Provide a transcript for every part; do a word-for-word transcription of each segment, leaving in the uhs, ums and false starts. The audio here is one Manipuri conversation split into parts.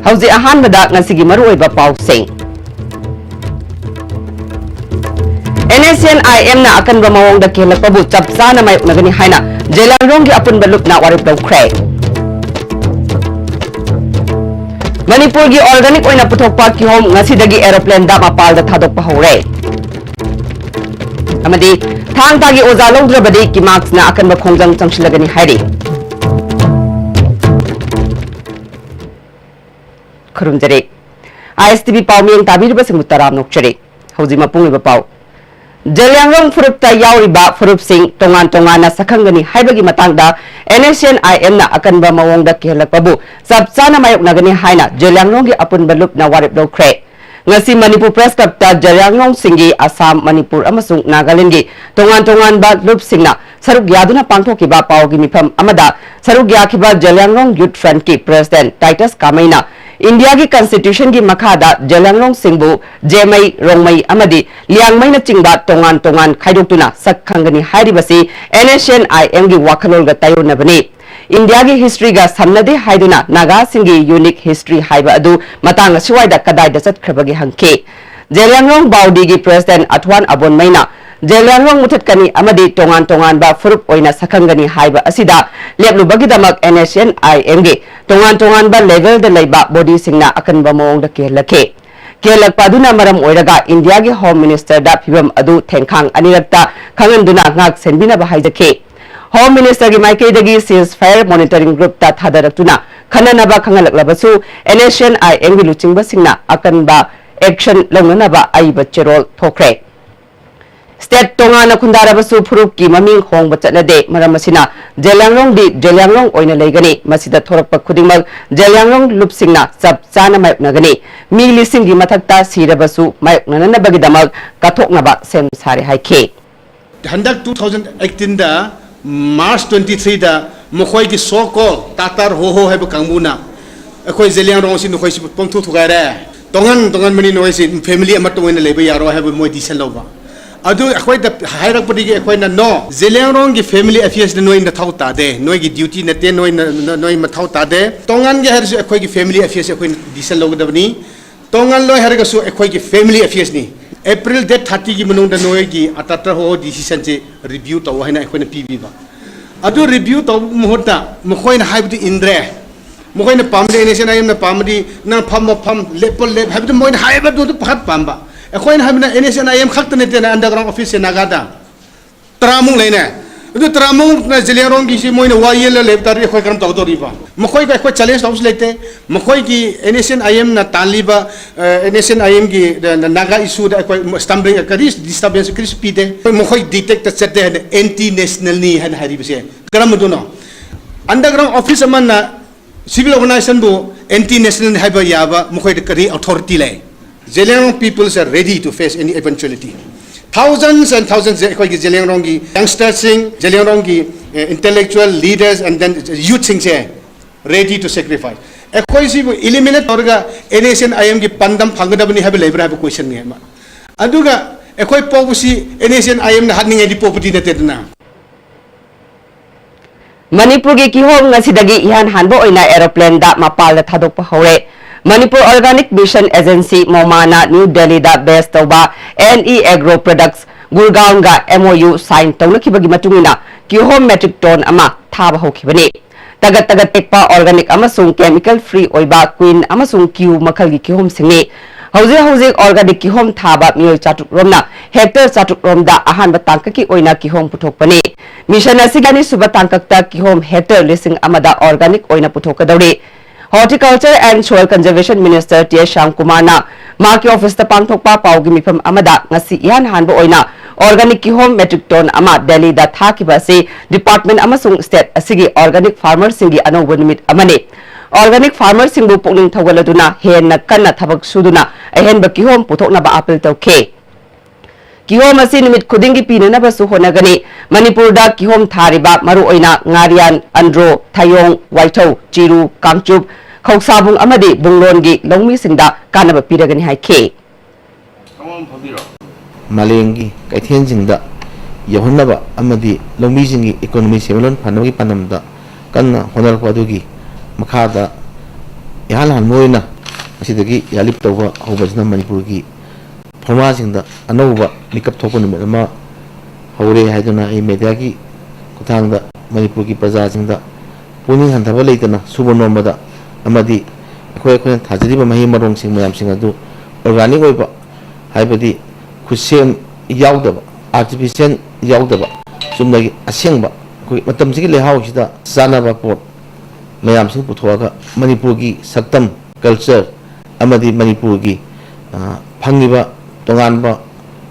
ꯍꯧꯖꯤꯛ ꯑꯍꯥꯟꯕꯗ ꯉꯁꯤꯒꯤ ꯃꯔꯨꯑꯣꯏꯕ ꯄꯥꯎꯁꯤꯡ꯫ NSCN-IM-ꯅ ꯑꯀꯟꯕ ꯃꯑꯣꯡꯗ ꯀꯦꯜꯂꯛꯄꯕꯨ ꯆꯞ ꯆꯥꯅ ꯃꯥꯌꯣꯛꯅꯒꯅꯤ ꯍꯥꯏꯅ ꯖꯦꯂꯤꯌꯥꯡꯔꯣꯡꯒꯤ ꯑꯄꯨꯟꯕ ꯂꯨꯞꯅ ꯋꯥꯔꯦꯞ ꯂꯧꯈ꯭ꯔꯦ꯫ ꯃꯅꯤꯄꯨꯔꯒꯤ organic ꯑꯣꯏꯅ ꯄꯨꯊꯣꯛꯄ ꯀꯤꯍꯣꯝ ꯉꯁꯤꯗꯒꯤ aeroplane-ꯗ ꯃꯄꯥꯜꯗ ꯊꯥꯗꯣꯛꯄ ꯍꯧꯔꯦ꯫ ꯑꯃꯗꯤ ꯊꯥꯡ ꯊꯥꯒꯤ ꯑꯣꯖꯥ ꯂꯧꯗ꯭ꯔꯕꯗꯤ KIMAKS-ꯅ ꯑꯀꯟꯕ ꯈꯣꯡꯖꯪ ꯆꯪꯁꯤꯜꯂꯒꯅꯤ ꯍꯥꯏꯔꯤ꯫ ꯈꯨꯔꯨꯝꯖꯔꯤ꯫ ISTV ꯄꯥꯎ ꯃꯤꯠꯌꯦꯡ ꯇꯥꯕꯤꯔꯤꯕꯁꯤꯡꯕꯨ ꯇꯔꯥꯝꯅ ꯑꯣꯛꯆꯔꯤ꯫ ꯍꯧꯖꯤꯛ ꯃꯄꯨꯡ ꯑꯣꯏꯕ ꯄꯥꯎ꯫ ꯖꯦꯂꯤꯌꯥꯡꯔꯣꯡ ꯐꯨꯔꯨꯞꯇ ꯌꯥꯎꯔꯤꯕ ꯐꯨꯔꯨꯞꯁꯤꯡ ꯇꯣꯉꯥꯟ ꯇꯣꯉꯥꯟꯅ ꯁꯛꯈꯪꯒꯅꯤ ꯍꯥꯏꯕꯒꯤ ꯃꯇꯥꯡꯗ NSCN-IM-ꯅ ꯑꯀꯟꯕ ꯃꯑꯣꯡꯗ ꯀꯤꯍꯜꯂꯛꯄꯕꯨ ꯆꯞ ꯆꯥꯅ ꯃꯥꯌꯣꯛꯅꯒꯅꯤ ꯍꯥꯏꯅ ꯖꯦꯂꯤꯌꯥꯡꯔꯣꯡꯒꯤ ꯑꯄꯨꯟꯕ ꯂꯨꯞꯅ ꯋꯥꯔꯦꯞ ꯂꯧꯈ꯭ꯔꯦ꯫ ꯉꯁꯤ ꯃꯅꯤꯄꯨꯔ Press Club-ꯇ ꯖꯦꯂꯤꯌꯥꯡꯔꯣꯡꯁꯤꯡꯒꯤ ꯑꯁꯥꯝ, ꯃꯅꯤꯄꯨꯔ ꯑꯃꯁꯨꯡ ꯅꯥꯒꯥꯂꯦꯟꯒꯤ ꯇꯣꯉꯥꯟ ꯇꯣꯉꯥꯟꯕ ꯂꯨꯞꯁꯤꯡꯅ ꯁꯔꯨꯛ ꯌꯥꯗꯨꯅ ꯄꯥꯡꯊꯣꯛꯈꯤꯕ ꯄꯥꯎꯒꯤ ꯃꯤꯐꯝ ꯑꯃꯗ ꯁꯔꯨꯛ ꯌꯥꯈꯤꯕ ꯖꯦꯂꯤꯌꯥꯡꯔꯣꯡ Youth Front-ꯀꯤ President Titus ꯀꯥꯃꯩꯅ ꯏꯟꯗꯤꯌꯥꯒꯤ Constitution-ꯒꯤ ꯃꯈꯥꯗ ꯖꯦꯂꯤꯌꯥꯡꯔꯣꯡꯁꯤꯡꯕꯨ ꯖꯦꯃꯩ, ꯔꯣꯡꯃꯩ ꯑꯃꯗꯤ ꯂꯤꯌꯥꯡꯃꯩꯅꯆꯤꯡꯕ ꯇꯣꯉꯥꯟ ꯇꯣꯉꯥꯟ ꯈꯥꯏꯗꯣꯛꯇꯨꯅ ꯁꯛ ꯈꯪꯒꯅꯤ ꯍꯥꯏꯔꯤꯕꯁꯤ NSCN-IM-ꯒꯤ ꯋꯥꯈꯜꯂꯣꯟꯒ ꯇꯥꯏꯑꯣꯟꯅꯕꯅꯤ꯫ ꯏꯟꯗꯤꯌꯥꯒꯤ history-ꯒ ꯁꯝꯅꯗꯦ ꯍꯥꯏꯗꯨꯅ ꯅꯥꯒꯥꯁꯤꯡꯒꯤ unique history ꯍꯥꯏꯕ ꯑꯗꯨ ꯃꯇꯥꯡ ꯑꯁꯤꯋꯥꯏꯗ ꯀꯗꯥꯏꯗ ꯆꯠꯈ꯭ꯔꯕꯒꯦ ꯍꯪꯈꯤ꯫ ꯖꯦꯂꯤꯌꯥꯡꯔꯣꯡ ꯕꯥꯎꯗꯤꯒꯤ President ꯑꯊ꯭ꯋꯥꯟ ꯑꯕꯣꯟꯃꯩꯅ ꯖꯦꯂꯤꯌꯥꯡꯔꯣꯡ ꯃꯨꯊꯠꯀꯅꯤ ꯑꯃꯗꯤ ꯇꯣꯉꯥꯟ ꯇꯣꯉꯥꯟꯕ ꯐꯨꯔꯨꯞ ꯑꯣꯏꯅ ꯁꯛꯈꯪꯒꯅꯤ ꯍꯥꯏꯕ ꯑꯁꯤꯗ ꯂꯦꯞꯂꯨꯕꯒꯤꯗꯃꯛ NSCN-IM-ꯒꯤ ꯇꯣꯉꯥꯟ ꯇꯣꯉꯥꯟꯕ level-ꯗ ꯂꯩꯕ body-ꯁꯤꯡꯅ ꯑꯀꯟꯕ ꯃꯑꯣꯡꯗ ꯀꯤꯍꯜꯂꯛꯈꯤ꯫ ꯀꯤꯍꯜꯂꯛꯄ ꯑꯗꯨꯅ ꯃꯔꯝ ꯑꯣꯏꯔꯒ ꯏꯟꯗꯤꯌꯥꯒꯤ Home Minister-ꯗ ꯐꯤꯚꯝ ꯑꯗꯨ ꯊꯦꯡꯈꯥꯡ ꯑꯅꯤꯔꯛꯇ ꯈꯪꯍꯟꯗꯨꯅ ꯉꯥꯛ ꯁꯦꯟꯕꯤꯅꯕ ꯍꯥꯏꯖꯈꯤ꯫ Home Minister-ꯒꯤ ꯃꯥꯏꯀꯩꯗꯒꯤ ceasefire monitoring group-ꯇ ꯊꯥꯗꯔꯛꯇꯨꯅ ꯈꯟꯅꯅꯕ ꯈꯪꯍꯜꯂꯛꯂꯕꯁꯨ NSCN-IM-ꯒꯤ ꯂꯨꯆꯤꯡꯕꯁꯤꯡꯅ ꯑꯀꯟꯕ action ꯂꯧꯅꯅꯕ ꯑꯏꯕ ꯆꯦꯔꯣꯜ ꯊꯣꯛꯈ꯭ꯔꯦ꯫ State ꯇꯣꯉꯥꯟꯅ ꯈꯨꯟꯗꯥꯔꯕꯁꯨ ꯐꯨꯔꯨꯞꯀꯤ ꯃꯃꯤꯡ ꯍꯣꯡꯕ ꯆꯠꯅꯗꯦ꯫ ꯃꯔꯝ ꯑꯁꯤꯅ ꯖꯦꯂꯤꯌꯥꯡꯔꯣꯡꯗꯤ ꯖꯦꯂꯤꯌꯥꯡꯔꯣꯡ ꯑꯣꯏꯅ ꯂꯩꯒꯅꯤ꯫ ꯃꯁꯤꯗ ꯊꯣꯔꯛꯄ ꯈꯨꯗꯤꯡꯃꯛ ꯖꯦꯂꯤꯌꯥꯡꯔꯣꯡ ꯂꯨꯞꯁꯤꯡꯅ ꯆꯞ ꯆꯥꯅ ꯃꯥꯌꯣꯛꯅꯒꯅꯤ꯫ ꯃꯤ ꯂꯤꯁꯤꯡꯒꯤ ꯃꯊꯛꯇ ꯁꯤꯔꯕꯁꯨ ꯃꯥꯌꯣꯛꯅꯅꯕꯒꯤꯗꯃꯛ ꯀꯠꯊꯣꯛꯅꯕ ꯁꯦꯝ ꯁꯥꯔꯦ ꯍꯥꯏꯈꯤ꯫ ꯍꯟꯗꯛ two thousand eighteen-ꯗ March twenty-three-ꯗ ꯃꯈꯣꯏꯒꯤ so called Tatar Hoho ꯍꯥꯏꯕ ꯀꯥꯡꯕꯨꯅ ꯑꯩꯈꯣꯏ ꯖꯦꯂꯤꯌꯥꯡꯔꯣꯡ ꯑꯁꯤ ꯅꯈꯣꯏꯁꯤ ꯄꯪꯊꯨ ꯊꯨꯒꯥꯏꯔꯦ, ꯇꯣꯉꯥꯟ ꯇꯣꯉꯥꯟꯕꯅꯤ, ꯅꯈꯣꯏꯁꯤ family ꯑꯃꯠꯇ ꯑꯣꯏꯅ ꯂꯩꯕ ꯌꯥꯔꯣꯏ ꯍꯥꯏꯕ ꯃꯣꯏ decision ꯂꯧꯕ꯫ ꯑꯗꯨ ꯑꯩꯈꯣꯏꯗ ꯍꯥꯏꯔꯛꯄꯗꯒꯤ ꯑꯩꯈꯣꯏꯅ, "No, ꯖꯦꯂꯤꯌꯥꯡꯔꯣꯡꯒꯤ family affairsꯅ ꯅꯣꯏ ꯅꯊꯧ ꯇꯥꯗꯦ, ꯅꯣꯏꯒꯤ duty ꯅꯠꯇꯦ, ꯅꯣꯏꯅ, ꯅ-, ꯅꯣꯏ ꯃꯊꯧ ꯇꯥꯗꯦ꯫ ꯇꯣꯉꯥꯟꯒꯦ ꯍꯥꯏꯔꯁꯨ ꯑꯩꯈꯣꯏꯒꯤ family affairs ꯑꯩꯈꯣꯏꯅ decision ꯂꯧꯒꯗꯕꯅꯤ꯫ ꯇꯣꯉꯥꯟꯂꯣꯏ ꯍꯥꯏꯔꯒꯁꯨ ꯑꯩꯈꯣꯏꯒꯤ family affairsꯅꯤ꯫ April date thirtyꯒꯤ ꯃꯅꯨꯡꯗ ꯅꯣꯏꯒꯤ ꯑꯇꯥꯇ꯭ꯔ ꯍꯣ decisionꯁꯦ review ꯇꯧ" ꯍꯥꯏꯅ ꯑꯩꯈꯣꯏꯅ ꯄꯤꯕꯤꯕ꯫ ꯑꯗꯨ review ꯇꯧꯕ ꯃꯍꯨꯠꯇ ꯃꯈꯣꯏꯅ ꯍꯥꯏꯕꯗꯨ ꯏꯟꯗ꯭ꯔꯦ꯫ ꯃꯈꯣꯏꯅ ꯄꯥꯝꯕꯗꯤ, NSCN-IMꯅ ꯄꯥꯝꯕꯗꯤ, "ꯅꯪ ꯐꯝꯃꯣ ꯐꯝ, ꯂꯦꯞꯄꯣ ꯂꯦꯞ" ꯍꯥꯏꯕꯗꯨ ꯃꯣꯏꯅ ꯍꯥꯏꯕꯗꯨ ꯑꯗꯨ ꯐꯠ ꯄꯥꯝꯕ꯫ ꯑꯩꯈꯣꯏꯅ ꯍꯥꯏꯕꯅ NSCN-IM ꯈꯛꯇ ꯅꯠꯇꯦꯅ underground officeꯁꯦ ꯅꯥꯒꯥꯗ ꯇꯔꯥꯃꯨꯛ ꯂꯩꯅꯦ꯫ ꯑꯗꯨ ꯇꯔꯥꯃꯨꯛꯅ ꯖꯦꯂꯤꯌꯥꯡꯔꯣꯡꯒꯤꯁꯤ ꯃꯣꯏꯅ ꯋꯥ ꯌꯦꯜꯂ ꯂꯩꯕ ꯇꯥꯔꯗꯤ ꯑꯩꯈꯣꯏ ꯀꯔꯝ ꯇꯧꯗꯧꯔꯤꯕ? ꯃꯈꯣꯏꯒ ꯑꯩꯈꯣꯏ challenge ꯇꯧꯕꯁꯨ ꯂꯩꯇꯦ꯫ ꯃꯈꯣꯏꯒꯤ NSCN-IMꯅ ꯇꯥꯜꯂꯤꯕ, ꯑ, NSCN-IMꯒꯤ, ꯑ, ꯅꯥꯒꯥ issueꯗ ꯑꯩꯈꯣꯏ stumbling, ꯀꯔꯤ disturbance ꯀꯔꯤꯁꯨ ꯄꯤꯗꯦ꯫ ꯃꯈꯣꯏ detectꯇ ꯆꯠꯇꯦ ꯍꯥꯏꯅ anti nationalꯅꯤ ꯍꯥꯏꯅ ꯍꯥꯏꯔꯤꯕꯁꯦ ꯀꯔꯝꯕꯗꯨꯅꯣ? Underground office ꯑꯃꯅ civil organizationꯕꯨ anti national ꯍꯥꯏꯕ ꯌꯥꯕ ꯃꯈꯣꯏꯗ ꯀꯔꯤ authority ꯂꯩ? Zeliangrong peoples are ready to face any eventuality. Thousands and thousands ꯑꯩꯈꯣꯏꯒꯤ ꯖꯦꯂꯤꯌꯥꯡꯔꯣꯡꯒꯤ youngsterꯁꯤꯡ, ꯖꯦꯂꯤꯌꯥꯡꯔꯣꯡꯒꯤ, ꯑꯦ, intellectual leaders and then youthꯁꯤꯡꯁꯦ ready to sacrifice꯫ ꯑꯩꯈꯣꯏ ꯁꯤꯕꯨ eliminate ꯇꯧꯔꯒ NSCN-IMꯒꯤ ꯄꯥꯟꯗꯝ ꯐꯪꯒꯗꯕꯅꯤ ꯍꯥꯏꯕ ꯂꯩꯕ꯭ꯔꯥ ꯍꯥꯏꯕ questionꯅꯤ ꯑꯃ꯫ ꯑꯗꯨꯒ ꯑꯩꯈꯣꯏ ꯄꯣꯛꯄꯁꯤ NSCN-IMꯅ ꯍꯥꯠꯅꯤꯡꯉꯩꯗꯤ ꯄꯣꯛꯄꯗꯤ ꯅꯠꯇꯦꯗꯅ꯫ ꯃꯅꯤꯄꯨꯔꯒꯤ ꯀꯤꯍꯣꯝ ꯉꯁꯤꯗꯒꯤ ꯏꯍꯥꯟ ꯍꯥꯟꯕ ꯑꯣꯏꯅ aeroplaneꯗ ꯃꯄꯥꯟꯗ ꯊꯥꯗꯣꯛꯄ ꯍꯧꯔꯦ꯫ Manipur Organic Mission Agency, MOMAꯅ New Delhiꯗ base ꯇꯧꯕ NE Agro Products, ꯒꯨꯔꯒꯥꯎꯟꯒ MOU sign ꯇꯧꯅꯈꯤꯕꯒꯤ ꯃꯇꯨꯡ ꯏꯟꯅ ꯀꯤꯍꯣꯝ metric ton ꯑꯃ ꯊꯥꯕ ꯍꯧꯈꯤꯕꯅꯤ꯫ ꯇꯒꯠ ꯇꯒꯠ ꯇꯦꯛꯄ organic ꯑꯃꯁꯨꯡ chemical free ꯑꯣꯏꯕ queen ꯑꯃꯁꯨꯡ ꯀ꯭ꯌꯨ ꯃꯈꯜꯒꯤ ꯀꯤꯍꯣꯝꯁꯤꯡꯅꯤ꯫ ꯍꯧꯖꯤꯛ ꯍꯧꯖꯤꯛ organic ꯀꯤꯍꯣꯝ ꯊꯥꯕ ꯃꯤꯑꯣꯏ ꯆꯥꯇ꯭ꯔꯨꯛ ꯔꯣꯝꯅ hectare ꯆꯥꯇ꯭ꯔꯨꯛ ꯔꯣꯝꯗ ꯑꯍꯥꯟꯕ ꯇꯥꯡꯀꯛꯀꯤ ꯑꯣꯏꯅ ꯀꯤꯍꯣꯝ ꯄꯨꯊꯣꯛꯄꯅꯤ꯫ Mission ꯑꯁꯤꯒꯤ ꯑꯅꯤꯁꯨꯕ ꯇꯥꯡꯀꯛꯇ ꯀꯤꯍꯣꯝ hectare ꯂꯤꯁꯤꯡ ꯑꯃꯗ organic ꯑꯣꯏꯅ ꯄꯨꯊꯣꯛꯀꯗꯧꯔꯤ꯫ Horticulture and Soil Conservation Minister T S ꯁ꯭ꯌꯥꯝꯀꯨꯃꯥꯔꯅ ꯃꯍꯥꯛꯀꯤ officeꯇ ꯄꯥꯡꯊꯣꯛꯄ ꯄꯥꯎꯒꯤ ꯃꯤꯐꯝ ꯑꯃꯗ ꯉꯁꯤ ꯏꯍꯥꯟ ꯍꯥꯟꯕ ꯑꯣꯏꯅ organic ꯀꯤꯍꯣꯝ metric ton ꯑꯃ ꯗꯦꯜꯂꯤꯗ ꯊꯥꯈꯤꯕ ꯑꯁꯤ department ꯑꯃꯁꯨꯡ state ꯑꯁꯤꯒꯤ organic farmerꯁꯤꯡꯒꯤ ꯑꯅꯧꯕ ꯅꯨꯃꯤꯠ ꯑꯃꯅꯤ꯫ Organic farmerꯁꯤꯡꯕꯨ ꯄꯨꯛꯅꯤꯡ ꯊꯧꯒꯠꯂꯗꯨꯅ ꯍꯦꯟꯅ ꯀꯟꯅ ꯊꯕꯛ ꯁꯨꯗꯨꯅ ꯑꯍꯦꯟꯕ ꯀꯤꯍꯣꯝ ꯄꯨꯊꯣꯛꯅꯕ appeal ꯇꯧꯈꯤ꯫ ꯀꯤꯍꯣꯝ ꯑꯁꯤ ꯅꯨꯃꯤꯠ ꯈꯨꯗꯤꯡꯒꯤ ꯄꯤꯅꯅꯕꯁꯨ ꯍꯣꯠꯅꯒꯅꯤ꯫ ꯃꯅꯤꯄꯨꯔꯗ ꯀꯤꯍꯣꯝ ꯊꯥꯔꯤꯕ ꯃꯔꯨꯑꯣꯏꯅ ꯉꯥꯔꯤꯌꯥꯟ, ꯑꯟꯗ꯭ꯔꯣ, ꯊꯌꯣꯡ, ꯋꯥꯏꯊꯧ, ꯆꯤꯔꯨ, ꯀꯥꯡꯆꯨꯞ, ꯈꯧꯁꯥꯕꯨꯡ ꯑꯃꯗꯤ ꯕꯨꯡꯂꯣꯟꯒꯤ ꯂꯧꯃꯤꯁꯤꯡꯗ ꯀꯥꯟꯅꯕ ꯄꯤꯔꯒꯅꯤ ꯍꯥꯏꯈꯤ꯫ ꯃꯥꯂꯦꯝꯒꯤ ꯀꯩꯊꯦꯜꯁꯤꯡꯗ ꯌꯧꯍꯟꯅꯕ ꯑꯃꯗꯤ ꯂꯧꯃꯤꯁꯤꯡꯒꯤ economy ꯁꯦꯟꯃꯤꯠꯂꯣꯟ ꯐꯅꯕꯒꯤ ꯄꯥꯟꯗꯝꯗ ꯀꯟꯅ ꯍꯣꯠꯅꯔꯛꯄ ꯑꯗꯨꯒꯤ ꯃꯈꯥꯗ ꯏꯍꯥꯟ ꯍꯥꯟꯕ ꯑꯣꯏꯅ ꯉꯁꯤꯗꯒꯤ ꯌꯥꯂꯤꯞ ꯇꯧꯕ ꯍꯧꯕꯁꯤꯅ ꯃꯅꯤꯄꯨꯔꯒꯤ ꯐꯥꯔꯃꯔꯁꯤꯡꯗ ꯑꯅꯧꯕ ꯃꯤꯀꯞ ꯊꯣꯛꯄ ꯅꯨꯃꯤꯠ ꯑꯃ ꯍꯧꯔꯦ ꯍꯥꯏꯗꯨꯅ ꯑꯩ mediaꯒꯤ ꯈꯨꯠꯊꯥꯡꯗ ꯃꯅꯤꯄꯨꯔꯒꯤ ꯄ꯭ꯔꯖꯥꯁꯤꯡꯗ ꯄꯨꯛꯅꯤꯡ ꯍꯟꯊꯕ ꯂꯩꯇꯅ ꯁꯨꯕ ꯅꯣꯝꯕꯗ ꯑꯃꯗꯤ ꯑꯩꯈꯣꯏ ꯑꯩꯈꯣꯏꯅ ꯊꯥꯖꯔꯤꯕ ꯃꯍꯩ ꯃꯔꯣꯡꯁꯤꯡ ꯃꯌꯥꯝꯁꯤꯡ ꯑꯗꯨ organic ꯑꯣꯏꯕ, ꯍꯥꯏꯕꯗꯤ ꯈꯨꯠꯁꯦꯝ ꯌꯥꯎꯗꯕ, artificial ꯌꯥꯎꯗꯕ, ꯆꯨꯝꯅꯒꯤ ꯑꯁꯦꯡꯕ ꯑꯩꯈꯣꯏ ꯃꯇꯝꯁꯤꯒꯤ ꯂꯩꯍꯥꯎꯁꯤꯗ ꯆꯥꯅꯕ ꯄꯣꯠ ꯃꯌꯥꯝꯁꯤꯡ ꯄꯨꯊꯣꯛꯑꯒ ꯃꯅꯤꯄꯨꯔꯒꯤ ꯁꯛꯇꯝ, culture ꯑꯃꯗꯤ ꯃꯅꯤꯄꯨꯔꯒꯤ, ꯑ, ꯐꯪꯉꯤꯕ ꯇꯣꯉꯥꯟꯕ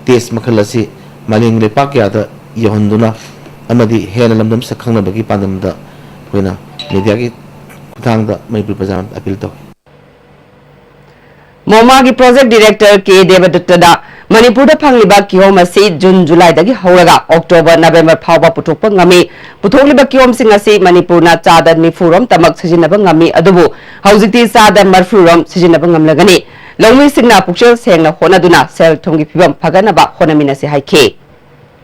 taste ꯃꯈꯜ ꯑꯁꯤ ꯃꯥꯂꯦꯝꯒꯤ ꯂꯩꯄꯥꯛ ꯀꯌꯥꯗ ꯌꯧꯍꯟꯗꯨꯅ ꯑꯃꯗꯤ ꯍꯦꯟꯅ ꯂꯝꯗꯝ ꯁꯛ ꯈꯪꯅꯕꯒꯤ ꯄꯥꯟꯗꯝꯗ ꯑꯩꯈꯣꯏꯅ mediaꯒꯤ ꯈꯨꯠꯊꯥꯡꯗ ꯃꯅꯤꯄꯨꯔ ꯄ꯭ꯔꯖꯥ ꯑꯄꯤꯜ ꯇꯧꯏ꯫ ꯃꯣꯃꯥꯒꯤ project director ꯀꯦ ꯗꯦꯕꯗꯠꯇꯗ ꯃꯅꯤꯄꯨꯔꯗ ꯐꯪꯂꯤꯕ ꯀꯤꯍꯣꯝ ꯑꯁꯤ ꯖꯨꯟ ꯖꯨꯂꯥꯏꯗꯒꯤ ꯍꯧꯔꯒ ꯑꯣꯛꯇꯣꯕꯔ ꯅꯕꯦꯝꯕꯔ ꯐꯥꯎꯕ ꯄꯨꯊꯣꯛꯄ ꯉꯝꯃꯤ꯫ ꯄꯨꯊꯣꯛꯂꯤꯕ ꯀꯤꯍꯣꯝꯁꯤꯡ ꯑꯁꯤ ꯃꯅꯤꯄꯨꯔꯅ ꯆꯥꯗ ꯅꯤꯐꯨ ꯔꯣꯝꯇꯃꯛ ꯁꯤꯖꯤꯟꯅꯕ ꯉꯝꯃꯤ, ꯑꯗꯨꯕꯨ ꯍꯧꯖꯤꯛꯇꯤ ꯆꯥꯗ ꯃꯔꯐꯨ ꯔꯣꯝ ꯁꯤꯖꯤꯟꯅꯕ ꯉꯝꯂꯒꯅꯤ꯫ ꯂꯧꯃꯤꯁꯤꯡꯅ ꯄꯨꯛꯆꯦꯜ ꯁꯦꯡꯅ ꯍꯣꯠꯅꯗꯨꯅ ꯁꯦꯜ ꯊꯨꯝꯒꯤ ꯐꯤꯕꯝ ꯐꯒꯠꯅꯕ ꯍꯣꯠꯅꯃꯤꯟꯅꯁꯤ ꯍꯥꯏꯈꯤ꯫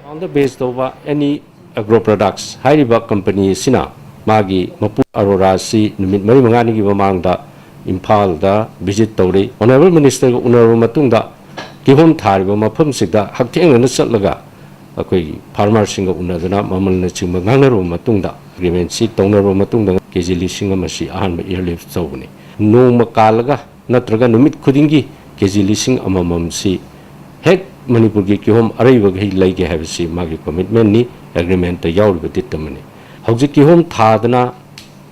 ꯃꯄꯥꯟꯗ base ꯇꯧꯕ any Agro Products ꯍꯥꯏꯔꯤꯕ company ꯑꯁꯤꯅ ꯃꯥꯒꯤ ꯃꯄꯨ ꯑꯔꯣꯔꯥ ꯑꯁꯤ ꯅꯨꯃꯤꯠ ꯃꯔꯤ ꯃꯉꯥꯅꯤꯒꯤ ꯃꯃꯥꯡꯗ ꯏꯝꯐꯥꯜꯗ visit ꯇꯧꯔꯤ꯫ Honourable Ministerꯒ ꯎꯅꯔꯕ ꯃꯇꯨꯡꯗ ꯀꯤꯍꯣꯝ ꯊꯥꯔꯤꯕ ꯃꯐꯝꯁꯤꯗ ꯍꯛꯊꯦꯡꯅꯅ ꯆꯠꯂꯒ ꯑꯩꯈꯣꯏꯒꯤ farmerꯁꯤꯡꯒ ꯎꯅꯗꯨꯅ ꯃꯃꯜꯅꯆꯤꯡꯕ ꯉꯥꯡꯅꯔꯕ ꯃꯇꯨꯡꯗ, agreementꯁꯤ ꯇꯧꯅꯔꯕ ꯃꯇꯨꯡꯗ ꯀꯦ ꯖꯤ ꯂꯤꯁꯤꯡ ꯑꯃ ꯁꯤ ꯑꯍꯥꯟꯕ airlift ꯇꯧꯕꯅꯤ꯫ ꯅꯣꯡꯃ ꯀꯥꯜꯂꯒ ꯅꯠꯇ꯭ꯔꯒ ꯅꯨꯃꯤꯠ ꯈꯨꯗꯤꯡꯒꯤ ꯀꯦ ꯖꯤ ꯂꯤꯁꯤꯡ ꯑꯃꯃꯝꯁꯤ ꯍꯦꯛ ꯃꯅꯤꯄꯨꯔꯒꯤ ꯀꯤꯍꯣꯝ ꯑꯔꯩꯕꯈꯩ ꯂꯩꯒꯦ ꯍꯥꯏꯕꯁꯤ ꯃꯥꯒꯤ commitmentꯅꯤ, agreementꯇ ꯌꯥꯎꯔꯤꯕ deedꯇꯃꯅꯤ꯫ ꯍꯧꯖꯤꯛ ꯀꯤꯍꯣꯝ ꯊꯥꯗꯅ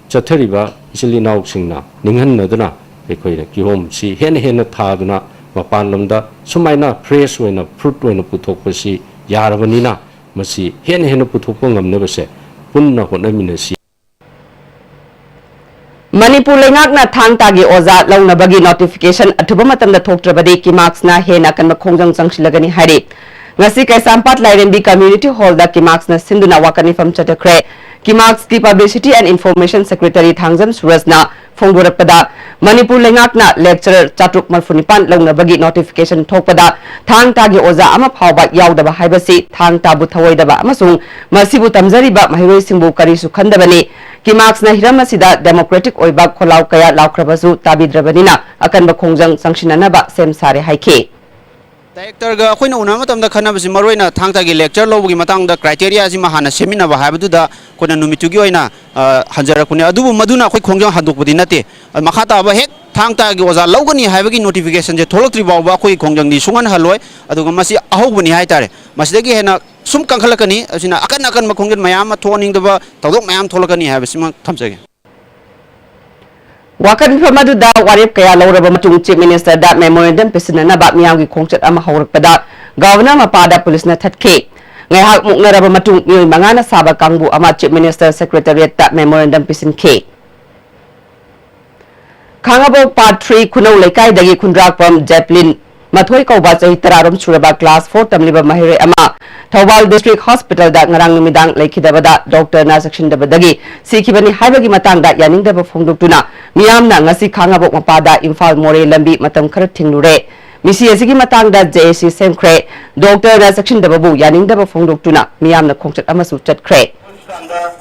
ꯆꯠꯊꯔꯤꯕ ꯏꯆꯤꯜ ꯏꯅꯥꯎꯁꯤꯡꯅ ꯅꯤꯡꯍꯟꯅꯗꯨꯅ ꯑꯩꯈꯣꯏꯅ ꯀꯤꯍꯣꯝꯁꯤ ꯍꯦꯟꯅ ꯍꯦꯟꯅ ꯊꯥꯗꯨꯅ ꯃꯄꯥꯟ ꯂꯝꯗ ꯁꯨꯃꯥꯏꯅ fresh ꯑꯣꯏꯅ fruit ꯑꯣꯏꯅ ꯄꯨꯊꯣꯛꯄꯁꯤ ꯌꯥꯔꯕꯅꯤꯅ ꯃꯁꯤ ꯍꯦꯟꯅ ꯍꯦꯟꯅ ꯄꯨꯊꯣꯛꯄ ꯉꯝꯅꯕꯁꯦ ꯄꯨꯟꯅ ꯍꯣꯠꯅꯃꯤꯟꯅꯁꯤ꯫ ꯃꯅꯤꯄꯨꯔ ꯂꯩꯉꯥꯛꯅ ꯊꯥꯡ ꯇꯥꯒꯤ ꯑꯣꯖꯥ ꯂꯧꯅꯕꯒꯤ notification ꯑꯊꯨꯕ ꯃꯇꯝꯗ ꯊꯣꯛꯇ꯭ꯔꯕꯗꯤ ꯀꯤꯃꯥꯛꯁꯅ ꯍꯦꯟꯅ ꯑꯀꯟꯕ ꯈꯣꯡꯖꯪ ꯆꯪꯁꯤꯜꯂꯒꯅꯤ ꯍꯥꯏꯔꯤ꯫ ꯉꯁꯤ ꯀꯩꯁꯥꯝꯄꯥꯠ ꯂꯥꯏꯔꯦꯝꯕꯤ community hallꯗ ꯀꯤꯃꯥꯛꯁꯅ ꯁꯤꯟꯗꯨꯅ ꯋꯥꯀꯠ ꯃꯤꯐꯝ ꯆꯠꯊꯈ꯭ꯔꯦ꯫ ꯀꯤꯃꯥꯛꯁꯀꯤ Publicity and Information Secretary Thangjam ꯁꯨꯔꯖꯅ ꯐꯣꯡꯗꯣꯔꯛꯄꯗ, Manipur ꯂꯩꯉꯥꯛꯅ lecturer ꯆꯥꯇ꯭ꯔꯨꯛ ꯃꯔꯤꯐꯨ ꯅꯤꯄꯥꯟ ꯂꯧꯅꯕꯒꯤ notification ꯊꯣꯛꯄꯗ ꯊꯥꯡ ꯇꯥꯒꯤ ꯑꯣꯖꯥ ꯑꯃ ꯐꯥꯎꯕ ꯌꯥꯎꯗꯕ ꯍꯥꯏꯕꯁꯤ ꯊꯥꯡ ꯇꯥꯕꯨ ꯊꯧꯑꯣꯏꯗꯕ ꯑꯃꯁꯨꯡ ꯃꯁꯤꯕꯨ ꯇꯝꯖꯔꯤꯕ ꯃꯍꯩꯔꯣꯏꯁꯤꯡꯕꯨ ꯀꯔꯤꯁꯨ ꯈꯟꯗꯕꯅꯤ꯫ ꯀꯤꯃꯥꯛꯁꯅ ꯍꯤꯔꯝ ꯑꯁꯤꯗ democratic ꯑꯣꯏꯕ ꯈꯣꯜꯂꯥꯎ ꯀꯌꯥ ꯂꯥꯎꯈ꯭ꯔꯕꯁꯨ ꯇꯥꯕꯤꯗ꯭ꯔꯕꯅꯤꯅ ꯑꯀꯟꯕ ꯈꯣꯡꯖꯪ ꯆꯪꯁꯤꯟꯅꯅꯕ ꯁꯦꯝ ꯁꯥꯔꯦ ꯍꯥꯏꯈꯤ꯫ Directorꯒ ꯑꯩꯈꯣꯏꯅ ꯎꯅꯕ ꯃꯇꯝꯗ ꯈꯟꯅꯕꯁꯤ ꯃꯔꯨꯑꯣꯏꯅ ꯊꯥꯡ ꯇꯥꯒꯤ lecture ꯂꯧꯕꯒꯤ ꯃꯇꯥꯡꯗ criteriaꯁꯤꯃ ꯍꯥꯟꯅ ꯁꯦꯝꯃꯤꯟꯅꯕ ꯍꯥꯏꯕꯗꯨꯗ ꯑꯩꯈꯣꯏꯅ ꯅꯨꯃꯤꯠꯇꯨꯒꯤ ꯑꯣꯏꯅ, ꯑ, ꯍꯟꯖꯔꯛꯄꯅꯦ꯫ ꯑꯗꯨꯕꯨ ꯃꯗꯨꯅ ꯑꯩꯈꯣꯏ ꯈꯣꯡꯖꯪ ꯍꯟꯗꯣꯛꯄꯗꯤ ꯅꯠꯇꯦ꯫ ꯑ, ꯃꯈꯥ ꯇꯥꯕ ꯍꯦꯛ ꯊꯥꯡ ꯇꯥꯒꯤ ꯑꯣꯖꯥ ꯂꯧꯒꯅꯤ ꯍꯥꯏꯕꯒꯤ notificationꯁꯦ ꯊꯣꯛꯂꯛꯇ꯭ꯔꯤ ꯐꯥꯎꯕ ꯑꯩꯈꯣꯏ ꯈꯣꯡꯖꯪꯗꯤ ꯁꯨꯡꯍꯟ ꯍꯜꯂꯣꯏ꯫ ꯑꯗꯨꯒ ꯃꯁꯤ ꯑꯍꯧꯕꯅꯤ ꯍꯥꯏꯇꯥꯔꯦ꯫ ꯃꯁꯤꯗꯒꯤ ꯍꯦꯟꯅ ꯁꯨꯝ ꯀꯟꯈꯠꯂꯛꯀꯅꯤ꯫ ꯑꯁꯤꯅ ꯑꯀꯟ ꯑꯀꯟꯕ ꯈꯣꯡꯖꯪ ꯃꯌꯥꯝ ꯑꯃ ꯊꯣꯛꯍꯟꯅꯤꯡꯗꯕ ꯊꯧꯗꯣꯛ ꯃꯌꯥꯝ ꯊꯣꯛꯂꯛꯀꯅꯤ ꯍꯥꯏꯕꯁꯤꯃ ꯊꯝꯖꯒꯦ꯫ ꯋꯥꯀꯠ ꯃꯤꯐꯝ ꯑꯗꯨꯗ ꯋꯥꯔꯦꯞ ꯀꯌꯥ ꯂꯧꯔꯕ ꯃꯇꯨꯡ Chief Ministerꯗ memorandum ꯄꯤꯁꯤꯟꯅꯅꯕ ꯃꯤꯌꯥꯝꯒꯤ ꯈꯣꯡꯆꯠ ꯑꯃ ꯍꯧꯔꯛꯄꯗ Governor ꯃꯄꯥꯗ ꯄꯨꯂꯤꯁꯅ ꯊꯠꯈꯤ꯫ ꯉꯥꯏꯍꯥꯛ ꯃꯨꯛꯅꯔꯕ ꯃꯇꯨꯡ ꯃꯤꯑꯣꯏ ꯃꯉꯥꯅ ꯁꯥꯕ ꯀꯥꯡꯕꯨ ꯑꯃ Chief Minister Secretariatꯇ memorandum ꯄꯤꯁꯤꯟꯈꯤ꯫ ꯈꯥꯡꯉꯕꯣꯛ Part three ꯈꯨꯅꯧ ꯂꯩꯀꯥꯏꯗꯒꯤ ꯈꯨꯟꯗ꯭ꯔꯥꯛꯄꯝ ꯖꯦꯄ꯭ꯂꯤꯟ ꯃꯊꯣꯏ ꯀꯧꯕ ꯆꯍꯤ ꯇꯔꯥꯔꯣꯝ ꯁꯨꯔꯕ class four ꯇꯝꯂꯤꯕ ꯃꯍꯩꯔꯣꯏ ꯑꯃ ꯊꯧꯕꯥꯜ District Hospitalꯗ ꯉꯔꯥꯡ ꯅꯨꯃꯤꯗꯥꯡ ꯂꯩꯈꯤꯗꯕꯗ doctorꯅ ꯆꯦꯛꯁꯤꯟꯗꯕꯗꯒꯤ ꯁꯤꯈꯤꯕꯅꯤ ꯍꯥꯏꯕꯒꯤ ꯃꯇꯥꯡꯗ ꯌꯥꯅꯤꯡꯗꯕ ꯐꯣꯡꯗꯣꯛꯇꯨꯅ ꯃꯤꯌꯥꯝꯅ ꯉꯁꯤ ꯈꯥꯡꯉꯕꯣꯛ ꯃꯄꯥꯗ ꯏꯝꯐꯥꯜ ꯃꯣꯔꯦ ꯂꯝꯕꯤ ꯃꯇꯝ ꯈꯔ ꯊꯤꯡꯂꯨꯔꯦ꯫ ꯃꯤꯁꯤ ꯑꯁꯤꯒꯤ ꯃꯇꯥꯡꯗ JAC ꯁꯦꯝꯈ꯭ꯔꯦ꯫ Doctorꯅ ꯆꯦꯛꯁꯤꯟꯗꯕꯕꯨ ꯌꯥꯅꯤꯡꯗꯕ ꯐꯣꯡꯗꯣꯛꯇꯨꯅ ꯃꯤꯌꯥꯝꯅ ꯈꯣꯡꯆꯠ ꯑꯃꯁꯨ ꯆꯠꯈ꯭ꯔꯦ꯫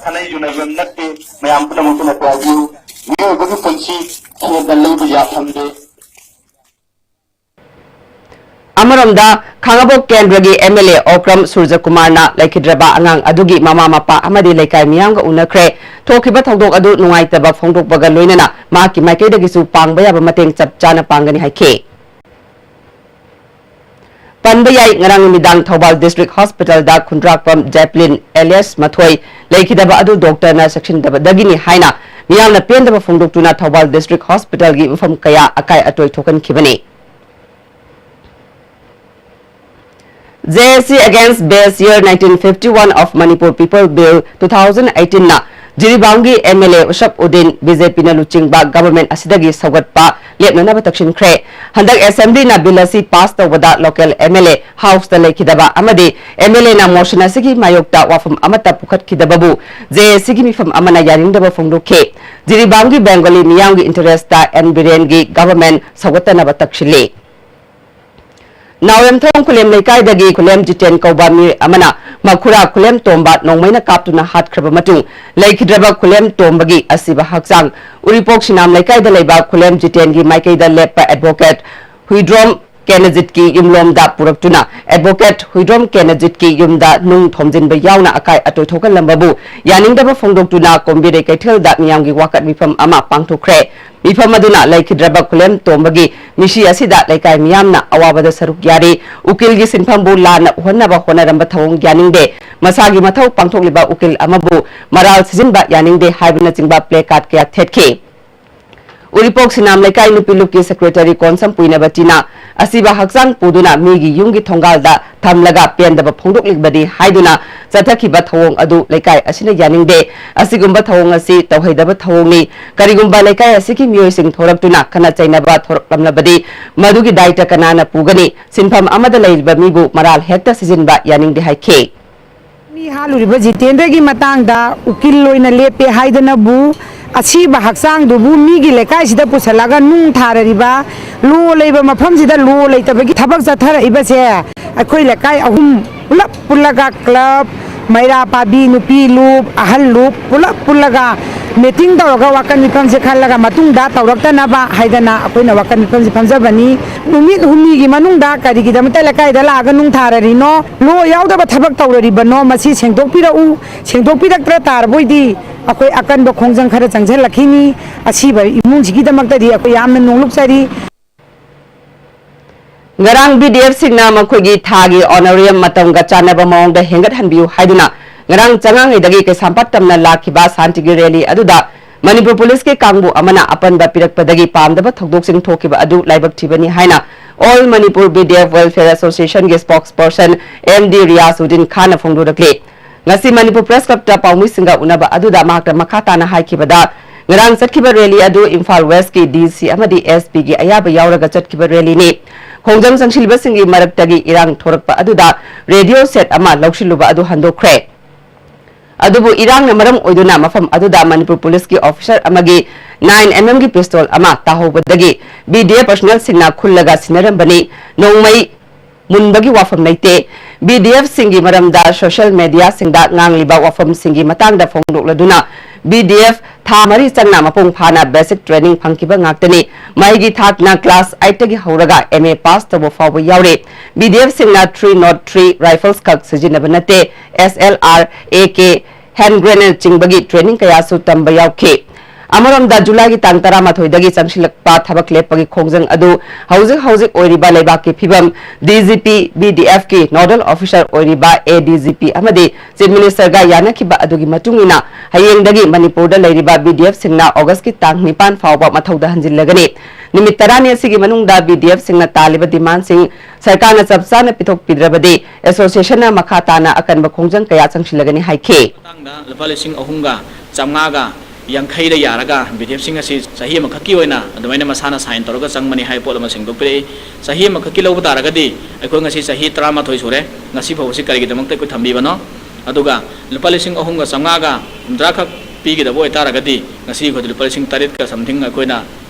ꯁꯥꯟꯅꯩ ꯌꯨꯅꯩꯕ ꯅꯠꯇꯦ, ꯃꯌꯥꯝ ꯄꯨꯝꯅꯃꯛꯇꯨꯅ ꯇꯥꯕꯤꯌꯨ꯫ ꯃꯤꯑꯣꯏꯕꯒꯤ ꯄꯨꯟꯁꯤ ꯁꯦꯜꯗ ꯂꯩꯕ ꯌꯥꯐꯝꯗꯦ꯫ ꯑꯃꯔꯣꯝꯗ, ꯈꯥꯡꯉꯕꯣꯛ ꯀꯦꯟꯗ꯭ꯔꯒꯤ MLA ꯑꯣꯀ꯭ꯔꯝ ꯁꯨꯔꯖꯀꯨꯃꯥꯔꯅ ꯂꯩꯈꯤꯗ꯭ꯔꯕ ꯑꯉꯥꯡ ꯑꯗꯨꯒꯤ ꯃꯃꯥ ꯃꯄꯥ ꯑꯃꯗꯤ ꯂꯩꯀꯥꯏ ꯃꯤꯌꯥꯝꯒ ꯎꯅꯈ꯭ꯔꯦ꯫ ꯊꯣꯛꯈꯤꯕ ꯊꯧꯗꯣꯛ ꯑꯗꯨ ꯅꯨꯡꯉꯥꯏꯇꯕ ꯐꯣꯡꯗꯣꯛꯄꯒ ꯂꯣꯏꯅꯅ ꯃꯍꯥꯛꯀꯤ ꯃꯥꯏꯀꯩꯗꯒꯤꯁꯨ ꯄꯥꯡꯕ ꯌꯥꯕ ꯃꯇꯦꯡ ꯆꯞ ꯆꯥꯅ ꯄꯥꯡꯒꯅꯤ ꯍꯥꯏꯈꯤ꯫ ꯄꯟꯕ ꯌꯥꯏ, ꯉꯔꯥꯡ ꯅꯨꯃꯤꯗꯥꯡ ꯊꯧꯕꯥꯜ District Hospitalꯗ ꯈꯨꯟꯗ꯭ꯔꯥꯛꯄꯝ ꯖꯦꯄ꯭ꯂꯤꯟ alias ꯃꯊꯣꯏ ꯂꯩꯈꯤꯗꯕ ꯑꯗꯨ doctorꯅ ꯆꯦꯛꯁꯤꯟꯗꯕꯗꯒꯤꯅꯤ ꯍꯥꯏꯅ ꯃꯤꯌꯥꯝꯅ ꯄꯦꯟꯗꯕ ꯐꯣꯡꯗꯣꯛꯇꯨꯅ ꯊꯧꯕꯥꯜ District Hospitalꯒꯤ ꯃꯐꯝ ꯀꯌꯥ ꯑꯀꯥꯏ ꯑꯇꯣꯏ ꯊꯣꯛꯍꯟꯈꯤꯕꯅꯤ꯫ J A C against base year nineteen fifty-one of Manipur People Bill two thousand eighteen ꯅ ꯖꯤꯔꯤꯕꯥꯝꯒꯤ M L A ꯎꯁꯞ Uddin, B J P ꯅ ꯂꯨꯆꯤꯡꯕ government ꯑꯁꯤꯗꯒꯤ ꯁꯧꯒꯠꯄ ꯂꯦꯞꯅꯅꯕ ꯇꯛꯁꯤꯟꯈ꯭ꯔꯦ꯫ ꯍꯟꯗꯛ assembly ꯅ bill ꯑꯁꯤ pass ꯇꯧꯕꯗ local M L A house ꯇ ꯂꯩꯈꯤꯗꯕ ꯑꯃꯗꯤ M L A ꯅ motion ꯑꯁꯤꯒꯤ ꯃꯥꯌꯣꯛꯇ ꯋꯥꯐꯝ ꯑꯃꯠꯇ ꯄꯨꯈꯠꯈꯤꯗꯕꯕꯨ J A C ꯒꯤ ꯃꯤꯐꯝ ꯑꯃꯅ ꯌꯥꯅꯤꯡꯗꯕ ꯐꯣꯡꯗꯣꯛꯈꯤ꯫ ꯖꯤꯔꯤꯕꯥꯝꯒꯤ Bengali ꯃꯤꯌꯥꯝꯒꯤ interest ꯇ N ꯕꯤꯔꯦꯟꯒꯤ government ꯁꯧꯒꯠꯇꯅꯕ ꯇꯛꯁꯤꯜꯂꯤ꯫ ꯅꯥꯎꯔꯦꯝꯊꯣꯡ ꯈꯨꯂꯦꯝ ꯂꯩꯀꯥꯏꯗꯒꯤ ꯈꯨꯂꯦꯝ ꯖꯤꯇꯦꯟ ꯀꯧꯕ ꯃꯤꯑꯣꯏ ꯑꯃꯅ ꯃꯈꯨꯔꯥ ꯈꯨꯂꯦꯝ ꯇꯣꯝꯕ ꯅꯣꯡꯃꯩꯅ ꯀꯥꯞꯇꯨꯅ ꯍꯥꯠꯈ꯭ꯔꯕ ꯃꯇꯨꯡ ꯂꯩꯈꯤꯗ꯭ꯔꯕ ꯈꯨꯂꯦꯝ ꯇꯣꯝꯕꯒꯤ ꯑꯁꯤꯕ ꯍꯛꯆꯥꯡ ꯎꯔꯤꯄꯣꯛ ꯁꯤꯅꯥꯝ ꯂꯩꯀꯥꯏꯗ ꯂꯩꯕ ꯈꯨꯂꯦꯝ ꯖꯤꯇꯦꯟꯒꯤ ꯃꯥꯏꯀꯩꯗ ꯂꯦꯞꯄ advocate ꯍꯨꯏꯗ꯭ꯔꯣꯝ ꯀꯦꯅꯖꯤꯠꯀꯤ ꯌꯨꯝꯂꯣꯝꯗ ꯄꯨꯔꯛꯇꯨꯅ advocate ꯍꯨꯏꯗ꯭ꯔꯣꯝ ꯀꯦꯅꯖꯤꯠꯀꯤ ꯌꯨꯝꯗ ꯅꯨꯡ ꯊꯣꯝꯖꯤꯟꯕ ꯌꯥꯎꯅ ꯑꯀꯥꯏ ꯑꯇꯣꯏ ꯊꯣꯛꯍꯜꯂꯝꯕꯕꯨ ꯌꯥꯅꯤꯡꯗꯕ ꯐꯣꯡꯗꯣꯛꯇꯨꯅ ꯀꯣꯝꯕꯤꯔꯩ ꯀꯩꯊꯦꯜꯗ ꯃꯤꯌꯥꯝꯒꯤ ꯋꯥꯀꯠ ꯃꯤꯐꯝ ꯑꯃ ꯄꯥꯡꯊꯣꯛꯈ꯭ꯔꯦ꯫ ꯃꯤꯐꯝ ꯑꯗꯨꯅ ꯂꯩꯈꯤꯗ꯭ꯔꯕ ꯈꯨꯂꯦꯝ ꯇꯣꯝꯕꯒꯤ ꯃꯤꯁꯤ ꯑꯁꯤꯗ ꯂꯩꯀꯥꯏ ꯃꯤꯌꯥꯝꯅ ꯑꯋꯥꯕꯗ ꯁꯔꯨꯛ ꯌꯥꯔꯤ, ꯎꯀꯤꯜꯒꯤ ꯁꯤꯟꯐꯝꯕꯨ ꯂꯥꯟꯅ ꯎꯍꯟꯅꯕ ꯍꯣꯠꯅꯔꯝꯕ ꯊꯧꯑꯣꯡ ꯌꯥꯅꯤꯡꯗꯦ, ꯃꯁꯥꯒꯤ ꯃꯊꯧ ꯄꯥꯡꯊꯣꯛꯂꯤꯕ ꯎꯀꯤꯜ ꯑꯃꯕꯨ ꯃꯔꯥꯜ ꯁꯤꯖꯤꯟꯕ ꯌꯥꯅꯤꯡꯗꯦ ꯍꯥꯏꯕꯅꯆꯤꯡꯕ placard ꯀꯌꯥ ꯊꯦꯠꯈꯤ꯫ ꯎꯔꯤꯄꯣꯛ ꯁꯤꯅꯥꯝ ꯂꯩꯀꯥꯏ ꯅꯨꯄꯤ ꯂꯨꯞꯀꯤ secretary ꯀꯣꯟꯁꯝ ꯄꯨꯏꯅꯕꯇꯤꯅ ꯑꯁꯤꯕ ꯍꯛꯆꯥꯡ ꯄꯨꯗꯨꯅ ꯃꯤꯒꯤ ꯌꯨꯝꯒꯤ ꯊꯣꯡꯒꯥꯜꯗ ꯊꯝꯂꯒ ꯄꯦꯟꯗꯕ ꯐꯣꯡꯗꯣꯛꯂꯤꯕꯅꯤ ꯍꯥꯏꯗꯨꯅ ꯆꯠꯊꯈꯤꯕ ꯊꯧꯑꯣꯡ ꯑꯗꯨ ꯂꯩꯀꯥꯏ ꯑꯁꯤꯅ ꯌꯥꯅꯤꯡꯗꯦ꯫ ꯑꯁꯤꯒꯨꯝꯕ ꯊꯧꯑꯣꯡ ꯑꯁꯤ ꯇꯧꯍꯩꯗꯕ ꯊꯧꯑꯣꯡꯅꯤ꯫ ꯀꯔꯤꯒꯨꯝꯕ ꯂꯩꯀꯥꯏ ꯑꯁꯤꯒꯤ ꯃꯤꯑꯣꯏꯁꯤꯡ ꯊꯣꯔꯛꯇꯨꯅ ꯈꯠꯅ ꯆꯩꯅꯕ ꯊꯣꯔꯛꯂꯝꯂꯕꯗꯤ ꯃꯗꯨꯒꯤ ꯗꯥꯏꯇ ꯀꯅꯥꯅ ꯄꯨꯒꯅꯤ? ꯁꯤꯟꯐꯝ ꯑꯃꯗ ꯂꯩꯔꯤꯕ ꯃꯤꯕꯨ ꯃꯔꯥꯜ ꯍꯦꯛꯇ ꯁꯤꯖꯤꯟꯕ ꯌꯥꯅꯤꯡꯗꯦ ꯍꯥꯏꯈꯤ꯫ ꯃꯤ ꯍꯥꯠꯂꯨꯔꯤꯕ ꯖꯤꯇꯦꯟꯗ꯭ꯔꯒꯤ ꯃꯇꯥꯡꯗ ꯎꯀꯤꯜ ꯑꯣꯏꯅ ꯂꯦꯞꯄꯦ ꯍꯥꯏꯗꯅꯕꯨ ꯑꯁꯤꯕ ꯍꯛꯆꯥꯡꯗꯨꯕꯨ ꯃꯤꯒꯤ ꯂꯩꯀꯥꯏꯁꯤꯗ ꯄꯨꯁꯜꯂꯒ ꯅꯨꯡ ꯊꯥꯔꯔꯤꯕ, ꯂꯣ ꯂꯩꯕ ꯃꯐꯝꯁꯤꯗ ꯂꯣ ꯂꯩꯇꯕꯒꯤ ꯊꯕꯛ ꯆꯠꯊꯔꯛꯏꯕꯁꯦ ꯑꯩꯈꯣꯏ ꯂꯩꯀꯥꯏ ꯑꯍꯨꯝ ꯄꯨꯂꯞ ꯄꯨꯜꯂꯒ club, ꯃꯩꯔꯥ ꯄꯥꯕꯤ, ꯅꯨꯄꯤ ꯂꯨꯞ, ꯑꯍꯜ ꯂꯨꯞ ꯄꯨꯂꯞ ꯄꯨꯜꯂꯒ meeting ꯇꯧꯔꯒ ꯋꯥꯀꯠ ꯃꯤꯐꯝꯁꯦ ꯈꯜꯂꯒ ꯃꯇꯨꯡꯗ ꯇꯧꯔꯛꯇꯅꯕ ꯍꯥꯏꯗꯅ ꯑꯩꯈꯣꯏꯅ ꯋꯥꯀꯠ ꯃꯤꯐꯝꯁꯦ ꯐꯝꯖꯕꯅꯤ꯫ ꯅꯨꯃꯤꯠ ꯍꯨꯝꯅꯤꯒꯤ ꯃꯅꯨꯡꯗ ꯀꯔꯤꯒꯤꯗꯃꯛꯇ ꯂꯩꯀꯥꯏꯗ ꯂꯥꯛꯑꯒ ꯅꯨꯡ ꯊꯥꯔꯔꯤꯅꯣ? ꯂꯣ ꯌꯥꯎꯗꯕ ꯊꯕꯛ ꯇꯧꯔꯔꯤꯕꯅꯣ? ꯃꯁꯤ ꯁꯦꯡꯗꯣꯛꯄꯤꯔꯛꯎ꯫ ꯁꯦꯡꯗꯣꯛꯄꯤꯔꯛꯇ꯭ꯔ ꯇꯥꯔꯕꯣꯏꯗꯤ ꯑꯩꯈꯣꯏ ꯑꯀꯟꯕ ꯈꯣꯡꯖꯪ ꯈꯔ ꯆꯪꯁꯤꯜꯂꯛꯈꯤꯅꯤ꯫ ꯑꯁꯤꯕ ꯏꯃꯨꯡꯁꯤꯒꯤꯗꯃꯛꯇꯗꯤ ꯑꯩꯈꯣꯏ ꯌꯥꯝꯅ ꯅꯣꯡꯂꯨꯛꯆꯔꯤ꯫ ꯉꯔꯥꯡ B D F ꯁꯤꯡꯅ ꯃꯈꯣꯏꯒꯤ ꯊꯥꯒꯤ honorarium ꯃꯇꯝꯒ ꯆꯥꯟꯅꯕ ꯃꯑꯣꯡꯗ ꯍꯦꯟꯒꯠꯍꯟꯕꯤꯌꯨ ꯍꯥꯏꯗꯨꯅ ꯉꯔꯥꯡ ꯆꯉꯥꯡꯉꯩꯗꯒꯤ ꯀꯩꯁꯥꯝꯄꯥꯠ ꯇꯝꯅ ꯂꯥꯛꯈꯤꯕ ꯁꯥꯟꯇꯤꯒꯤ rally ꯑꯗꯨꯗ ꯃꯅꯤꯄꯨꯔ ꯄꯨꯂꯤꯁꯀꯤ ꯀꯥꯡꯕꯨ ꯑꯃꯅ ꯑꯄꯟꯕ ꯄꯤꯔꯛꯄꯗꯒꯤ ꯄꯥꯝꯗꯕ ꯊꯧꯗꯣꯛꯁꯤꯡ ꯊꯣꯛꯈꯤꯕ ꯑꯗꯨ ꯂꯥꯏꯕꯛ ꯊꯤꯕꯅꯤ ꯍꯥꯏꯅ All Manipur B D F Welfare Association ꯒꯤ spokesperson M D ꯔꯤꯌꯥꯁ ꯎꯗꯤꯟ ꯈꯥꯟꯅ ꯐꯣꯡꯗꯣꯔꯛꯂꯤ꯫ ꯉꯁꯤ ꯃꯅꯤꯄꯨꯔ Press Club ꯇ ꯄꯥꯎꯃꯤꯁꯤꯡꯒ ꯎꯅꯕ ꯑꯗꯨꯗ ꯃꯍꯥꯛꯅ ꯃꯈꯥ ꯇꯥꯅ ꯍꯥꯏꯈꯤꯕꯗ, ꯉꯔꯥꯡ ꯆꯠꯈꯤꯕ rally ꯑꯗꯨ ꯏꯝꯐꯥꯜ West ꯀꯤ D C ꯑꯃꯗꯤ S P ꯒꯤ ꯑꯌꯥꯕ ꯌꯥꯎꯔꯒ ꯆꯠꯈꯤꯕ rally ꯅꯤ꯫ ꯈꯣꯡꯖꯪ ꯆꯪꯁꯤꯜꯂꯤꯕꯁꯤꯡꯒꯤ ꯃꯔꯛꯇꯒꯤ ꯏꯔꯥꯡ ꯊꯣꯔꯛꯄ ꯑꯗꯨꯗ radio set ꯑꯃ ꯂꯧꯁꯤꯜꯂꯨꯕ ꯑꯗꯨ ꯍꯟꯗꯣꯛꯈ꯭ꯔꯦ꯫ ꯑꯗꯨꯕꯨ ꯏꯔꯥꯡꯅ ꯃꯔꯝ ꯑꯣꯏꯗꯨꯅ ꯃꯐꯝ ꯑꯗꯨꯗ ꯃꯅꯤꯄꯨꯔ ꯄꯨꯂꯤꯁꯀꯤ officer ꯑꯃꯒꯤ nine M M ꯒꯤ pistol ꯑꯃ ꯇꯥꯍꯧꯕꯗꯒꯤ B D F personnel ꯁꯤꯡꯅ ꯈꯨꯜꯂꯒ ꯁꯤꯟꯅꯔꯝꯕꯅꯤ꯫ ꯅꯣꯡꯃꯩ ꯃꯨꯟꯕꯒꯤ ꯋꯥꯐꯝ ꯂꯩꯇꯦ꯫ B D F ꯁꯤꯡꯒꯤ ꯃꯔꯝꯗ social media ꯁꯤꯡꯗ ꯉꯥꯡꯂꯤꯕ ꯋꯥꯐꯝꯁꯤꯡꯒꯤ ꯃꯇꯥꯡꯗ ꯐꯣꯡꯗꯣꯛꯂꯗꯨꯅ, B D F ꯊꯥ ꯃꯔꯤ ꯆꯪꯅ ꯃꯄꯨꯡ ꯐꯥꯅ basic training ꯐꯪꯈꯤꯕ ꯉꯥꯛꯇꯅꯤ꯫ ꯃꯍꯩꯒꯤ ꯊꯥꯛꯅ class eight ꯇꯒꯤ ꯍꯧꯔꯒ M A pass ꯇꯧꯕ ꯐꯥꯎꯕ ꯌꯥꯎꯔꯤ꯫ B D F ꯁꯤꯡꯅ three nought three rifles ꯈꯛ ꯁꯤꯖꯤꯟꯅꯕ ꯅꯠꯇꯦ, S L R, A K, hand grenade ꯆꯤꯡꯕꯒꯤ training ꯀꯌꯥꯁꯨ ꯇꯝꯕ ꯌꯥꯎꯈꯤ꯫ ꯑꯃꯔꯣꯝꯗ, ꯖꯨꯂꯥꯏꯒꯤ ꯇꯥꯡ ꯇꯔꯥꯃꯥꯊꯣꯏꯗꯒꯤ ꯆꯪꯁꯤꯜꯂꯛꯄ ꯊꯕꯛ ꯂꯦꯞꯄꯒꯤ ꯈꯣꯡꯖꯪ ꯑꯗꯨ ꯍꯧꯖꯤꯛ ꯍꯧꯖꯤꯛ ꯑꯣꯏꯔꯤꯕ ꯂꯩꯕꯥꯛꯀꯤ ꯐꯤꯕꯝ, D G P, B D F ꯀꯤ nodal officer ꯑꯣꯏꯔꯤꯕ A D G P ꯑꯃꯗꯤ Chief Minister ꯒ ꯌꯥꯅꯈꯤꯕ ꯑꯗꯨꯒꯤ ꯃꯇꯨꯡ ꯏꯟꯅ, ꯍꯌꯦꯡꯗꯒꯤ ꯃꯅꯤꯄꯨꯔꯗ ꯂꯩꯔꯤꯕ B D F ꯁꯤꯡꯅ August ꯀꯤ ꯇꯥꯡ ꯅꯤꯄꯥꯟ ꯐꯥꯎꯕ ꯃꯊꯧꯗ ꯍꯟꯖꯤꯜꯂꯒꯅꯤ꯫ ꯅꯨꯃꯤꯠ ꯇꯔꯥꯅꯤ ꯑꯁꯤꯒꯤ ꯃꯅꯨꯡꯗ B D F ꯁꯤꯡꯅ ꯇꯥꯜꯂꯤꯕ demand ꯁꯤꯡ ꯁꯔꯀꯥꯔꯅ ꯆꯞ ꯆꯥꯅ ꯄꯤꯊꯣꯛꯄꯤꯗ꯭ꯔꯕꯗꯤ, association ꯅ ꯃꯈꯥ ꯇꯥꯅ ꯑꯀꯟꯕ ꯈꯣꯡꯖꯪ ꯀꯌꯥ ꯆꯪꯁꯤꯜꯂꯒꯅꯤ ꯍꯥꯏꯈꯤ꯫ ꯃꯇꯥꯡꯗ ꯂꯨꯄꯥ ꯂꯤꯁꯤꯡ ꯑꯍꯨꯝꯒ ꯆꯥꯝꯃꯉꯥꯒ ꯌꯥꯡꯈꯩꯗ ꯌꯥꯔꯒ B D F ꯁꯤꯡ ꯑꯁꯤ ꯆꯍꯤ ꯑꯃꯈꯛꯀꯤ ꯑꯣꯏꯅ ꯑꯗꯨꯃꯥꯏꯅ ꯃꯁꯥꯅ sign ꯇꯧꯔꯒ ꯆꯪꯕꯅꯤ ꯍꯥꯏꯕ ꯄꯣꯠ ꯑꯃ ꯁꯦꯡꯗꯣꯛꯄꯤꯔꯛꯏ꯫ ꯆꯍꯤ ꯑꯃꯈꯛꯀꯤ ꯂꯧꯕ ꯇꯥꯔꯒꯗꯤ ꯑꯩꯈꯣꯏ ꯉꯁꯤ ꯆꯍꯤ ꯇꯔꯥꯃꯥꯊꯣꯏ ꯁꯨꯔꯦ, ꯉꯁꯤ ꯐꯥꯎꯕꯁꯤ ꯀꯔꯤꯒꯤꯗꯃꯛꯇ ꯑꯩꯈꯣꯏ ꯊꯝꯕꯤꯕꯅꯣ? ꯑꯗꯨꯒ ꯂꯨꯄꯥ ꯂꯤꯁꯤꯡ ꯑꯍꯨꯝꯒ ꯆꯥꯝꯃꯉꯥꯒ ꯍꯨꯝꯗ꯭ꯔꯥ ꯈꯛ ꯄꯤꯒꯗꯕ ꯑꯣꯏꯇꯥꯔꯒꯗꯤ ꯉꯁꯤ ꯑꯩꯈꯣꯏꯗ ꯂꯨꯄꯥ ꯂꯤꯁꯤꯡ ꯇꯔꯦꯠꯀ something ꯑꯩꯈꯣꯏꯅ,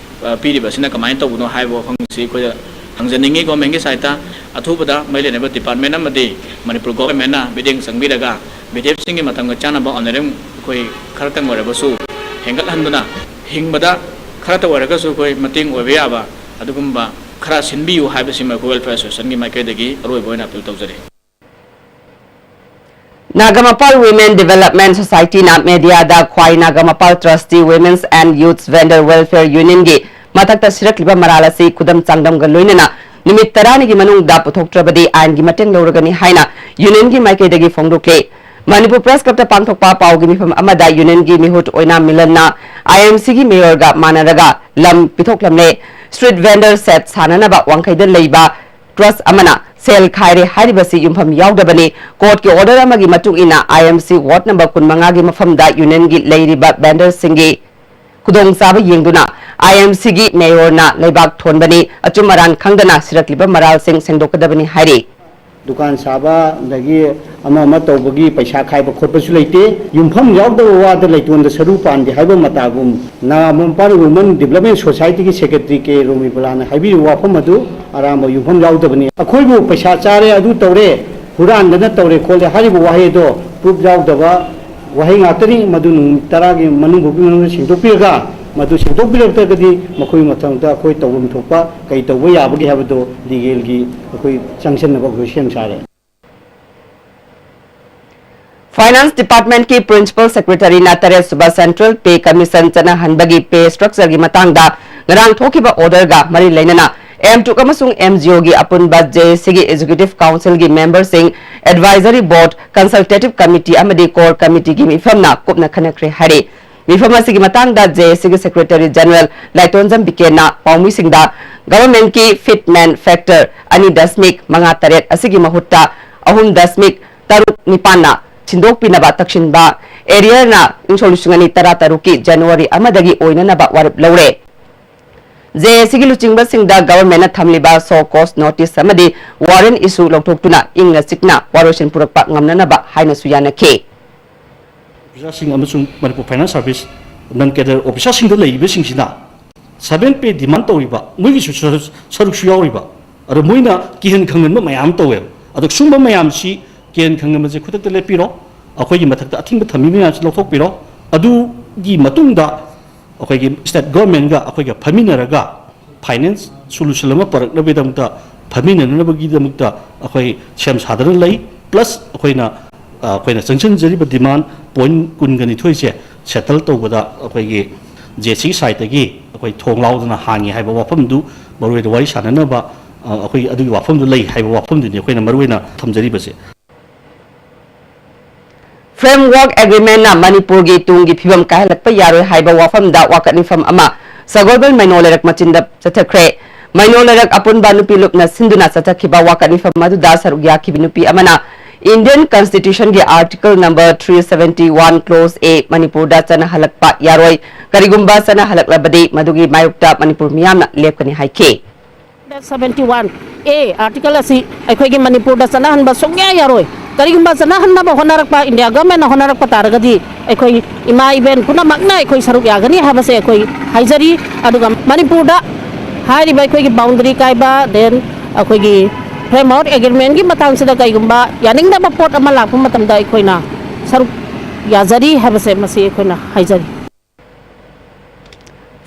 ꯑ, ꯄꯤꯔꯤꯕꯁꯤꯅ ꯀꯃꯥꯏꯅ ꯇꯧꯕꯅꯣ ꯍꯥꯏꯕ ꯋꯥꯐꯝꯁꯤ ꯑꯩꯈꯣꯏꯗ ꯍꯪꯖꯅꯤꯡꯉꯤ government ꯀꯤ side ꯇ꯫ ꯑꯊꯨꯕꯗ ꯃꯔꯤ ꯂꯩꯅꯕ department ꯑꯃꯗꯤ ꯃꯅꯤꯄꯨꯔ government ꯅ ꯃꯤꯠꯌꯦꯡ ꯆꯪꯕꯤꯔꯒ B D F ꯁꯤꯡꯒꯤ ꯃꯇꯝꯒ ꯆꯥꯟꯅꯕ honorarium ꯑꯩꯈꯣꯏ ꯈꯔꯇꯪ ꯑꯣꯏꯔꯕꯁꯨ ꯍꯦꯟꯒꯠꯍꯟꯗꯨꯅ ꯍꯤꯡꯕꯗ ꯈꯔꯇ ꯑꯣꯏꯔꯒꯁꯨ ꯑꯩꯈꯣꯏ ꯃꯇꯦꯡ ꯑꯣꯏꯕ ꯌꯥꯕ ꯑꯗꯨꯒꯨꯝꯕ ꯈꯔ ꯁꯤꯟꯕꯤꯌꯨ ꯍꯥꯏꯕꯁꯤꯃ ꯑꯩꯈꯣꯏ Welfare Association ꯒꯤ ꯃꯥꯏꯀꯩꯗꯒꯤ ꯑꯔꯣꯏꯕ ꯑꯣꯏꯅ appeal ꯇꯧꯖꯔꯤ꯫ ꯅꯥꯒꯥꯃꯄꯥꯜ Women Development Society ꯅ media ꯗ ꯈ꯭ꯋꯥꯏ Nagampal Trustee Women's and Youths Vendor Welfare Union ꯒꯤ ꯃꯊꯛꯇ ꯁꯤꯔꯛꯂꯤꯕ ꯃꯔꯥꯜ ꯑꯁꯤ ꯈꯨꯗꯝ ꯆꯥꯡꯗꯝꯒ ꯂꯣꯏꯅꯅ ꯅꯨꯃꯤꯠ ꯇꯔꯥꯅꯤꯒꯤ ꯃꯅꯨꯡꯗ ꯄꯨꯊꯣꯛꯇ꯭ꯔꯕꯗꯤ ꯑꯥꯏꯟꯒꯤ ꯃꯇꯦꯡ ꯂꯧꯔꯒꯅꯤ ꯍꯥꯏꯅ union ꯒꯤ ꯃꯥꯏꯀꯩꯗꯒꯤ ꯐꯣꯡꯗꯣꯛꯂꯤ꯫ ꯃꯅꯤꯄꯨꯔ ꯄ꯭ꯔꯦꯁ ꯀ꯭ꯂꯕꯇ ꯄꯥꯡꯊꯣꯛꯄ ꯄꯥꯎꯒꯤ ꯃꯤꯐꯝ ꯑꯃꯗ ꯌꯨꯅꯤꯌꯟꯒꯤ ꯃꯤꯍꯨꯠ ꯑꯣꯏꯅꯥꯝ ꯃꯤꯂꯟꯅ ꯑꯥꯏ ꯑꯦꯝ ꯁꯤꯒꯤ ꯃꯦꯌꯔꯒ ꯃꯥꯟꯅꯔꯒ ꯂꯝ ꯄꯤꯊꯣꯛꯂꯝꯂꯦ꯫ ꯁ꯭ꯇ꯭ꯔꯤꯠ ꯚꯦꯟꯗꯔ ꯁꯦꯠ ꯁꯥꯟꯅꯅꯕ ꯋꯥꯡꯈꯩꯗ ꯂꯩꯕ ꯇ꯭ꯔꯁ ꯑꯃꯅ ꯁꯦꯜ ꯈꯥꯏꯔꯦ ꯍꯥꯏꯔꯤꯕꯁꯤ ꯌꯨꯝꯐꯝ ꯌꯥꯎꯗꯕꯅꯤ꯫ ꯀꯣꯔꯠꯀꯤ ꯑꯣꯔꯗꯔ ꯑꯃꯒꯤ ꯃꯇꯨꯡ ꯏꯟꯅ ꯑꯥꯏ ꯑꯦꯝ ꯁꯤ ꯋꯥꯔꯗ ꯅꯝꯕꯔ ꯀꯨꯟꯃꯉꯥꯒꯤ ꯃꯐꯝꯗ ꯌꯨꯅꯤꯌꯟꯒꯤ ꯂꯩꯔꯤꯕ ꯚꯦꯟꯗꯔꯁꯤꯡꯒꯤ ꯈꯨꯗꯣꯡꯆꯥꯕ ꯌꯦꯡꯗꯨꯅ ꯑꯥꯏ ꯑꯦꯝ ꯁꯤꯒꯤ ꯃꯦꯌꯣꯔꯅ ꯂꯩꯕꯥꯛ ꯊꯣꯟꯕꯅꯤ꯫ ꯑꯆꯨꯝ ꯑꯔꯥꯟ ꯈꯪꯗꯅ ꯁꯤꯔꯛꯂꯤꯕ ꯃꯔꯥꯜꯁꯤꯡ ꯁꯦꯡꯗꯣꯛꯀꯗꯕꯅꯤ ꯍꯥꯏꯔꯤ꯫ ꯗꯨꯀꯥꯟ ꯁꯥꯕ, ꯑꯗꯒꯤ ꯑꯃ ꯑꯃ ꯇꯧꯕꯒꯤ ꯄꯩꯁꯥ ꯈꯥꯏꯕ ꯈꯣꯠꯄꯁꯨ ꯂꯩꯇꯦ꯫ ꯌꯨꯝꯐꯝ ꯌꯥꯎꯗꯕ ꯋꯥꯗ ꯂꯩꯇꯣꯟꯗ ꯁꯔꯨ ꯄꯥꯟꯗꯦ ꯍꯥꯏꯕ ꯃꯇꯥꯒꯨꯝ ꯅꯥꯒꯥ ꯃꯄꯥꯟ ꯋꯨꯃꯟ ꯗꯤꯕ꯭ꯂꯞꯃꯦꯟ ꯁꯣꯁꯥꯏꯇꯤꯒꯤ ꯁꯦꯀ꯭ꯔꯦꯇꯔꯤ ꯀꯦ ꯔꯣꯃꯤꯕꯂꯥꯅ ꯍꯥꯏꯕꯤꯔꯤꯕ ꯋꯥꯐꯝ ꯑꯗꯨ ꯑꯔꯥꯟꯕ ꯌꯨꯝꯐꯝ ꯌꯥꯎꯗꯕꯅꯤ꯫ ꯑꯩꯈꯣꯏꯕꯨ ꯄꯩꯁꯥ ꯆꯥꯔꯦ, ꯑꯗꯨ ꯇꯧꯔꯦ, ꯍꯨꯔꯥꯟꯗꯅ ꯇꯧꯔꯦ ꯈꯣꯠꯂꯦ ꯍꯥꯏꯔꯤꯕ ꯋꯥꯍꯩ ꯑꯗꯣ ꯄ꯭ꯔꯨꯐ ꯌꯥꯎꯗꯕ ꯋꯥꯍꯩ ꯉꯥꯛꯇꯅꯤ꯫ ꯃꯗꯨ ꯅꯨꯃꯤꯠ ꯇꯔꯥꯒꯤ ꯃꯅꯨꯡ ꯐꯥꯎꯒꯤ ꯃꯅꯨꯡꯗ ꯁꯦꯡꯗꯣꯛꯄꯤꯔꯒ, ꯃꯗꯨ ꯁꯦꯡꯗꯣꯛꯄꯤꯔꯛꯇ꯭ꯔꯒꯗꯤ ꯃꯈꯣꯏꯒꯤ ꯃꯊꯪꯗ ꯑꯩꯈꯣꯏ ꯇꯧꯐꯝ ꯊꯣꯛꯄ ꯀꯩ ꯇꯧꯕ ꯌꯥꯕꯒꯦ ꯍꯥꯏꯕꯗꯣ ꯂꯤꯒꯦꯜꯒꯤ ꯑꯩꯈꯣꯏ ꯆꯪꯁꯤꯟꯅꯕ ꯑꯩꯈꯣꯏ ꯁꯦꯝ ꯁꯥꯔꯦ꯫ ꯐꯥꯏꯅꯥꯟꯁ ꯗꯤꯄꯥꯔꯠꯃꯦꯟꯠꯀꯤ ꯄ꯭ꯔꯤꯟꯁꯤꯄꯜ ꯁꯦꯀ꯭ꯔꯦꯇꯔꯤꯅ ꯇꯔꯦꯠ ꯁꯨꯕ ꯁꯦꯟꯇ꯭ꯔꯦꯜ ꯄꯦ ꯀꯃꯤꯁꯟ ꯆꯠꯅꯍꯟꯕꯒꯤ ꯄꯦ ꯁ꯭ꯇ꯭ꯔꯛꯆꯔꯒꯤ ꯃꯇꯥꯡꯗ ꯉꯔꯥꯡ ꯊꯣꯛꯈꯤꯕ ꯑꯣꯔꯗꯔꯒ ꯃꯔꯤ ꯂꯩꯅꯅ ꯑꯦꯝ ꯇꯨꯛ ꯑꯃꯁꯨꯡ ꯑꯦꯝ ꯖꯤ ꯑꯣꯒꯤ ꯑꯄꯨꯟꯕ ꯖꯦ ꯑꯦ ꯁꯤꯒꯤ ꯑꯦꯛꯖꯤꯀ꯭ꯌꯨꯇꯤꯚ ꯀꯥꯎꯟꯁꯤꯜꯒꯤ ꯃꯦꯝꯕꯔꯁꯤꯡ, ꯑꯦꯗꯚꯥꯏꯖꯔꯤ ꯕꯣꯔꯗ, ꯀꯟꯁꯜꯇꯦꯇꯤꯚ ꯀꯃꯤꯇꯤ ꯑꯃꯗꯤ ꯀꯣꯔ ꯀꯃꯤꯇꯤꯒꯤ ꯃꯤꯐꯝꯅ ꯀꯨꯞꯅ ꯈꯟꯅꯈ꯭ꯔꯦ ꯍꯥꯏꯔꯤ꯫ ꯃꯤꯐꯝ ꯑꯁꯤꯒꯤ ꯃꯇꯥꯡꯗ ꯖꯦ ꯑꯦ ꯁꯤꯒꯤ ꯁꯦꯀ꯭ꯔꯦꯇꯔꯤ ꯖꯦꯅꯔꯦꯜ ꯂꯥꯏꯇꯣꯟꯖꯝ ꯕꯤꯀꯦꯟꯅ ꯄꯥꯎꯃꯤꯁꯤꯡꯗ ꯒꯚꯔꯟꯃꯦꯟꯠꯀꯤ ꯐꯤꯠ ꯃꯦꯟ ꯐꯦꯛꯇꯔ ꯑꯅꯤ ꯗꯁꯃꯤꯛ ꯃꯉꯥ ꯇꯔꯦꯠ ꯑꯁꯤꯒꯤ ꯃꯍꯨꯠꯇ ꯑꯍꯨꯝ ꯗꯁꯃꯤꯛ ꯇꯔꯨꯛ ꯅꯤꯄꯥꯟꯅ ꯁꯤꯟꯗꯣꯛꯄꯤꯅꯕ ꯇꯛꯁꯤꯟꯕ ꯑꯦꯔꯤꯌꯔꯅ ꯏꯪ ꯁꯣꯛ ꯂꯤꯁꯤꯡ ꯑꯅꯤ ꯇꯔꯥ ꯇꯔꯨꯛꯀꯤ ꯖꯅꯋꯥꯔꯤ ꯑꯃꯗꯒꯤ ꯑꯣꯏꯅꯅꯕ ꯋꯥꯔꯦꯞ ꯂꯧꯔꯦ꯫ ꯖꯦ ꯑꯦ ꯁꯤꯒꯤ ꯂꯨꯆꯤꯡꯕꯁꯤꯡꯗ ꯒꯚꯔꯟꯃꯦꯟꯠꯅ ꯊꯝꯂꯤꯕ ꯁꯣ ꯀꯣꯁ ꯅꯣꯇꯤꯁ ꯑꯃꯗꯤ ꯋꯥꯔꯦꯟ ꯏꯁꯨ ꯂꯧꯊꯣꯛꯇꯨꯅ ꯏꯪꯅ ꯆꯤꯛꯅ ꯋꯥꯔꯣꯏꯁꯤꯟ ꯄꯨꯔꯛꯄ ꯉꯝꯅꯅꯕ ꯍꯥꯏꯅꯁꯨ ꯌꯥꯅꯈꯤ꯫ ꯑꯣꯐꯤꯁꯥꯔꯁꯤꯡ ꯑꯃꯁꯨꯡ ꯃꯅꯤꯄꯨꯔ ꯐꯥꯏꯅꯥꯟꯁ ꯁꯥꯔꯚꯤꯁ ꯅꯟ ꯀꯦꯗꯔ ꯑꯣꯐꯤꯁꯥꯔꯁꯤꯡꯗ ꯂꯩꯔꯤꯕꯁꯤꯡꯁꯤꯅ ꯁꯚꯦꯟ ꯄꯦ ꯗꯤꯃꯥꯟ ꯇꯧꯔꯤꯕ ꯃꯣꯏꯒꯤꯁꯨ ꯁꯔꯨꯛ-, ꯁꯔꯨꯛꯁꯨ ꯌꯥꯎꯔꯤꯕ꯫ ꯑꯗꯣ ꯃꯣꯏꯅ ꯀꯤꯍꯟ ꯈꯪꯍꯟꯕ ꯃꯌꯥꯝ ꯑꯃ ꯇꯧꯋꯦꯕ꯫ ꯑꯗꯣ ꯁꯨꯝꯕ ꯃꯌꯥꯝꯁꯤ ꯀꯤꯍꯟ ꯈꯪꯍꯟꯕꯁꯦ ꯈꯨꯗꯛꯇ ꯂꯦꯞꯄꯤꯔꯣ, ꯑꯩꯈꯣꯏꯒꯤ ꯃꯊꯛꯇ ꯑꯊꯤꯡꯕ ꯊꯝꯃꯤ ꯃꯌꯥꯝꯁꯤ ꯂꯧꯊꯣꯛꯄꯤꯔꯣ꯫ ꯑꯗꯨꯒꯤ ꯃꯇꯨꯡꯗ ꯑꯩꯈꯣꯏꯒꯤ ꯁ꯭ꯇꯦꯠ ꯒꯣꯔꯃꯦꯟꯒ ꯑꯩꯈꯣꯏꯒ ꯐꯝꯃꯤꯟꯅꯔꯒ ꯐꯥꯏꯅꯥꯟꯁ ꯁꯣꯂꯨꯁꯟ ꯑꯃ ꯄꯨꯔꯛꯅꯕꯒꯤꯗꯃꯛꯇ ꯐꯝꯃꯤꯟꯅꯅꯕꯒꯤꯗꯃꯛꯇ ꯑꯩꯈꯣꯏ ꯁꯦꯝ ꯁꯥꯗꯨꯅ ꯂꯩ꯫ ꯄ꯭ꯂꯁ ꯑꯩꯈꯣꯏꯅ, ꯑ, ꯑꯩꯈꯣꯏꯅ ꯆꯪꯁꯤꯟꯖꯔꯤꯕ ꯗꯤꯃꯥꯟ ꯄꯣꯏꯟꯠ ꯀꯨꯟꯒ ꯅꯤꯊꯣꯏꯁꯦ ꯁꯦꯇꯜ ꯇꯧꯕꯗ ꯑꯩꯈꯣꯏꯒꯤ ꯖꯦ ꯑꯦ ꯁꯤ ꯁꯥꯏꯠꯇꯒꯤ ꯑꯩꯈꯣꯏ ꯊꯣꯡ ꯂꯥꯎꯗꯅ ꯍꯥꯡꯉꯤ ꯍꯥꯏꯕ ꯋꯥꯐꯝꯗꯨ ꯃꯔꯨꯑꯣꯏꯅ ꯋꯥꯔꯤ ꯁꯥꯟꯅꯅꯕ, ꯑ, ꯑꯩꯈꯣꯏ ꯑꯗꯨꯒꯤ ꯋꯥꯐꯝꯗꯨ ꯂꯩ ꯍꯥꯏꯕ ꯋꯥꯐꯝꯗꯨꯅꯤ ꯑꯩꯈꯣꯏꯅ ꯃꯔꯨꯑꯣꯏꯅ ꯊꯝꯖꯔꯤꯕꯁꯦ꯫ Framework Agreement-ꯅ ꯃꯅꯤꯄꯨꯔꯒꯤ ꯇꯨꯡꯒꯤ ꯐꯤꯕꯝ ꯀꯥꯏꯍꯜꯂꯛꯄ ꯌꯥꯔꯣꯏ ꯍꯥꯏꯕ ꯋꯥꯐꯝꯗ ꯋꯥꯀꯠ ꯃꯤꯐꯝ ꯑꯃ ꯁꯒꯣꯜꯕꯟ ꯃꯩꯅꯣ ꯂꯩꯔꯛ ꯃꯆꯤꯟꯗ ꯆꯠꯊꯈ꯭ꯔꯦ꯫ ꯃꯩꯅꯣ ꯂꯩꯔꯛ ꯑꯄꯨꯟꯕ ꯅꯨꯄꯤ ꯂꯨꯞꯅ ꯁꯤꯟꯗꯨꯅ ꯆꯠꯊꯈꯤꯕ ꯋꯥꯀꯠ ꯃꯤꯐꯝ ꯑꯗꯨꯗ ꯁꯔꯨꯛ ꯌꯥꯈꯤꯕ ꯅꯨꯄꯤ ꯑꯃꯅ Indian Constitution-ꯒꯤ Article number three seventy one clause A ꯃꯅꯤꯄꯨꯔꯗ ꯆꯠꯅꯍꯜꯂꯛꯄ ꯌꯥꯔꯣꯏ, ꯀꯔꯤꯒꯨꯝꯕ ꯆꯠꯅꯍꯜꯂꯛꯂꯕꯗꯤ ꯃꯗꯨꯒꯤ ꯃꯥꯌꯣꯛꯇ ꯃꯅꯤꯄꯨꯔ ꯃꯤꯌꯥꯝꯅ ꯂꯦꯞꯀꯅꯤ ꯍꯥꯏꯈꯤ꯫ Seventy one A article ꯑꯁꯤ ꯑꯩꯈꯣꯏꯒꯤ ꯃꯅꯤꯄꯨꯔꯗ ꯆꯠꯅꯍꯟꯕ ꯁꯨꯡꯌꯥ ꯌꯥꯔꯣꯏ꯫ ꯀꯔꯤꯒꯨꯝꯕ ꯆꯠꯅꯍꯟꯅꯕ ꯍꯣꯠꯅꯔꯛꯄ, India government-ꯅ ꯍꯣꯠꯅꯔꯛꯄ ꯇꯥꯔꯒꯗꯤ ꯑꯩꯈꯣꯏ ꯏꯃꯥ ꯏꯕꯦꯟ ꯄꯨꯝꯅꯃꯛꯅ ꯑꯩꯈꯣꯏ ꯁꯔꯨꯛ ꯌꯥꯒꯅꯤ ꯍꯥꯏꯕꯁꯦ ꯑꯩꯈꯣꯏ ꯍꯥꯏꯖꯔꯤ꯫ ꯑꯗꯨꯒ ꯃꯅꯤꯄꯨꯔꯗ ꯍꯥꯏꯔꯤꯕ ꯑꯩꯈꯣꯏꯒꯤ boundary ꯀꯥꯏꯕ, then ꯑꯩꯈꯣꯏꯒꯤ Framework Agreement-ꯀꯤ ꯃꯇꯥꯡꯁꯤꯗ ꯀꯩꯒꯨꯝꯕ ꯌꯥꯅꯤꯡꯗꯕ ꯄꯣꯠ ꯑꯃ ꯂꯥꯛꯄ ꯃꯇꯝꯗ ꯑꯩꯈꯣꯏꯅ ꯁꯔꯨꯛ ꯌꯥꯖꯔꯤ ꯍꯥꯏꯕꯁꯦ ꯃꯁꯤ ꯑꯩꯈꯣꯏꯅ ꯍꯥꯏꯖꯔꯤ꯫